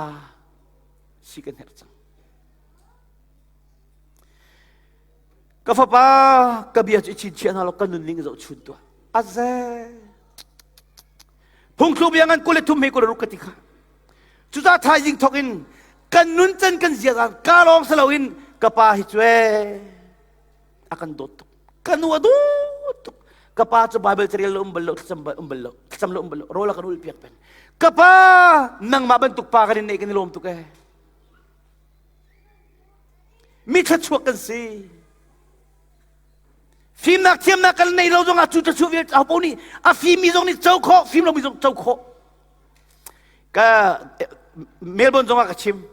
si kan herh cang. Ka fapa, ka bia cu i chinchiah hna law ka nunning zohchun tuah. Aze. Phungthluk bia ngan 23 he 26 ka ti kha. Cucaah thaizing thawk in kan nun can kan zia ka lawng si loin ka pa hi cu ee a kan dawt tuk. Ka nu a dawt tuk. Ka pa cu Bible carel lo um bal lo, thlacam um bal lo, thlacam lo um bal lo, rawl a kan ul piak peng. Ka pa, nangmah bantuk pa kan in neih kan i lawm tuk ee. Mi thluachuak kan si. Fimnak thiamnak kan nei lo zongah cu thluachuah vialte aho paoh nih a fimmi zong nih co khawh, fim lomi zong co khawh. Ka Melbourne zongah ka chim.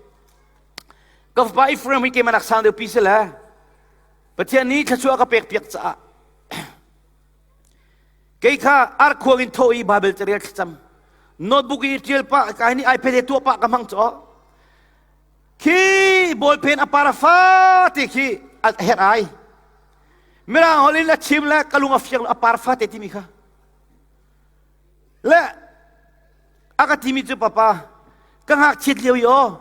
Ka fapa Ephraim hi keimah nak sang deuh pi si le Pathian nih thluachuah ka pek piak caah kei kha arkhuang in thaw i Bible carel thlacam notebook i ṭial pah ka ni iPad he tuah pah ka hmang caw Khi bawlpen a para fate khi a herh ai. Mirang holh in a chim le ka lung a fiang a par fate timi kha. Le a ka timi cu papa ka ngakchiat lio i aw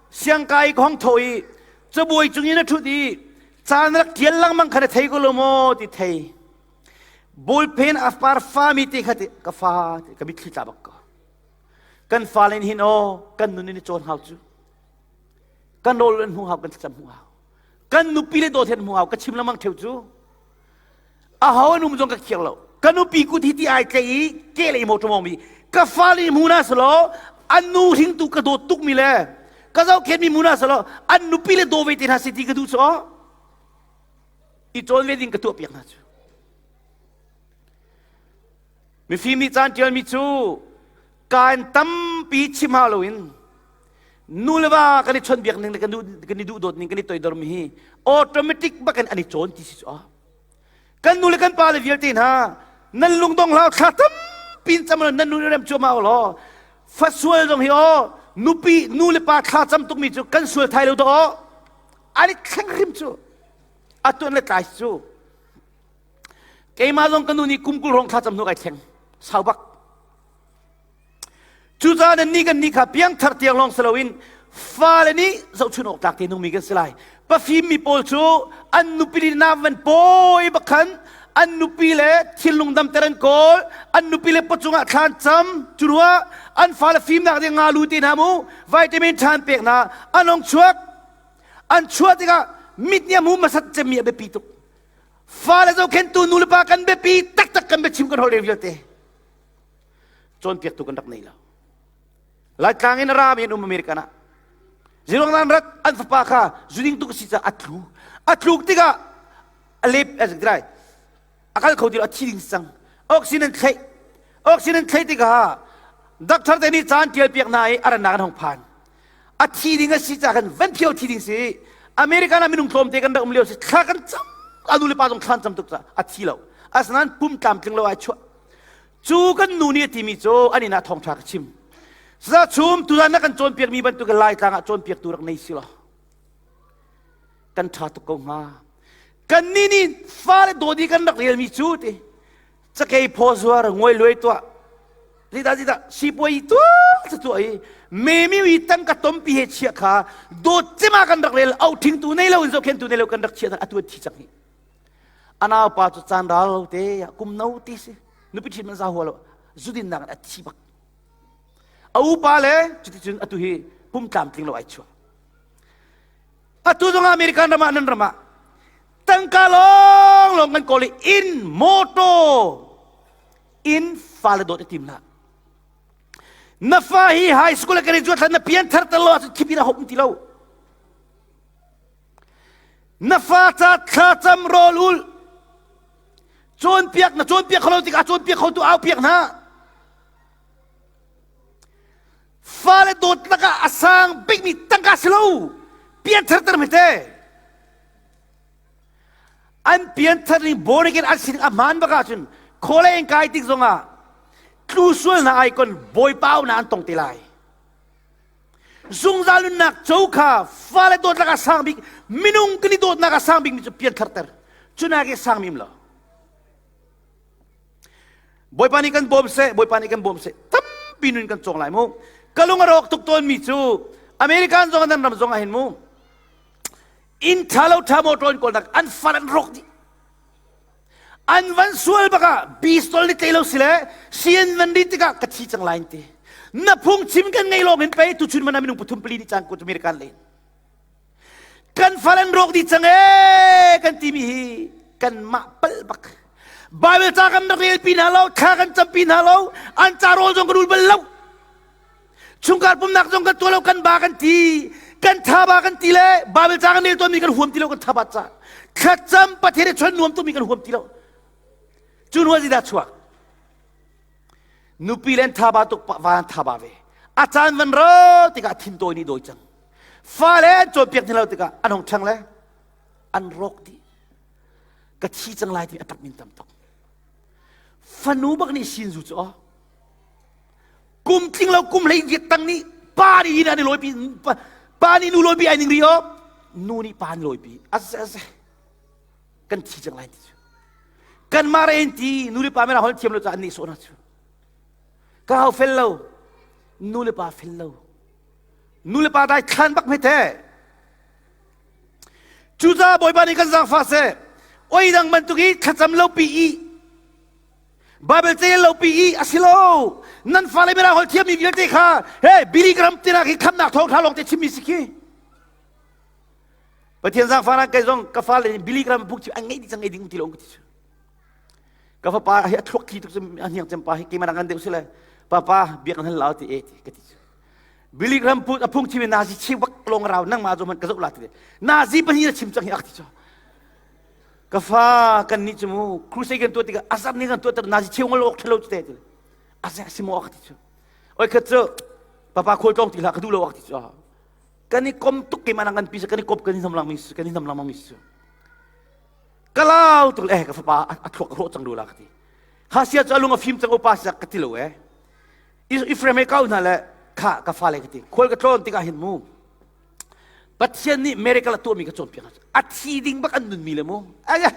siangkai ka hong tho i cabuai cung in a ṭhut i caan rak ṭial lengmang kha na thei ko lo maw ti thei. Ballpen a par fami te kha te ka fa te ka mitthli tla bak ko. Kan fale hin aw kan nun in i cawn hau cu. Kan rawl an hmu hau kan thlacam hmu hau. Kan nupi le dawt hen hmu hau ka chim lamang theu cu. A ho an um zong ka khiak lo. Ka nupi kut hi ti ai tlei i ke le mo ṭomong mi ka fale hmu na selo an nu hringtu ka dawt tuk mi le ka zohkhen mi hmu na selo an nupi le daw ve te hna si ti ka duh cu aw. I cawn ve ding ka tuah piak hna cu. Mifim nih caan ṭialmi cu kaan tampi chim hau loin nu le va kan i chawnhbiak ning le kan i duhdawt ning kan i toidormi hi automatic bakin an i cawn ti si cu a. Kan nu le kan pa le vialte hna nan lungdong hlau thla tampi in cam nan nu rem cuahmah u law fasual zong hi aw nupi nu le pa thla cam tukmi cu kan sual thai lo do aw an i thleng hrim cu a tuan le tlai cu Keimah zong ka nu nih kum 20 hrawng thlacam hnu kai thleng. Sau bak. Cucaah nan nih kan nih kha piangthar tiang lawng si loin fale nih zohchun awk tlak te nungmi kan si lai. Pafim mi pawl cu an nupi le na van pawi bak khan an nupi le thinlung damter an kawl, an nupi le pawcung ah thlan cam, cu ruah an fale fimnak ding nga lu te hna mu, vitamin ṭhan pek hna, an ong chuak, an chuah tikah mit nih a hmu hmasat cemmi a biapi tuk. Fale zohkhenhtu nulepa kan biapi taktak kan biachim kan holh vialte cawnpiaktu kan rak nei lo. Laitlang in a rami an um American ah. Zirong nan rat an fapa kha zuding tuk si caah a tlu. A tluk tikah a lep a drai. A kal kho ti lo a thi ding cang. Oxygen an thlaih. Oxygen an thlaih tikah doctor te nih caan tial piak hna i a rannak an hong phan. A thi ding a si ca kan van phio thi ding si. American ah minung tlawmte kan rak um lio si thla kan cam a nu le pa zong thlan cam tuk ca a thi lo. Asinain pum tlamtling lo ai chuah. Cu kan nu nih a timi cu an inn ah thawngṭha ka chim. Sa chum tuzan na kan cawnpiakmi bantuk in Laitlang ah cawnpiaktu rak nei si law kan ṭha tuk ko hnga. Kan nih nih fale dawt i kan rak relmi cu ti cakei phaw zuar nguai luai tuah zita zita sipuai tuah ca tuah i memi i tangka tompi he chia kha dawt cema kan rak rel au thingtu nei lo in zohkhentu nei lo kan rak chia atu an thi cang hi anau pa cu caan ral lo te kum no ti si nupi ṭhit man za hua lo zudin nak a thi bak a upa le cuticun atu hi pum tlamtling lo ai chuah atu zong American ram ah nan ram ah tangka lawng lawng kan kawl i inn motor inn fale dawt i tim hlah na fa hi high school a graduate hlan na pian thar tel lo ahcun thipin a hop ti lo na fa ca thlacam rawl ul cawnpiak na cawnpiak kho lo tikah cawnpiak kho tu au piak hna fale dawt lakah a sang bikmi tangka si lo pian thar ter te An pianthar ning born again an sining a hmaan bak ahcun khawle in kai tik zongah tlu sual hna ai kon bawipa na an tong te lai. Zungzal nunnak co kha fale dawtnak a sang bik minung kan i dawtnak a sang bik mi cu pianthar ter cunak i sang mim lo. Bawipa nih kan bawm seh, Bawipa nih kan bawm seh. Tampi nun kan cawng lai mu. Ka lung a rawk tuk tawn mi cu American zong nan ram zong ah hin mu. Inn ṭha lo ṭha motor in kawlnak an far an rawk dih. An van sual bak ah pistol ni tlei lo si le sian van ri tikah ka thi cang lai ti. Na phung chim kan ngei lawng in pei tuchun mana minung pathum pali nih cang ko American len. Kan fal an rawk dih cang ee kan timi hi kan mah palh bak. Bible ca kan rak rel pi hna lo, thla kan cam pi hna lo, an ca rawl zong kan ul bal lo. Chungkhar pumnak zong kan tuah lo kan ba kan ti kan tha ba kan ti le Bible ca kan rel tawnmi kan huam ti lo kan tha bat ca thlacam Pathian i chon nuam tukmi kan huam ti lo cu hnu ah chuak nupi le tha ba tuk van tha ba ve a caan van ro tikah thin tawi nih dawi cang fale an cawnpiak hna lo tikah an hong ṭhang le an rawk dih ka thi cang lai ti a tak min tam tuk fanu bak nih sin zu cu aw Kum tling lo kum hlei viet tang nih pa nih hin an i lawipi pa nih nu lawipi ai ning ri o nu nih pa an lawipi ase ase kan thi cang lai ti cu kan mah re ti nu le pa mena hol thiam lo ca an nih sawh na cu ka hau fel lo nu le pa fel lo nu le pa dai thlan bak me te cucaah bawipa nih kan zaangfah seh oi dang bantuk i thlacam lo pi i. Bible cel lo pi i a si lo. Nan fale mirang holh thiammi vialte kha he Billy Graham tina khi khamnak thawngṭha lawng te chimmi si khi. Pathian zaangfahnak kei zong ka fale nih Billy Graham book an ngeih dih cang ngei ding ti lo ka ti cu. Ka fapa hi a thluak thli tuk cu a hniang cem pa hi keimah ngan deuh si le papa biak hal lau ti e ti ka ti cu. Billy Graham put a phung chim nazi chim bak long rau nang ma zo man ka zoh la ti nazi pahnih na chim cang hi ak ti cu. Ka fa kan nih cu mu crusade kan tuah tikah azar nih kan tuah ter nazi cheu ngol ok thalo te ti. Azar si mo ak ti cu. Oi khat cu papa khual tlong ti hlah ka duh lo ak ti cu. Kan i kom tuk keimah nang kan pi kan i kop kan i hnam lang mi kan i hnam lang mi su. Ka lau tuk eh ka fapa a thluak ka hrawh cang lu la ka ti. Kha sia cu a lung a fim cang upa sia ka ti lo eh. Ephraim he kau hna le kha ka fale ka ti. Khual ka tlawn tikah hin mu Pathian nih miracle a tuahmi ka cawnpiak a thi ding bak an nunmi le mu aya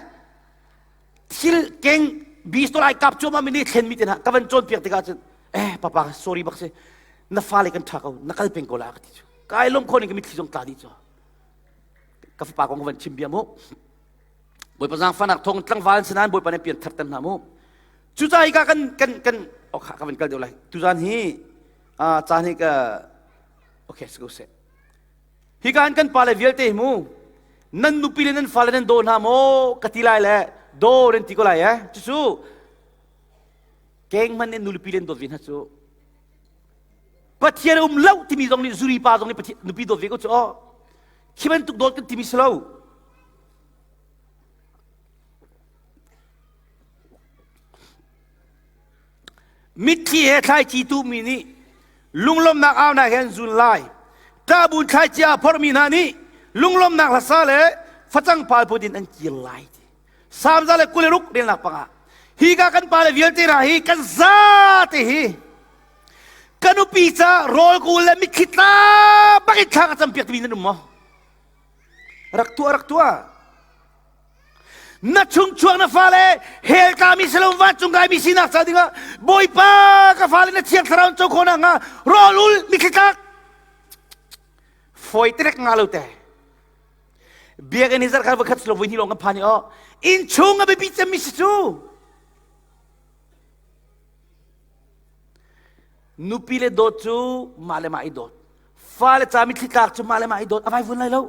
thil keng bistol ai kap cuahmah mi nih thlenmi te hna ka van cawnpiak tikah cun eh papa sorry bak si na fale kan ṭha ko na kal peng ko la ka ti cu kai lom kho ning ka mitthli zong tla dih cu ka fapa kong ka van chim bia mu Bawipa zaangfahnak thawng tlangval si nain Bawipa nih pian thar ter hna mu cucaah hika kan kan kan okha ka van kal deuh lai tuzan hi caan hi ka okay si ko seh Hika in kan pale vialte hi mu nan nupi le nan fale nan daw hna maw ka ti lai le daw nan ti ko lai eh cucu keng hmanh nih nupi le dawt ve hna cu Pathian um lo timi zong nih zuri pa zong nih Pathian nupi dawt ve ko cu aw khi bantuk dawt kan timi si lo Mitthli he thlaici tuhmi nih lunglawmhnak aunak he an zun lai. Ṭahbun thlaici aa phorhmi hna nih lunglawmhnak hlasa le facang pal put in an kir lai ti. Salm 126 relnak pangah hi ka kan pale vialte hna hi kan zate hi ka nupi ca rawl kul le mitthli tla bak in thla ka campiak timi nan um maw? Rak tuah rak tuah. Na chungchuak na fale hell tlami si lo vancung kaimi sinak ca dingah Bawipa ka fale na thiang thlarau co khawh nakhnga rawl ul mitthli tlak fawi terek nga lo te biakinn hi zarkhat voikhat silo voi hnih lawng kan phan i aw innchung a biapi cemmi si cu nupi le dawt cu mah le mah i dawt fale ca mitthli tlak cu mah le mah i dawt a vai vun lai lo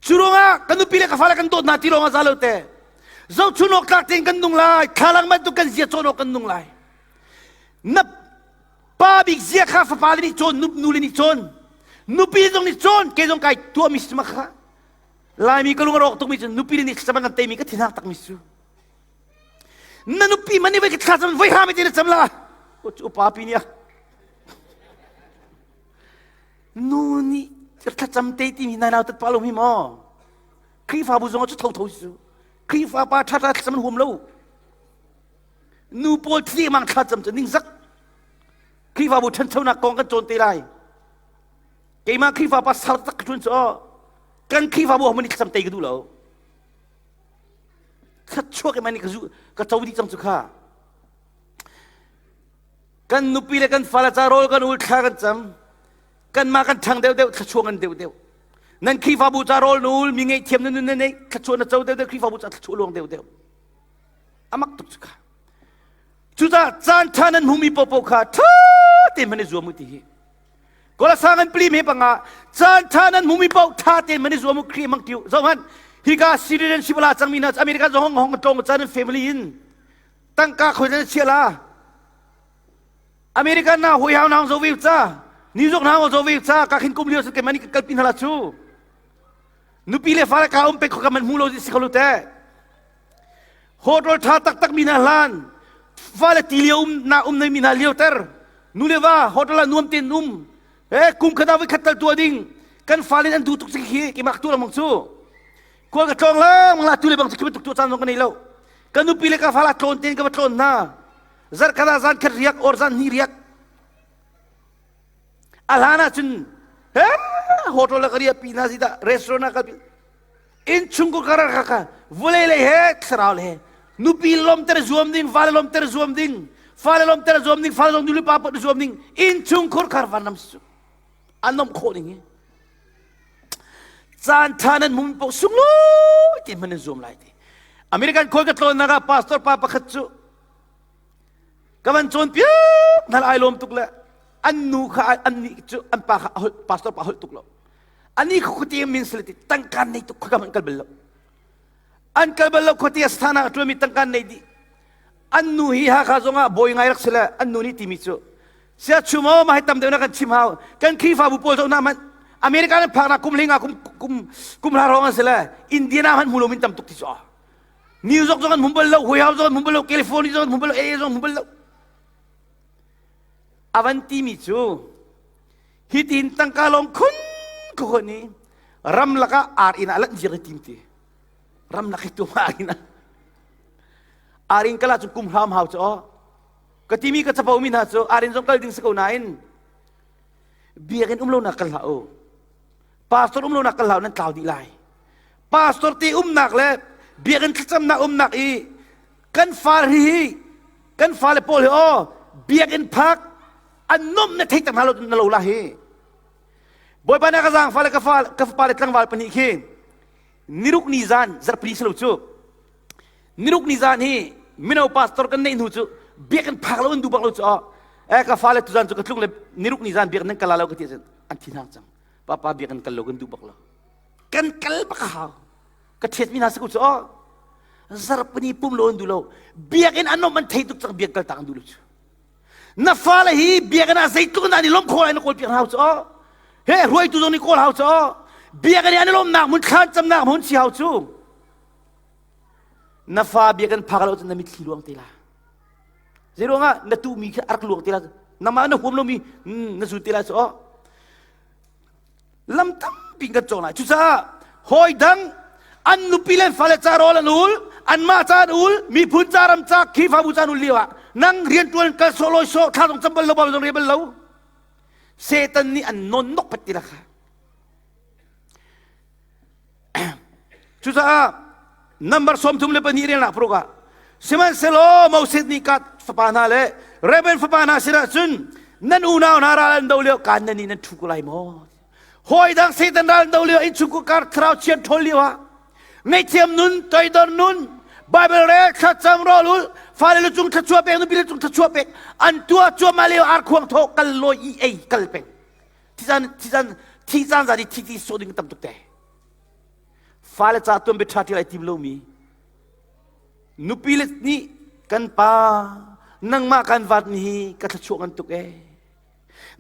Cu ruangah ka nupi le ka fale kan dawt hna ti lawng ah za lo te. Zohchun awk tlak tein kan nung lai. Thlalang bantuk kan zia cawn awk kan nung lai. Na pa bik zia kha fapa le nih cawn, nu le nih cawn. Nupi zong nih cawn, kei zong kai tuahmi si kha. Laimi ka lung a rawk tukmi cu nupi le nih thlacam an kan teimi ka thinhang takmi cu. Na nupi man nih voi ka thlacam voi hram te na cam la. Upa pi nih Nu nih thlacam te timi nai nau tat pa lo hi maw? Khrihfabu zong cu thotho si cu. Khrihfa pa ṭha ṭha thlacam an huam lo. Nu pawl thli mang thlacam cu ningzak. Khrihfabu ṭhanchonak kong kan cawn te lai. Keimah Khrihfa pa sar tak ka ṭuan cu kan Khrihfabu homan nih thlacam te ka duh lo. Thla chuak in ka zu ka co dih cang cu kha. Kan nupi le kan fale ca rawl kan ul thla kan cam. Kanmah kan ṭhang deuhdeuh thluachuah ngan deuhdeuh. Nan Khrihfabu ca rawl na ul mi ngaihthiam na nun na neih thluachuah na co deuhdeuh Khrihfabu ca thluachuah luang deuhdeuh. Amak tuk cu kha. Cucaah caan ṭha nan hmumi popo kha ṭha tein hman i zuam u ti hi. Kolasa ngan pli me panga caan ṭha nan hmumi paoh ṭha tein hman i zuam u Khrih mang tiu. Zohhmanh hika citizenship la cangmi hna America zong hong tlong caan an family in tangka khoi na chia la American na hoi hau nang zo ve ca New York na zo ve ca ka khin kum lio ke mani kalpi hna la chu nupi le fale ka um pe kho ka man hmu lo si kho te hotel tha tak tak mi na hlan fale ti lio um na um nei mi na lio ter nu le va hotel ah nuam ten um eh kum khata voi khat tal tua ding kan fale an du tuk si khi ki mak tu lamang chu Kawl ka tlawng lang la tu le bang cu khi bantuk tu caan zong ka nei lo. Ka nupi le ka fala tlawn tein ka va tlawn hna. Zarh khat ah zan khat riak or zan hnih riak. A hlan ah cun he hotel la ka riah pi hna si dah restaurant ah ka pi inn chung ko kar ka ka vulei lei he thlarau le he nupi lomter zuam ding fale lomter zuam ding fale lomter zuam ding fale zong nu le pa pot zuam ding inn chung khur khar van nam su an nom khawh ding hi Caan ṭha nan hmumi paoh sunglawi te hman nan zuam lai ti. American khual ka tlawnnak ah pastor pa pakhat cu Ka van cawnpiak hna ai lawm tuk le an nu kha an nih cu an pa kha a holh pastor pa holh tuk lo. Ani kha khuate min sile ti tangka nei tuk kha an kal bal lo. An kal bal lo khuate asthana a ṭuanmi tangka nei dih. An nu hi Hakha zongah bawi ngai rak si le an nu nih timi cu sia chum aw mah hi tam deuh na kan chim hau kan Khrihfabu pawl zoh na man America nan phak na kum hlinga kum kum kum hra rong an si le Indiana han hmu lo min tam tuk ti cu New York zong an hmu bal lo Hawaii zong an hmu bal lo California zong an hmu bal lo LA zong an hmu bal lo avan timi cu hitin tangka lawng khun khun i ramlak ah ar inn ah lanh ziar i tim ti ramlak hi tu ar inn ah ar inn kal ahcun kum hram hau cu aw ka timi ka capo mi hna cu ar inn zong kal ding si ko nain biakinn um lonak kal hlah u pastor um lonak kal hlah u nan tlau dih lai pastor te umnak le biakinn thlacamnak umnak i kan fa hi kan fale pawl hi aw biakinn phak an nomh na thei tak hna lo na lo la hi Bawipa na ka zaangfa le ka fa ka fapa le tlangval pahnih khi niruk ni zan zarhpini si lo cu niruk ni zan hi mino pastor kan neih hnu cu biakinn phak lo an duh bak lo cu aw eh ka fale tuzan cu ka tlung le niruk ni zan biakinn nan kal la lo ka ti ahcun an thi hna cang papa biakinn kal lo kan duh bak lo kan kal bak a hau ka ṭhiat mi hna si ko cu aw zarhpini pum lo an duh lo biakinn an um an thei tuk cang biak kal tak an duh lo cu Na fale hi biakinn ah zeitluk in dah an i lawmh khawh lai na kawl piak hna hau cu aw. He hruaitu zong nih kawl hau cu aw. Biakinn i an i lawmhnak hmun thlan camnak hmun si hau cu. Na fa biakinn phak lo cun na mitthli luang te la. Zeiruangah na tuhmi khi a rak luang te la. Nangmah na huam lomi na zun te la cu aw. Lam tampi kan cawng lai. Cucaah hawi dang an nupi le fale ca rawl an ul, anmah ca an ul, miphun ca ram ca Khrihfabu ca an ul lio ah nang riantuan kal sawh lawi sawh thla zong cam bal lo bal zong re bal lo. Satan nih an non nok pet ti la kha. Cucaah number 32 relnak paruk ah sihmanhsehlaw Moses nih Gad fapa hna le Reuben fapa hna sinah cun nan unau hna ral an do lio kaan nan nih nan ṭhu ko lai maw? Hawi dang Satan ral an do lio innchungkhar kar thlarau chian ṭhawl lio ah ngaihthiam nun toidor nun Bible rel thlacam rawl ul fale lu cung thluachuah pek nupi lu cung thluachuah pek an tuah cuahmah lio arkhuang thaw kal lawi i ei kal peng thi caan thi caan thi caan zan i thi ti sawh ding tam tuk te Fale ca tuan bia ṭha ṭial ai tim lomi nupi le nih kan pa nangmah kan vat ni hi ka thluachuah ngan tuk ee.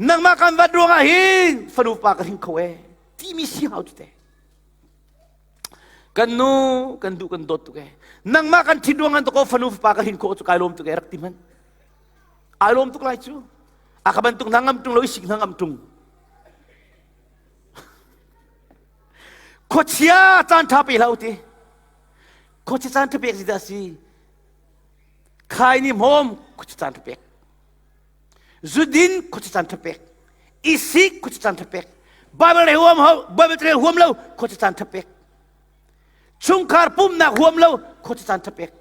Nangmah kan vat ruangah hin fanu pa ka hring kho ee timi si hau cu te. Kan nu kan duh kan dawt tuk ee. Nangmah kan ṭhit ruang an tuk fanu fapa ka hrin khawh cu kai lawm tuk ee rak ti hmanh. Ai lawm tuk lai cu. A ka bantuk hna ngam ṭung lo i sik hna ngam ṭung. Khuachia caan ṭha pe hlah u ti. Khuachia caan ṭha pek si dah si. Khai ni hmawm khuachia caan ṭha pek. Zudin khuachia caan ṭha pek. Isik khuachia caan ṭha pek. Bible rel huam ho, Bible rel huam lo khuachia caan ṭha pek. Chungkhar pumnak huam lo khuachia caan ṭha pek.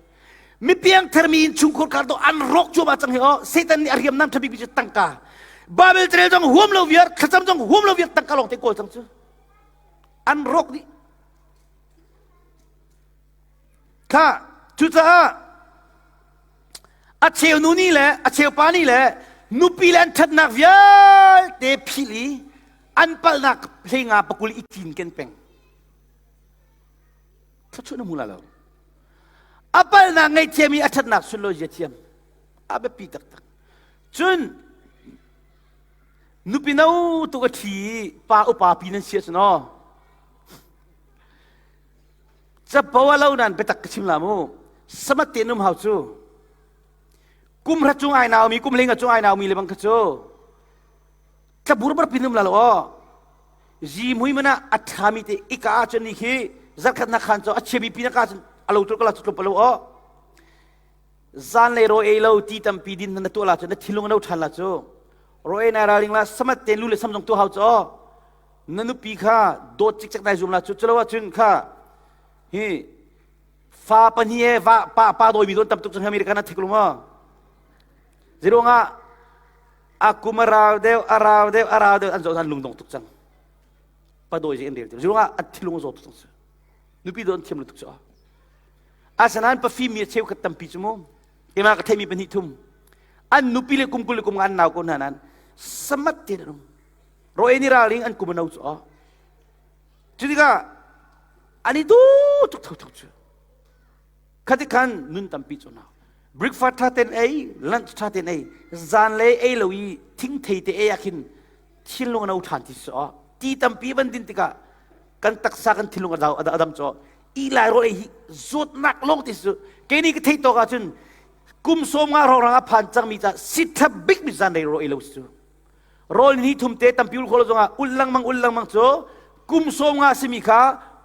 Mi piangthar mi in chungkhar kar do an rawk cuahmah cang hi aw Satan nih a riamnam ṭha bik cu tangka. Bible rel zong huam lo viar, thlacam zong huam lo viar tangka lawng te kawl cang cu. An rawk dih. Kha cucaah a cheu nu nih le a cheu pa nih le nupi le an ṭhatnak vialte philh i an palhnak hleinga pakul i cinken peng. Thluachuah na hmu la lo. A palhnak ngaihthiam i a ṭhatnak sunlawi zia thiam. A biapi taktak. Cun nupi no tuk a ṭhi i pa upa pi nan si ahcun aw capo a lo nan biatak ka chim la mu samat te num hau cu kum hra cung ai naumi kum hlinga cung ai naumi le bang kha cu tlabur bar pin um la lo aw zi mui mana a ṭhami te ika ahcun ni khi zarkhat na khan cu a chiami pi na ka cun a lo tul ka la cu tlawm lo aw zanlei ro ei lo ti tampi din na tuah la cu na thilung no ṭhan la cu ro ei nai raling la samat te lu le sam zong tu hau cu aw na nupi kha dawt cikcek nai zum la cu culo ahcun kha hi fa pahnih he va pa pa dawimi don tam tuk cun America na thik lu maw Zeiruangah a kum a rau deuh a rau deuh a rau deuh an zoh an lungdong tuk cang padawi zi an rel ti ruangah an thilung a zaw tuk cang cu nupi do an thiam lo tuk cu asinain pafim mi a cheukhat tampi cu mu keimah ka theimi pahnih thum An nupi le kum 20 le kum nga an nau ko hna nain samat tein an um. Ro ei ni ralring an kum a no cu aw. Cu tikah an i duh tuk thotho cu. Khati khan nun tampi cu nau. Breakfast tha ten ei, lunch tha ten ei, zan le ei lo i thingthei te ei ah khin thinlung a no ṭhan ti si aw. Ti tampi van din tikah kan taksa kan thinlung a dau a dam cu i lai rawl ei hi zawtnak lawng ti si kei nih ka theih tawk ahcun kum 50 hrawng a phan cangmi ca sitha bik mi zan rei rawl ei lo si cu rawl ni thum te tampi ul kholo zongah ul lengmang ul lengmang cu kum 50 simi kha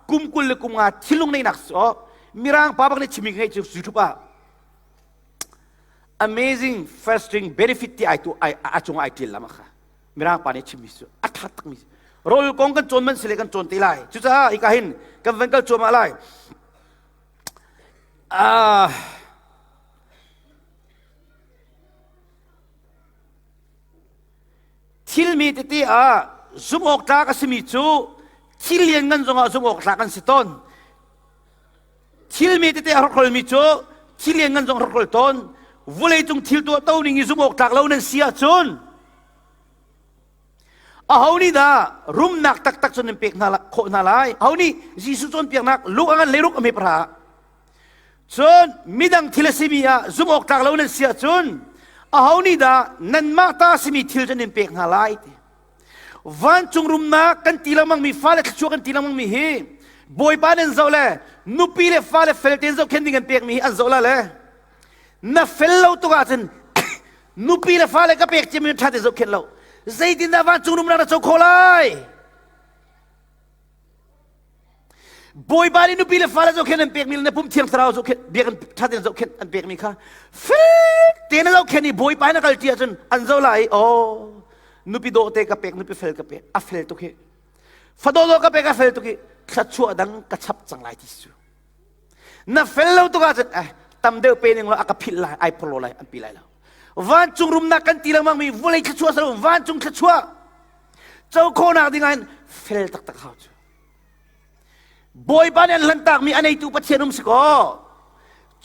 kum 20 le kum nga thilung neihnak si aw mirang pa bak nih chimi ngei cu YouTube ah amazing fasting benefit ti ai tu ai a cung ai tial lama kha mirang pa nih chimmi cu a ṭha takmi rawl kong kan cawn man si le kan cawn te lai cucaah hika hin kan van kal cuahmah lai ah thilmi tete ah zumh awk tlak a simi cu thil lianngan zongah zumh awk tlak an si tawn thilmi tete a hrokrolmi cu thil lianngan zong hrokrol tawn vawleicung thil tuah to ning i zumh awk tlak lo nan si ahcun aho nih dah rumnak taktak cu nan pek hna khawh hna lai aho nih Jesuh cawnpiaknak luk a ngan leiruk a hme pahra cun midang thil a simi ah zumh awk tlak lo nan si ahcun aho nih dah nanmah ta simi thil cu nan pek hna lai ti vancung rumnak kan ti lengmang mi fale thluachuah kan ti lengmang mi hi bawipa nan zoh le nupi le fale fel tein zohkhenh ding an pek mi hi an zoh la le na fel lo tuk ahcun nupi le fale ka pek ciami ṭha te zohkhenh lo zeitindah vancung rumnak na co khawh lai Bawipa nih nupi le fale zohkhenh an pekmi le na pum thiang thlarau zohkhenh biakinn ṭha tein zohkhenh an pekmi kha fel tein na zohkhenh i Bawipa na kal ṭi ahcun an zoh lai i aw nupi dawh te ka pek nupi fel ka pek a fel tuk hi fadawh dawh ka pek a fel tuk hi thluachuah dang ka chap cang lai ti cu na fel lo tuk ahcun eh tam deuh pe ning law a ka philh lai ai phorlo lai an pi lai lo vancung rumnak kan ti lengmang mi vawlei thluachuah sa vancung thluachuah co khawhnak ding ah hin fel taktak hau cu Bawipa nih an hlantakmi a neitu Pathian um si kaw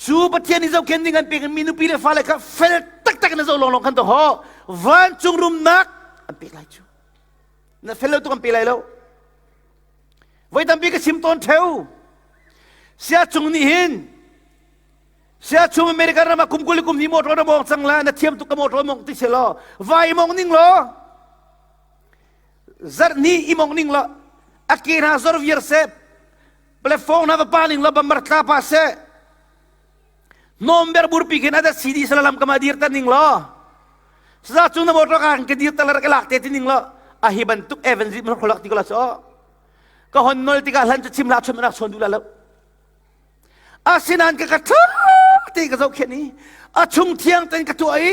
cu Pathian nih zohkhenh ding an pek mi nupi le fale kha fel taktak in zoh lawnglawng khan to ho vancung rumnak an pek lai cu na fel lo tuk an pe lai lo voi tampi ka chim tawn theu sia cung nih hin sia chung American ram ah kum 20 kum ni motor na mong cang la na thiam tuk ka motor mong ti se law vai mong ning law zarh ni i mong ning law a ke hna zor viar seh platform hna va pa ning law bambar tla pa seh nomber burpi khin ada CD sala lam kama dir ta ning law sa chung na motor ka ke dir ta la ka lak te ti ning law a hi bantuk evangelism kholak ti ko la so ka hon nol tikah hlan cu chim la chun rak chon du la lo asinain ka ka ṭha te ka zohkhenh i a chung thiang ten ka tuah i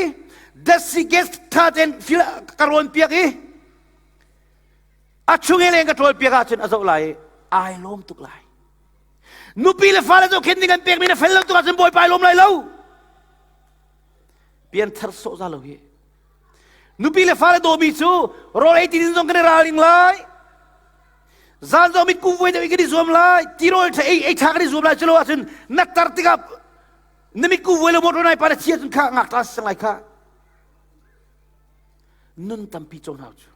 dasi gas ṭha ten fil ka rawn piak i a chung i leng ka ṭawl piak ahcun a zoh lai i ai lawm tuk lai nupi le fale zohkhenh ding an pekmi na fel lo tuk ahcun bawipa ai lawm lai lo pianthar sawh za lo hi nupi le fale dawmi cu rawl ei ti ding zong kan i ralring lai Zan zong mit kuvuai deuh i kan i zuam lai, tirawl ṭha ei ei ṭha kan i zuam lai culo ahcun na tar tikah na mit kuvuai lo motor nai pa na chia cun kha ngakṭa si cang lai kha. Nun tampi cawn hau cu.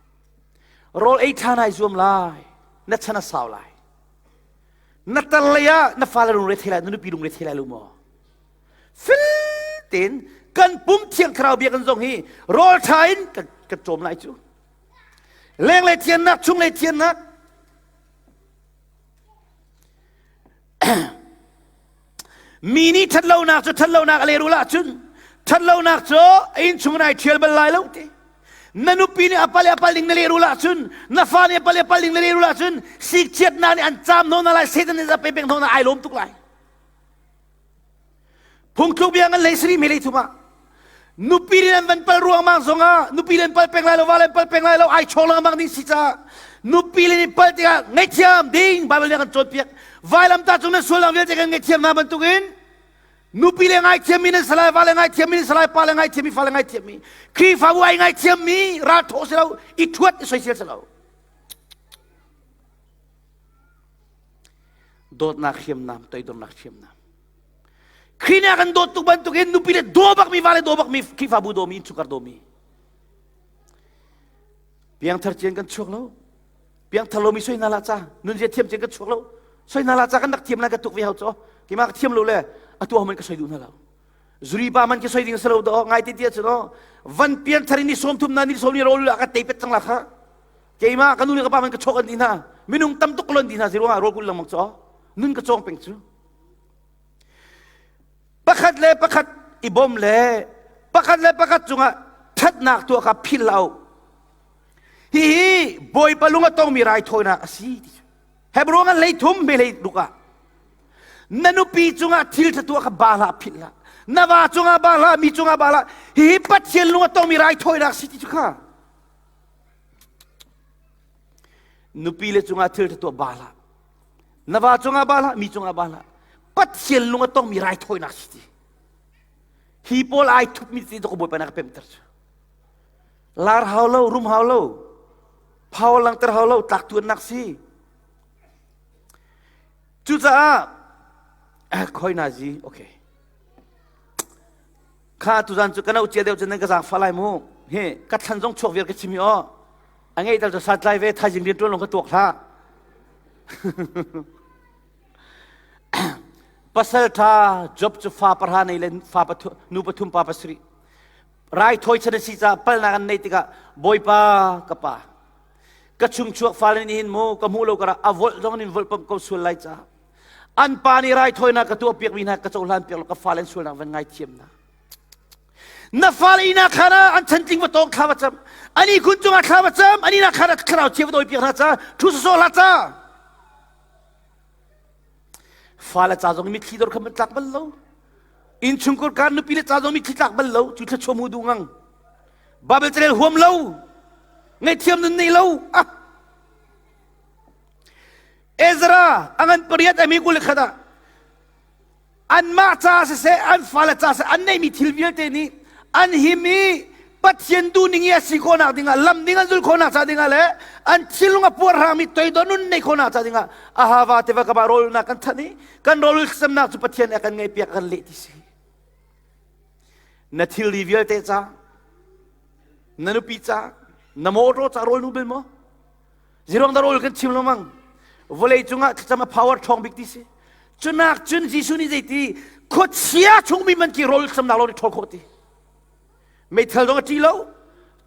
Rawl ei ṭha nai zuam lai, na chan a sau lai. Na tar lei ah na fale lungre thei lai, na nupi lungre thei lai lo maw? Fel tein kan pum thiang thlarau biakinn zong hi rawl ṭha in kan, kan cawm lai cu. Lenglei thiannak, chunglei thiannak. Mi nih ṭhatlonak cu ṭhatlonak a lehrul ahcun ṭhatlonak cu a innchung in ai ṭhial bal lai lo ti. Na nupi nih a pal i a pal ding na lehrul ahcun, na fa nih a pal i a pal ding na lehrul ahcun, sikchiatnak nih an caam hno na lai, Satan nih a pe peng hno na ai lawm tuk lai. Phungthluk bia ngan lei sari me lei thum ah nupi nih an van pal ruangmang zongah nupi len pal peng lai lo va len pal peng lai lo ai chawng lengmang ding si caah nupi le nih pal tikah ngaihthiam ding Bible nih a kan cawnpiak vailamtah cung nan sualnak vialte kan ngaihthiam hna bantukin nupi le ngaithiam mi nan salai va le ngaithiam mi nan salai pa le ngaithiam mi fa le ngaithiam mi Khrihfabu ai ngaithiam mi ral thawh si lo i thuat i soisel si lo dawtnak hriamnam toidornak hriamnam. Khrih nih a kan dawt tuk bantukin nupi le daw bakmi va le daw bakmi Khrihfabu dawmi innchungkhar dawmi. Piangthar cian kan chuak lo. Piangthar lomi soi hna la ca. Nunzia thiam cian kan chuak lo. Soi hna la ca kan rak thiam lai ka tuk ve hau cho. Keimah ka thiam lo le atu homan ka soi duh hna lo. Zuri pa man ke soi ding salo do ngai te tia chu no. Van piangthar in ni som thum na ni som ni rol ka te pet chang la kha. Keimah ka nu le ka pa man ka chok an di hna. Minung tam tuk lon di hna ziruang ah rol kul lengmang cho. Nun ka cawng peng cu. Pakhat le pakhat i bawm le pakhat le pakhat cungah ṭhatnak tuah kha philh hlah u. Hihi Bawipa lung a tongmi raithawinak a si. Hebrew ngan hlei thum hme hlei ruk ah na nupi cungah thil ṭha tuah kha ba hlah philh hlah. Na va cungah ba hlah, mi cungah ba hlah. Hihi Pathian lung a tongmi raithawinak a si ti cu kha. Nupi le cungah thil ṭha tuah ba hlah. Na va cungah ba hlah, mi cungah ba hlah. Pathian lung a tongmi raithawinak si ti. Hi pawl ai thupmi ti ka Bawipa na ka pemter cu. Lar hau lo, rum hau lo, power langter hau lo, tlak tuannak si. Cucaah khoi na zi, okay. Kha tuzan cu ka no cia deuh cun nan ka zaangfah lai mu. Hi, ka thlan zong chuak viar ka chim hi aw. A ngei tal cu santlai ve, thaizing rian ṭuan lawng ka tuak hlah. Pasal ṭha Job cu fa pahra nei le fa pathum, nu pathum pa pasarih. Raithawi chan a si caah palnak an neih tikah Bawipa ka pa ka chungchuak fale nih hin mu ka hmuh lo karah a volh zong in volh pam ko sual lai caah an pa nih raithawinak ka tuah piakmi hna ka cohlan piak lo ka fale an sualnak van ngaithiam na na fale ina khan ah an chantling va tawng thla va cam ani kun cungah thla va cam ani na khan ah thlarau chia va dawi piak hna ca thu sawsawh hlah ca fale ca zong mitthli dor kha man tlak bal lo innchungkhar kar nupi le ca zong mitthli tlak bal lo cu thla chuam hu du ngang Bible carel huam lo ngaihthiam nun nei lo ah Ezra angan pariat ami kul khat ah anmah ca siseh an fale ca siseh an neihmi thil vialte nih an him i Pathian duhning i a si khawhnak dingah lam ding an zulh khawhnak ca dingah le an thinlung a puarhrangmi toidor nun neih khawhnak ca dingah Ahava tiva kaba rawlnak kan thanh i kan rawl thlacamnak cu Pathian a kan ngaihpiak a kan leh ti si na thilri vialte ca na nupi ca na motor ca rawl nu bil maw Zirong da rawl kan chim lo mang. Vawlei cungah thlacam a power ṭhawng bik ti si. Cunak cun Jesuh nih zeiti khuachia chungmi man ki rawl thlacamnak lawng nih ṭhawl khawh ti. Meithal zong a ṭi lo,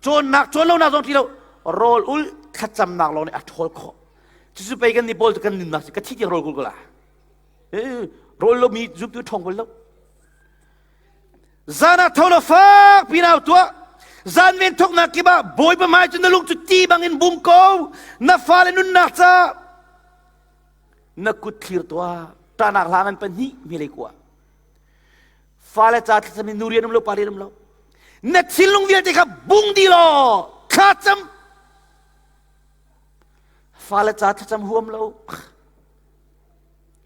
cawnnak cawn lonak zong ṭi lo, rawl ul thlacamnak lawng nih a ṭhawl khawh. Cucu pei kan nih pawl cu kan nunnak si ka thi tiang rawl kul ko la. Rawl lomi zumtu ṭhawng bal lo. Zan ah tho law fak pin au tuah. Zan ven thawknak kip ah Bawipa hmai cu na lung cu ti bangin bung ko. Na fale nunnak ca na kut thlir tuah. Ṭahnak hla ngan pahnih hmelei kua. Fale ca thlacam in nu rian um lo pa rian um lo. Na thinlung vialte kha bung dih law thla cam. Fale ca thlacam huam lo.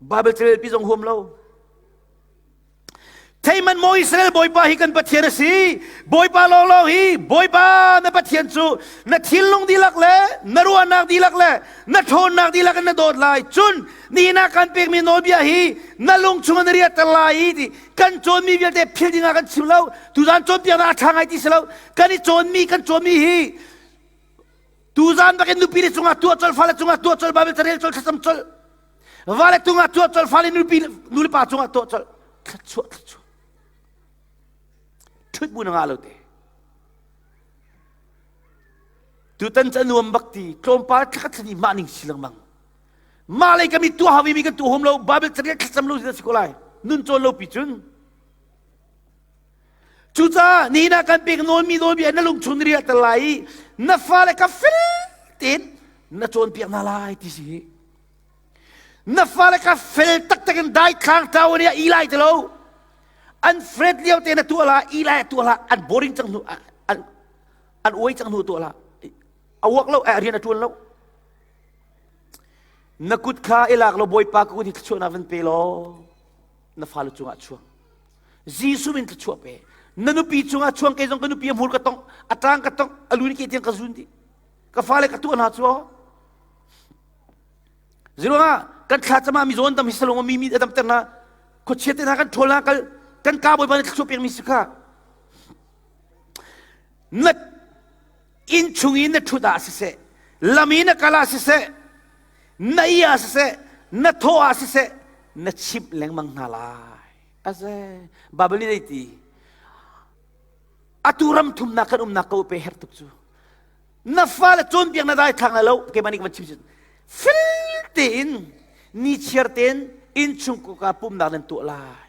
Bible carel pi zong huam lo. Theiman maw Israel Bawipa hi kan Pathian a si. Bawipa lawnglawng hi Bawipa na Pathian cu na thinlung dihlak le na ruahnak dihlak le na ṭhawnnak dihlak in na dawt lai. Cun nihin ah kan pekmi nawlbia hi na lung chungah na riahter lai i ti kan cawnmi vialte philh dingah kan chim lo. Tuzaan cawnpiaknak a ṭha ngai ti si lo. Kan i cawnmi kan cawnmi hi tuzaan bakin nupi le cungah tuah colh, fale cungah tuah colh, Bible carel colh, thlacam colh. Vale tungah tuah colh fale nupi nu le pa cungah tuah colh thluachuah thluachuah ṭhut bu na ngah lo te tutan cu a nuam bak ti tlawmpal thlakhat thlani mah ning si lengmang mah lei kami tuah hawi mi kan tu hom lo bible carial thlacam lo si ko lai nun cawn lo pi cun cucaah nihin ah kan pek nawlmi nawlbia na lungchung na riahter lai i na fale ka fel tein na cawnpiak hna lai ti si hi Na fale kha fel taktak in daithlang tlau in i lai ti lo. An fret lio te na tuah la, i lai tuah la, an boring cang hnu, an an uai cang hnu tuah la. A uak lo, a rian a ṭuan lo. Na kut kha i lak lo, Bawipa ka kut hi thluachuahnak van pe law, na fale cungah chuang. Jesuh min thluachuah pe. Na nupi cungah chuang kei zong ka nupi a hmur ka tong, a tang ka tong, a lu ni ke tiang ka zun dih. Ka fale ka tuah hna cu. Ziruangah kan thlacam ah mizaw an dam hi salung mi mi a damter hna khuachia te hna kan ṭhawl hna kal. Kan ka Bawipa nih thluachuah pekmi si kha. Na inn chung i na ṭhut ah siseh, lam i na kal ah siseh, na i ah siseh, na thawh ah siseh, na chimh lengmang hna lai. Aze, Bible nih ti. Atu ram thumnak kan umnak ko pe herh tuk cu. Na fale cawnpiak na dai thlak na lo, keimah nih ka van chim sin. Fel tein ni chiar tein innchung kuka pumnak nan tuah lai.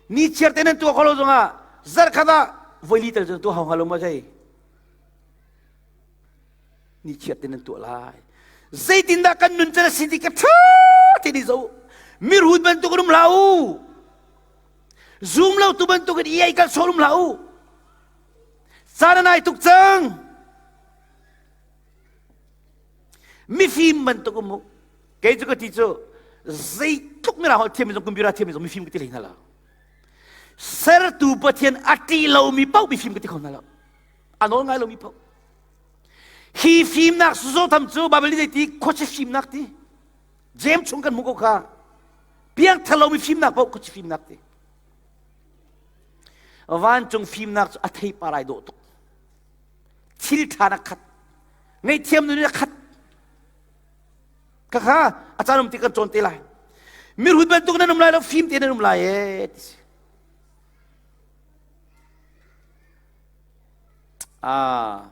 Ni chiar tein nan tuah kho lo zongah zarkhat ah voi li tal cu tuah hau hnga lo maw zei? Ni chiar tein nan tuah lai. Zeitindah kan nun can a si ti ka ṭha tein i zoh. Mirhut bantuk in um hlah u. Zum lo tu bantuk in iai kal sawh um hlah u. Caan a nai tuk cang. Mifim bantuk um u. Kei cu ka ti cu zeitluk mirang holh thiammi zong computer thiammi zong mifim ka ti hlei hna lo. Sertu Pathian a ṭih lomi paoh mifim ka ti kho hna lo. A nawl ngai lomi paoh. Hi fimnak zotham cu Bible nih ti khuachi fimnak ti. James chung kan hmuh ko kha. Piangthar lomi fimnak paoh khuachi fimnak ti. Vancung fimnak cu a theipar ai dawh tuk. Thil ṭha na khat. Ngaihthiam nun in a khat. Khakha a caan um ti kan cawn te lai. Mirhut bantuk nan um lai lo, fim te nan um lai ee ti si. Ah.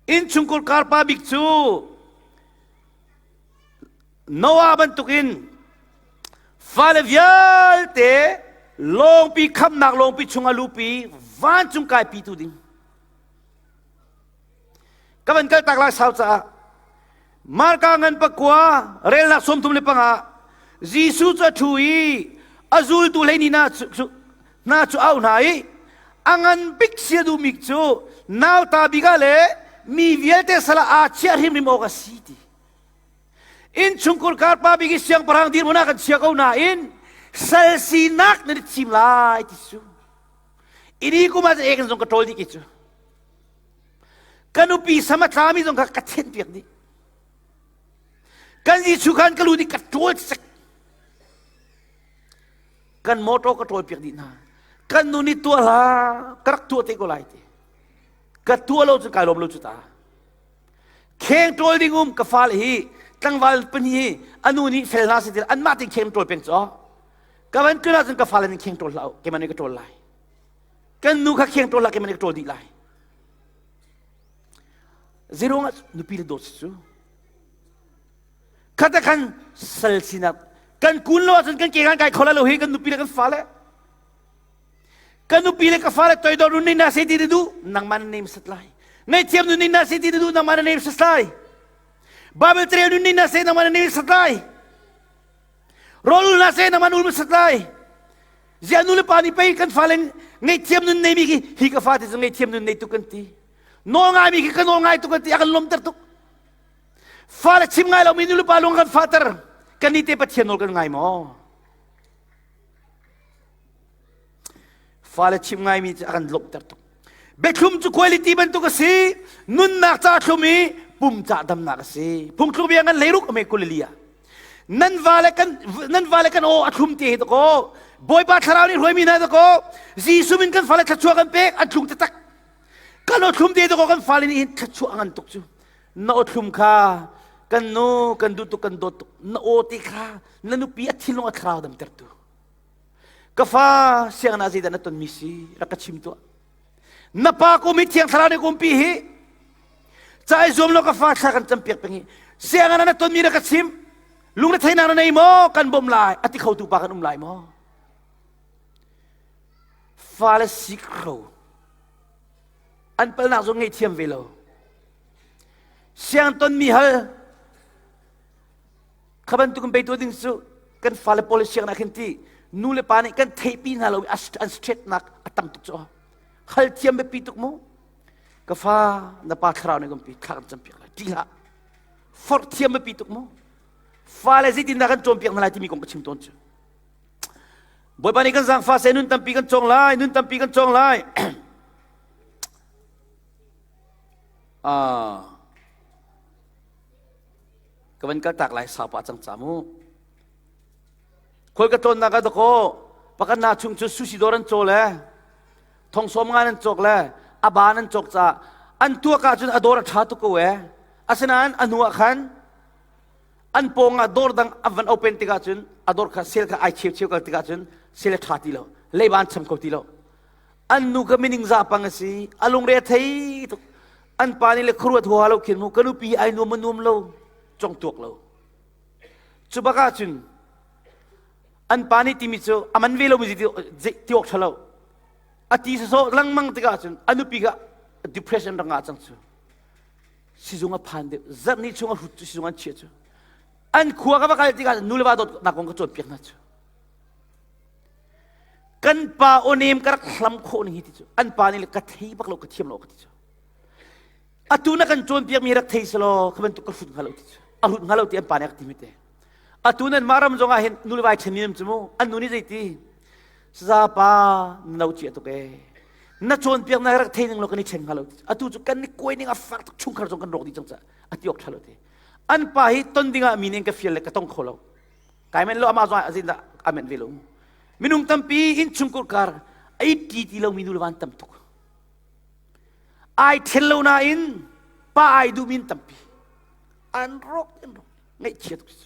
Innchungkhar karpa bik cu Noah bantukin fale vialte lawngpi khamnak lawngpi chungah lupi vancung kaipi tu ding. Ka van kal tak lai sau caah Marka ngan pakua relnak 35 Jesuh cu a ṭhu i a zultu hleini hna cu hna cu au hna i a ngan bik sia duhmi cu nauta bik ah le mi vialte sal ah aa chiah hrimhrim awk a si ti. Innchungkhar karpa bik i siangpahrang dirhmun ah kan chia ko nain sal sinak nan i thim lai ti cu. Ini kum ah ek zong ka ṭawl dih ki cu. Ka nupi sam a tlami zong kha ka thenh piak dih. Kan Jesuh khan ka lu dih ka ṭawl sek. Kan motor ka ṭawl piak dih hna. Kan nu nih tuah hlah, ka rak tuah te ko lai ti. Ka tuah lo cu kai lawm lo cu ta. Kheng ṭawl ding um ka fale hi tlangval pahnih hi a nu nih fel hna seh ti anmah tein kheng ṭawl peng cu. Ka van tlun ahcun ka fale nih kheng ṭawl hlah u, keimah nih ka ṭawl lai. Kan nu kha kheng ṭawl hlah, keimah nih ka ṭawl dih lai. Zeiruang ah nupi le dawt si cu? Khat khan sal sinak kan kun lo ahcun kan ke kan kai kho lai lo hi kan nupi le kan fale. Ka nupi le ka fale toidor nun ning na se ti na duh nangmah na nem sat lai. Ngaihthiam nun ning na se ti na duh nangmah na nem sat lai. Bible trail nun ning na se nangmah na nem sat lai. Rawl na se nangmah na ul sat lai. Ziah nu le pa nih pei kan fale ngaihthiam nun neimi khi hi ka fate cu ngaihthiam nun nei tuk kan ti. Nawl ngaimi khi ka nawl ngai tuk kan ti a kan lawmter tuk. Fale chim ngai lomi nu le pa lung kan fater. Kan nih te Pathian nawl kan ngai maw? Fale chim ngaimi cu a kan lawmhter tuk. Biathlum cu quality bantuk a si. Nunnak ca thlum i pum ca damnak a si. Phungthluk bia ngan leiruk ame kulilia. Nan vale kan nan vale kan aw a thlum te hi to Bawipa thlarau nih hruaimi hna to Jesuh min kan fale thluachuah kan pek an thlung taktak. Kan aw thlum te to kan fale nih hin thluachuah ngan tuk cu. Na aw thlum kha kan nu kan duh tuk kan dawt tuk. Na aw te kha na nupi a thinlung a thlarau damtertu. Ka fa sianginn ah zeidah na tonmi si rak ka chim tuah. Na pa kum hi thiang thlarau nih kumpi hi ca i zuam lo ka fa thla kan campiak peng hi sianginn ah na tonmi rak ka chim lungretheihnak na nei maw kan bawmh lai a ti khotu pa kan um lai maw fale sikro an palnak zong ngaihthiam ve lo siang tonmi hal Kha bantuk in beitu ding cu kan fale pawl sianginn ah khin ti nu le pa nih kan theihpi hna lo an stretnak a tam tuk cu hal thiam biapi tuk mu ka fa na pa thlarau nih kan pi thla kan campiak lai ṭih hlah forh thiam biapi tuk mu fale zeitindah kan cawnpiak hna lai timi kong ka chim tawn cu Bawipa nih kan zaangfa seh nun tampi kan cawng lai nun tampi kan cawng lai ah Ka van kaltak lai sau pah cang ca mu. Khual ka tlawnnak ah dakaw. Pakhat na chung cu sushi dawr an caw le thong sawm nga nan cawk le a ba nan cawk caah an tuak ahcun a dawr a ṭha tuk ko ee. Asinain a hnu ah khan an pawng ah dawr dang an van open tikah cun a dawr kha sel kha ai cheu cheu kal tikah cun sel a ṭha ti lo leiba an cham kho ti lo an nu ka mining za pang a si a lungre a thei tuk an pa nih le khuaruat huaha lo khin mu ka nupi ai nuam a nuam lo cong tuak lo cu bak ah cun an pa nih timi cu a man ve lo mi ti awk ṭha lo a ti sawsawh lengmang tikah cun a nupi kha depression rak ngah cang cu sizung a phan deuh zarh ni chung a hrut cu sizung an chiah cu an khua ka va kal tikah nu le va dawtnak kong ka cawnpiak hna cu kan pa aw-nem ka rak hlam khawh ning hi ti cu an pa nih le ka thei bak lo ka thiam lo ka ti cu atu na kan cawnpiak mi rak thei selaw kha bantuk ka hrut hnga lo ti cu a hrut hnga lo ti an pa nih a ka ti mi te atu nan mah ram zong ah hin nu le vai ṭhen mi cu mu an nu nih zeiti saza pa na no cia tuk ee na cawnpiak na rak thei ning lo kan i ṭhen hnga lo atu cu kan i kuai ning a fak tuk chungkhar zong kan rawk dih cang caah a ti awk ṭha lo ti an pa hi ton ding ah mi nih ka fial le ka tong kho lo kai men lo amah zong ah zindah a men ve lo minung tampi innchungkhar kar ai ṭi ti lo mi nu le van tam tuk ai ṭhen lo nain pa ai duh min tampi an rawk an rawk ngaihchia tuk si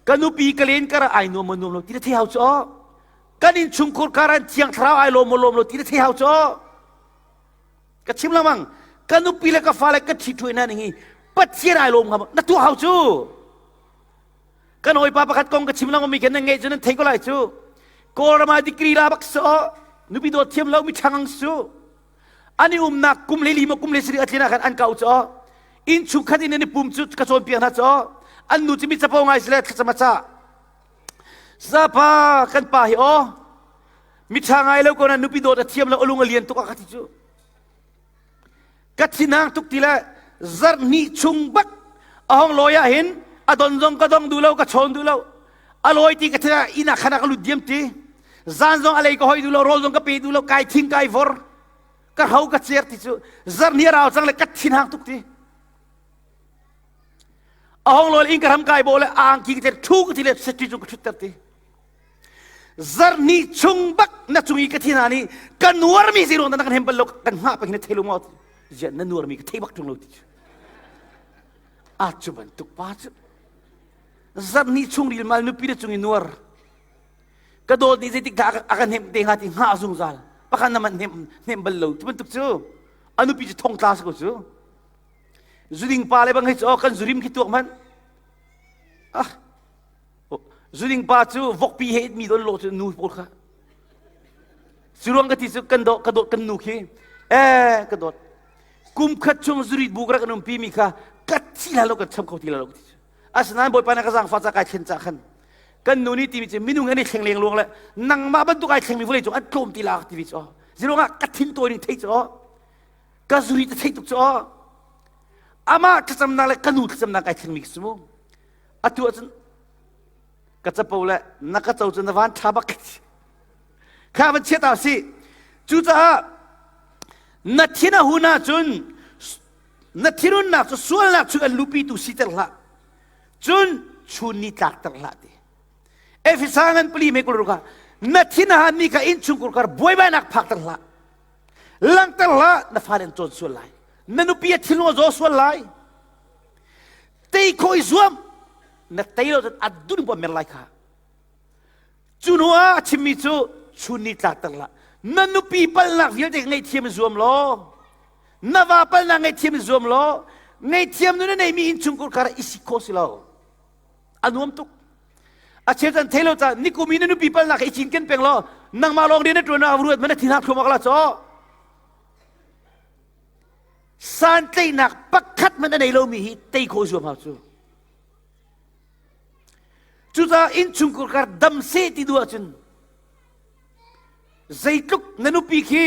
ka nupi ka len kar ai nuam maw nuam lo ti na thei hau cu kan innchungkhur kar an thiang thlarau ai lawm maw lawm lo ti na thei hau cu ka chim lengmang ka nupi le ka fale ka ṭhi ṭhuai na ning hi pathian ai lawm hnga na tuah hau cu kan hawipa pakhat kong ka chim lengmang mi khan nan ngeih cu nan thei ko lai cu kawlram ah degree la bak so nupi dawt thiam lo mi ṭhangang su an i umnak kum le li maw kum le sarih a tlin ah khan an kau cu inn chungkhat in an i pum cu ka cawnpiak hna cu an nu cu mi capo ngai si le thlacam a cah sapa kan pa hi aw mi ṭha ngai lo ko na nupi dawt a thiam lo a lung a lian tuk a ka ti cu ka thinhang tuk ti le zarh hnih chung bak a hong lawi ah hin a don zong ka dong duh lo ka chawn duh lo a lawi ti ka thin inn ah khan ah ka lut diam ti zan zong a lei ka hoi duh lo rawl zong ka pe duh lo kai thing kai vor ka hro ka cer ti cu zarh hnih a rau cang le ka thinhang tuk ti a hong lawi in ka ram kai bo le a angki ka cer thu ka ti le setri cu ka thut ter ti zarh hnih chung bak na cung i ka thin hna nih ka nuarmi zei ruang dah na kan hem bal lo kan hngah peng na thei lo maw ziah na nuarmi ka thei bak ṭung lo ti cu a cu bantuk pa cu zarh hnih chung rilmal nupi na cung i nuar ka dawt nih zeitik dah a ka hnemh te hnga ti hngah zungzal pakhat na man hnem hnem bal lo ti bantuk cu a nupi cu thong tla si ko cu zuding pa le bang hei cu oh kan zurim khi tuak hmanh ah Zuding pa cu vokpi he mi don lo cu nu pawl kha. Curuang ka ti cu kan dawt ka dawt kan nu khi eh ka dawt kum khat chung zurit bu ka rak um pi mi kha ka thi la lo kan cham kho ti la lo ka ti cu. Asinain Bawipa na ka zaangfah ca kai thlen ca khan kan nu nih timi cu minung an i thleng leng luang le nangmah bantuk ai thlengmi vawlei cung an tlawm ti la ti mi cu ziruang ah ka thin tawi ning thei cu ka zuri te thei tuk cu amah thlacamnak le ka nu thlacamnak ai thlengmi khi cu mu atu ahcun ka capo le na ka co cu na van ṭha bak kha van chiat si cucaah na thin a hun ahcun na thinhunnak cu sualnak chung an lupitu siter hlah cun chun ni tlakter hlah ti Efesa ngan pali me kul ka na thin a hanmi kha innchungkhur kar buaibainak phakter hlah langhter hlah na fale an cawn sual lai na nupi a thinlung a zaw sual lai tei khawh i zuam na tei lo cun a dun bu mer lai kha cu hnu ah a chimmi cu chun ni tlak tak lah na nupi palnak vialte ngaihthiam i zuam law na va palnak ngaihthiam i zuam law ngaihthiam nu na neimi innchungkhur kar i si khawh si lo a nuam tuk a cheu can thei lo ca nikum i na nupi palnak i cinken peng law nangmah lawng rian na ṭuan ah ruat man na thin hak thluamak la caw Santlaihnak pakhat hmanh a nei lomi hi tei khawh zuam hau cu. Cucaah innchungkhar kar dam seh ti duh ahcun zeitluk na nupi khi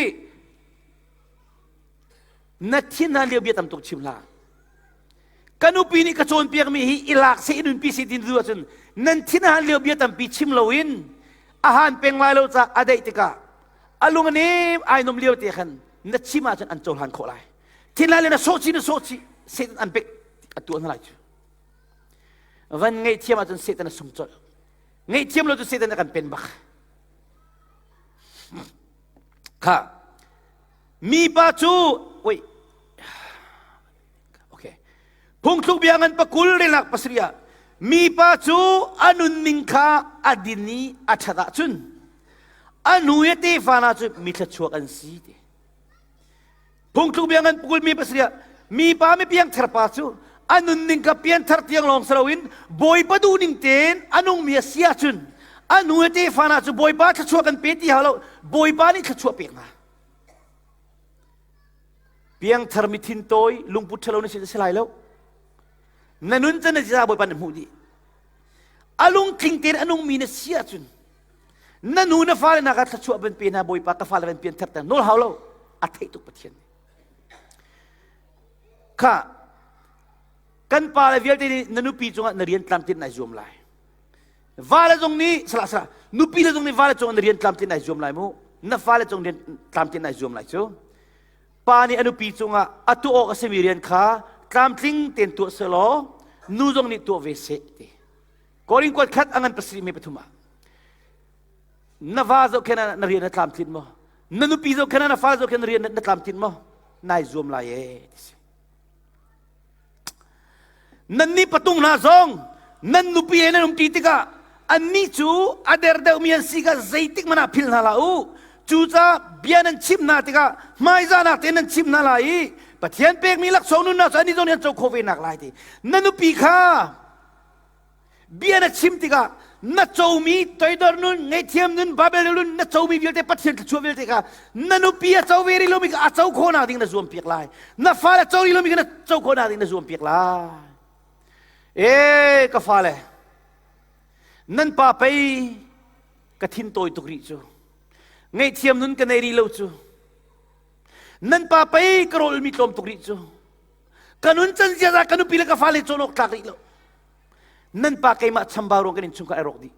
na thin hna lio bia tam tuk chim hlah. Ka nupi nih ka cawnpiakmi hi i lak seh i nunpi seh ti duh ahcun nan thin a han lio bia tampi chim loin a han peng lai lo caah a daih tikah a lung a nem ai nom lio te khan na chim ahcun an cohlan khawh lai thinlai le na sawh chih na sawh chih Satan an pek a tuah hna lai cu van ngaihthiam ahcun Satan a sung colh. Ngaihthiam lo cu Satan a kan pen bak. Kha mipa cu wait okay phungthluk bia ngan pakul relnak pasarih ah mipa cu a nunning kha a din i a ṭhat ahcun a nu i tefa hna cu mi thluachuak an si ti. Phungthluk bia ngan pakul mi pasarih ah mipa mi piangthar pa cu a nunning kha pianthar tiang lawng si loin Bawipa duhning tein a nungmi a si ahcun a nu le tefa hna cu Bawipa thluachuah kan pe ti hau lo Bawipa nih thluachuah pek hna. Piangthar mi thintawi lungput ṭhalo na si si lai lo. Na nun can na ziza Bawipa nih hmuh dih. A lungtling tein a nungmi na si ahcun na nu na fale hna kha thluachuah van pe hna Bawipa ka fale van pianthar ter nawl hau lo a theih tuk Pathian nih. Kha kan pa le vialte nih na nupi cungah na rian tlamtlin nai zuam lai. Vale zong nih salah salah nupi le zong nih vale cungah na rian tlamtlin nai zuam lai mu. Na fale cung rian tlamtlin nai zuam lai cu. Pa nih a nupi cungah a tuah awk a simi rian kha tlamtling tein tuah selaw nu zong nih tuah ve seh ti. Korin kuat khat a ngan pasarih me pathum ah na va zohkhen ah na rian na tlamtlin maw? Na nupi zohkhen ah na fa zohkhen na rian na tlamtlin maw? Nai zuam lai ee ti si. Nannih patung hna zong nan nupi he nan umṭi tikah annih cu a der deuhmi an si kha zeitik hmanh ah philh hna hlah u. Cucaah bia nan chimh hna tikah hmaizahnak tein nan chimh hna lai i Pathian pekmi laksawng nunnak cu annih zong nih an co khawh ve nak lai ti. Na nupi kha bia na chim tikah na comi toidor nun ngaihthiam nun Babel nun na comi vialte Pathian thluachuah vialte kha na nupi a co ve rih lomi kha a co khawhnak ding na zuam piak lai na fale co rih lomi kha na co khawhnak ding na zuam piak lai e ka fale nan pa pei ka thin tawi tuk rih cu ngaihthiam nun ka nei rih lo cu nan pa pei ka rawlmi tlawm tuk rih cu ka nun can ziaza ka nupi le ka fale cawn awk tlak rih lo nan pa keimah chambau ruang kan innchungkhar ai rawk dih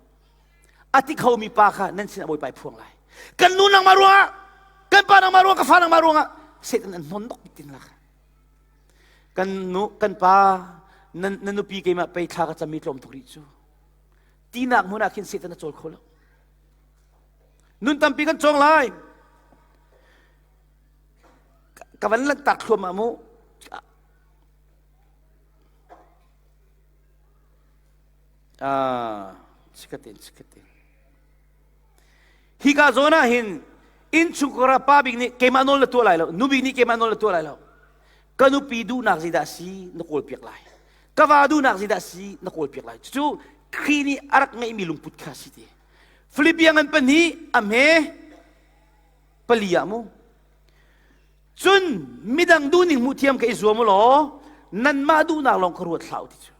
a ti khomi pa kha nan sinah bawipa i phuang lai kan nu nangmah ruangah kan pa nangmah ruangah ka fa nangmah ruangah Satan an hnon dok tin lak kan nu kan pa nan na nupi keimah pei thla ka cami tlawm tuk rih cu tinak hmun ah khin Satan a cawl kho lo nun tampi kan cawng lai ka van lanhtak thluahmah mu ah chikatin chikatin hika zawn ah hin innchungkhar ah pa bik nih keimah nawl na tuah lai lo nu bik nih keimah nawl na tuah lai lo ka nupi duhnak zeidah si na kawl piak lai ka va duhnak zeidah si na kawl piak lai cucu Khrih nih a rak ngeihmi lungput kha si ti Philippian ngan pahnih a hme pali ah mu Cun midang duhning hmuh thiam kha i zuam u law nanmah duhnak lawng kha ruat hlah u ti cu.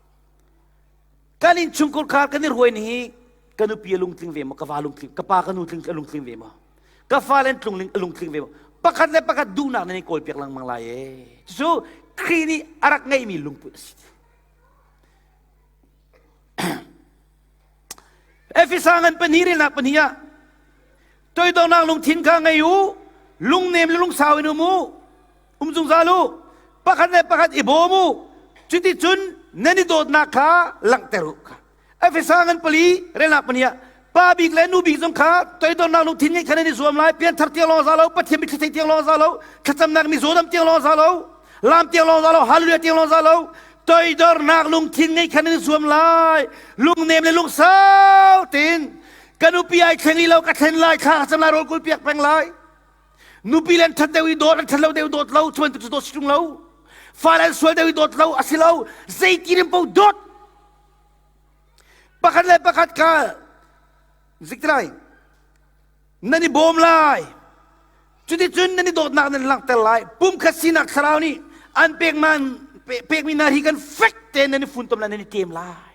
Kan innchungkhar khar kan i ruai ni hi ka nupi a lungtling ve maw, ka va lungtling, ka pa ka nu tling a lungtling ve maw, ka fale an tlungling a lungtling ve maw. Pakhat le pakhat duhnak nan i kawlpiak lengmang lai ee. Cucu Khrih nih a rak ngeihmi lungput a si. Efesa ngan pahnih relnak pahnih ah toidornak lungthin kha ngei u, lungnem le lungsau in um u, um zungzal u, pakhat le pakhat i bawm u, cuticun nan i dawtnak kha langhter u kha. Efesa ngan pali relnak pahnih ah pa bik le nu bik zong kha toidornak lungthin ngeih kha nan i zuam lai, pianthar tiang lawng za lo, Pathian mitthli thei tiang lawng za lo, thlacamnak mizaw tiang lawng za lo, lam tiang lawng za lo, hallelujah tiang lawng za lo, toidornak lungthin ngeih kha nan i zuam lai, lungnem le lungsau tein ka nupi ai thleng i lo ka thlen lai thla ka cam lai rawl kul piak peng lai nupi le an ṭhat deuh i dawt an ṭhat lo deuh dawt lo cu bantuk cu dawt si ṭung lo fale an sual deuh i dawt lo a si lo zeiti rim paoh dawt pakhat le pakhat kha zik lai nan i bawm lai cuticun nan i dawtnak nan langhter lai pumkhat sinak thlarau nih an pekman pekmi hna hi kan fek tein nan i funtom lai nan i tem lai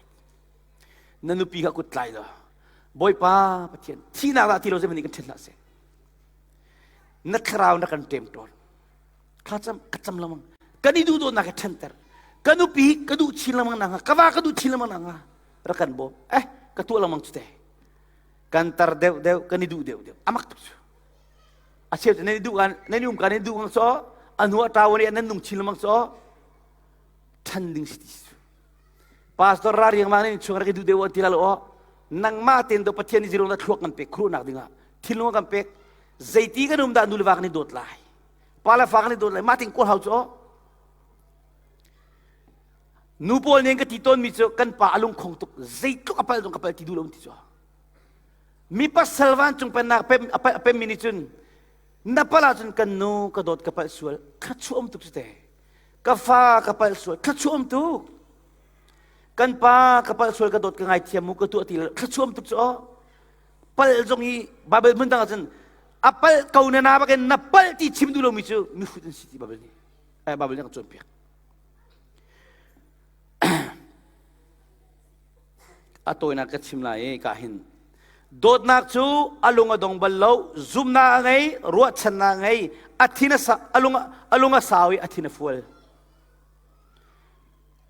na nupi kha kut tlai law Bawipa Pathian thihnak dah ti lo zeihmanh nih kan ṭhen hlah seh na thlarau na kan ṭem tawn thla cam ka cam lengmang kan i duhdawtnak ka ṭhenter ka nupi ka duh chin lengmang nak hnga ka va ka duh chin lengmang nak hnga rak kan bawm eh ka tuah lengmang cu te kan tar deuh deuh kan i duh deuh deuh amak tuk cu a cheu cu nan i duh kan nan i um kan i duh ngang so a hnu a ṭau nih nan nung chin lengmang so ṭhan ding si ti Pastor ra riangmang nih chung rak i duh deuh ti la lo aw. Nangmah ten do Pathian nih zirong na thluak kan pek khuruhnak dingah thinlung kan pek. Zeiti kan um dah nu le va kan i dawt lai. Pa le fa kan i dawt lai. Mah ting kawl hau cu. Nu pawl nih ka ti tawnmi cu kan pa a lungkhong tuk zeitluk a palh zong ka palh ti duh lo ti cu. Mi pasal vancung pennak a pemmi nih cun na palh ahcun kan nu ka dawt ka palh sual thluachuah um tuk cu te. Ka fa ka palh sual thluachuah um tuk. Kan pa ka palh sual ka dawt ka ngaithiam mu ka tuah ti lo thluachuah um tuk cu aw. Palh zong hi Bible hmun dang ahcun a palh ko na na bakin na palh ti chim duh lomi cu mihrut an si ti Bible nih. Eh, Bible nih a kan cawnpiak. A tawinak ka chim lai i ka hin dawtnak cu a lung a dong bal lo zumnak a ngei ruahchannak a ngei a thin a sa a lung a lung a sau i a thin a fual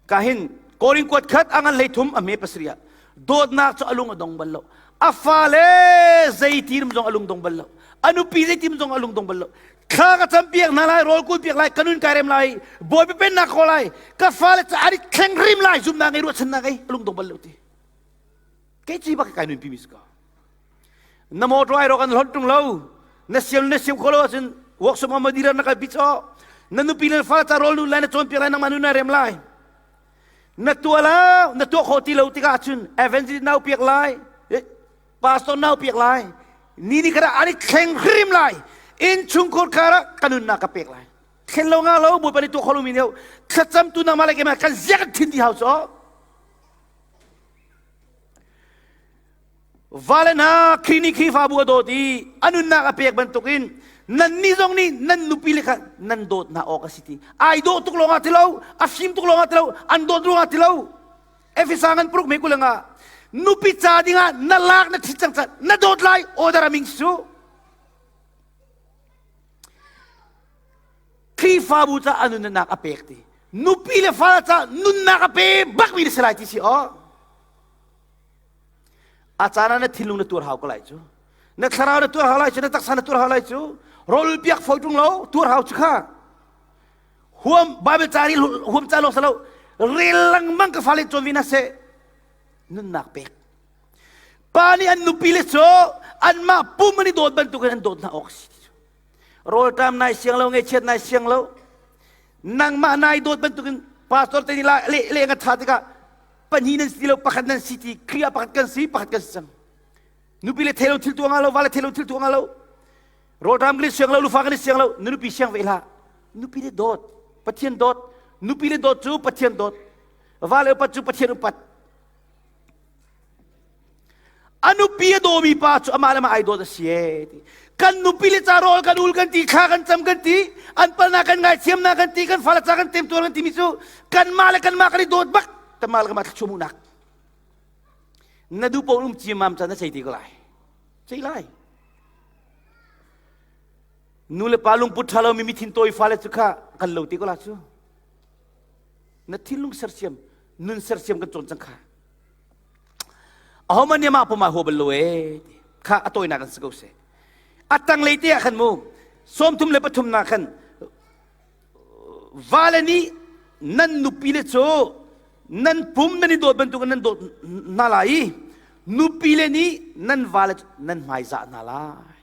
ka hin Korin kuat khat a ngan hlei thum a me pasarih ah dawtnak cu a lung a dong bal lo a fale zeitin zong a lung dong bal lo a nupi zeitin zong a lung dong bal lo thla ka cam piak hna lai rawl kul piak lai ka nun kai rem lai bawipa pennak ko lai ka fale ca an i thleng rim lai zumnak ngei ruahchannak ngei a lung dong bal lo ti kei ci bak kai nun pi mi si ko na motor ai ro kan hlot tung lo na siam na siam kho lo ahcun workshop ma dira na kal pi cho na nupi le fa ca rawl nu lai na cawn piak lai nangmah nu na rem lai na tua la na tua kho ti lo tikah cun evangelist nau piak lai pastor nau piak lai ni ni kara ani thleng hrim lai in chungkhur kara kanun na ka pek lai thlen lo nga lo bawipa ni tua kho lo mi neu thlacam tu nangmah le keimah kan ziak thin ti hau cho Vale hna Khrih nih Khrihfabu a dawt i a nunnak a pek bantukin nannih zong nih nan nupi le kha nan dawt hna awk a si ti. Ai dawh tuk lawngah ti lo, a fim tuk lawngah ti lo, an dawt ruangah ti lo. Efesa ngan paruk me kulanga nupi ca dingah na lak na ṭhit cang ca na dawt lai order a ming su. Khrihfabu ca a nunnak a pek ti. Nupi le fale ca nunnak a pe bak mi na si lai ti si aw. A caan ah na thinlung na tuar hau ko lai cu. Na thlarau na tuar hau lai cu, na taksa na tuar hau lai cu. Rawl piak fawi ṭung lo, tuar hau cu kha. Huam Bible ca rel huam ca lawng salo rel lengmang ka fale cawn vi na seh. Nunnak pek. Pa nih an nupi le cu anmah pum an i dawt bantukin an dawt hna awk a si. Rawlṭam nai siang lo, ngaihchiat nai siang lo. Nangmah nai dawt bantukin pastor te nih la le le nga ṭha tikah pahnih nan si lo pakhat nan si ti Khrih ah pakhat kan si pakhat kan si cang nupi le thelo thil tuah nga lo va le thelo thil tuah nga lo rawlṭam kan i siang lo lufa kan i siang lo na nupi siang ve hlah nupi le dawt Pathian dawt nupi le dawt cu Pathian dawt va le upat cu Pathian upat A nupi a dawmi pa cu amah le amah ai dawt a si ee ti. Kan nupi le ca rawl kan ul kan ti, thla kan cam kan ti, an palnak kan ngaithiamnak kan ti, kan fale ca kan temtuar kan timi cu kanmah le kanmah kan i dawt bak. Kanmah le kanmah thluachuah hmuhnak. Na duh paoh um ciammam ca na cei te ko lai. Cei lai. Nu le pa lungput ṭha lomi mithin tawi fale cu kha kan lo te ko la cu. Na thinlung sersiam, nun sersiam kan cawn cang kha. Ahohmanh nih amah pum ah hua bal lo ee ti kha a tawinak in si ko seh. A tanglei te ah khan mu 33 na khan vale nih nan nupi le cu nan pum nan i dawt bantukin nan dawt hna lai i nupi le nih nan vale cu nan hmaizah hna lai.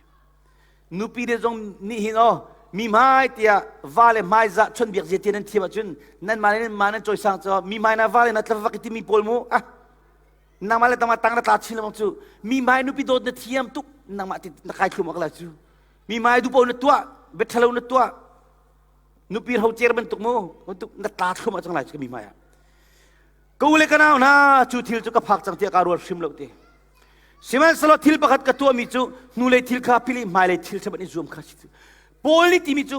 Nupi le zong nih hin aw mi hmai tiah vale hmaizah chawnhbiak zia ti nan thiam ahcun nanmah le nanmah nan cawisang cu mi hmai na vale na tlavak i timi pawl mu ah nangmah le tangmah tang na tla chin lengmang cu mi hmai nupi dawt na thiam tuk nangmah ti na kai thlum ak la cu mi hmai dupo na tuah biathalo na tuah nupi ho cer bantuk mu bantuk na tla thlum ah cang lai cu mi hmai ah ka u le ka nau hna cu thil cu ka phak cang tiah ka ruat hrim lo ti Sihmanhsehlaw thil pakhat ka tuahmi cu hnulei thil kha philh i hmailei thil ṭha i zuam kha si cu. Paul nih timi cu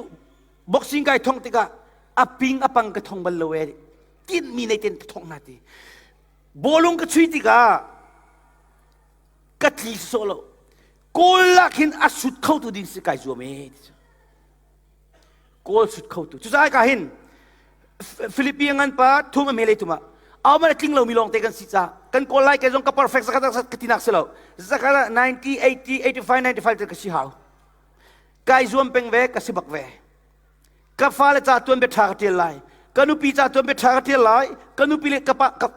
boxing kai thong tikah a ping a pang ka thong bal lo ee tinhmi nei ten ka thong hna ti. Bawlung ka chui tikah ka tli sawh lo. Kawl lak hin a sut kho tu ding si kai zuam ee ti cu. Kawl sut kho tu. Cucaah ka hin Philippi ngan pa thum a mele thum ah au man a tling lomi lawng te kan si ca kan kawl lai ke zong ka perfect zakhat zakhat ka tinak si lo zakhat 90 80 85 95 te ka si hau kai zuam peng ve ka si bak ve ka fale ca tuan bia tha ka tial lai ka nupi ca tuan bia tha ka tial lai ka nupi le ka pa ka,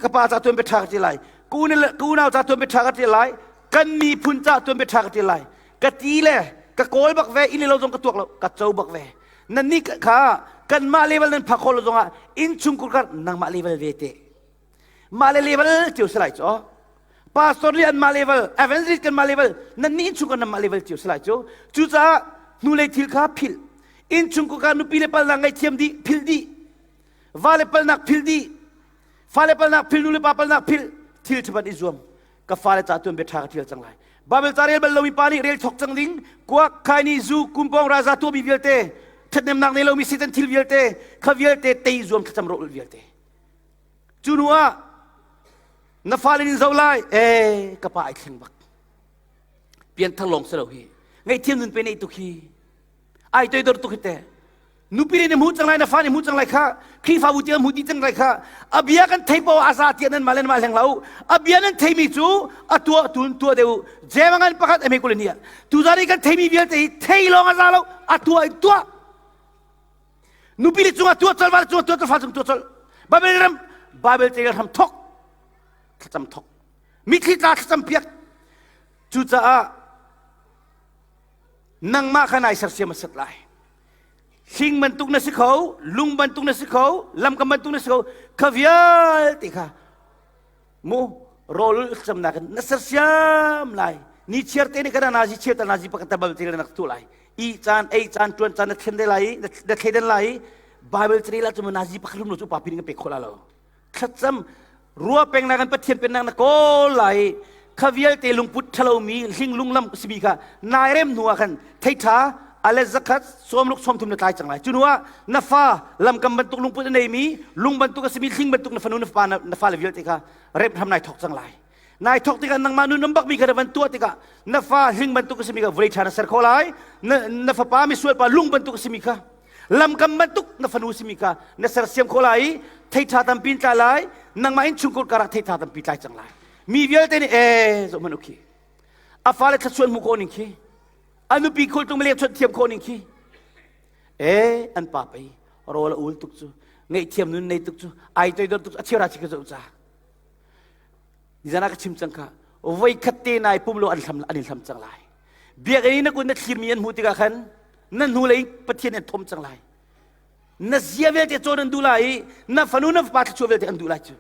ka pa ca tuan bia tha ka tial lai. Ka unau ca tuan bia ṭha ka ṭial lai. Kan miphun ca tuan bia ṭha ka ṭial lai. Ka ti le ka kawl bak ve, inn le lo zong ka tuak lo, ka co bak ve. Nan nih kha kanmah level nan phak khawh lo zongah innchungkhur kar nangmah level ve te. Mah le level cio si lai cu. Pastor nih anmah level, evangelist kanmah level, nan nih innchungkhar nanmah level cio si lai cu. Cucaah hnulei thil kha philh. Innchungkhur kha nupi le palnak ngaihthiam dih, philh dih. Va le palnak philh dih. Fale palnak philh, nu le pa palnak philh. Thil ṭhapat i zuam. Ka fale ca tuan bia ṭha ka ṭial cang lai. Bible ca rel bal lomi pa nih rel thok cang ding. Kuak, khaini, zu, kumpong, raza tuahmi vialte, ṭhathnemnak nei lomi Satan thil vialte, kha vialte tei zuam thlacam rawh vialte. Cu hnu ah na fale nin zoh lai, ee ka pa ai thleng bak. Pianthar lawng si lo hi. Ngaihthiam nun pe nei tuk hi. Ai toidor tuk hi te. Nupi nih na hmuh cang lai, na fa nih hmuh cang lai kha, Khrihfabu tiang hmuh dih cang lai kha. A bia kan thei paoh a za tiah nan mah le nan mah hleng lo. A bia nan theimi cu a tuah tun tuah deuh. Jemangan pakhat eme kul ni ah. Tuzan i kan theimi vialte hi thei lawng a za lo, a tuah in tuah. Nupi le cungah tuah colh, va le cungah tuah colh, fa cung tuah colh. Bible ram, Bible te ram thok, thlacam thok. Mitthli tla thlacam piak. Cucaah nangmah kha nai sersiam a sat lai. Hling bantuk na si kho, lung bantuk na si kho, lamkam bantuk na si kho, kha vialte kha mu rawl thlacamnak in na sersiam lai. Ni chiar te nih kana nazi chiar ta nazi pakhat ta bal te na tu lai. I caan ei caan tuan caan na thlen de lai na thleiden lai Bible cari la cu nazi pakhat rum lo cu pa pin ka pek khawh la lo. Thlacam rua pengnak in Pathian pennak na kawl lai kha vialte lungput ṭhalomi hlinglung lam simi kha nai rem hnu ah khan thei ṭha ale zakhat sawmruk sawmthum na tlai cang lai cu hnu ah na fa lamkam bantuk lungput a neimi lung bantuk a simi hling bantuk na fanu na fapa na fale vialte kha remh hram nai thok cang lai nai thok tikah nangmah nun nam bakmi kha na van tuah tikah na fa hling bantuk a simi kha vawlei ṭha na ser kho lai na, na fapa misual pa lung bantuk a simi kha lamkam bantuk na fanu simi kha na sersiam khawh lai i thei ṭha tampi in tlai lai nangmah in chungkhur karah thei ṭha tampi tlai cang lai mi vialte nih ee zoh hmanh u khi a fale thluachuan hmuh khawh ning khi a nupi khultung mileng chawnh thiam khawh ning khi ee an pa pei rawl a ul tuk cu ngaihthiam nun nei tuk cu ai toidor tuk cu a cheu chi ka zoh ca Nizan ah ka chim cang kha voi khat te nai pum lo an hlam an in hlam cang lai biakinn na kun na thlirmi an hmuh tikah khan na hnulei Pathian an thom cang lai na zia vialte cawn an duh lai i na fanu na fapa thluachuah vialte an duh lai cu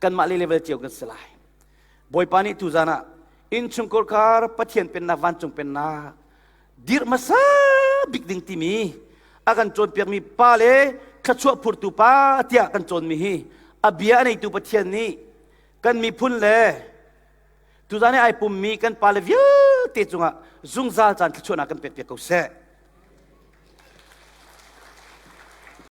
kanmah le level cio kan si lai Bawipa nih tuzan ah innchungkhar kar Pathian pennak vancung pennak dirh hmasa bik ding timi a kan cawnpiakmi pa le thluachuah phurtu pa tiah kan cawnmi hi a bia a neitu Pathian nih kan miphun le tuzan i ai pummi kan pale vialte cungah zungzal caan thluachuahnak kan pekpiak ko seh.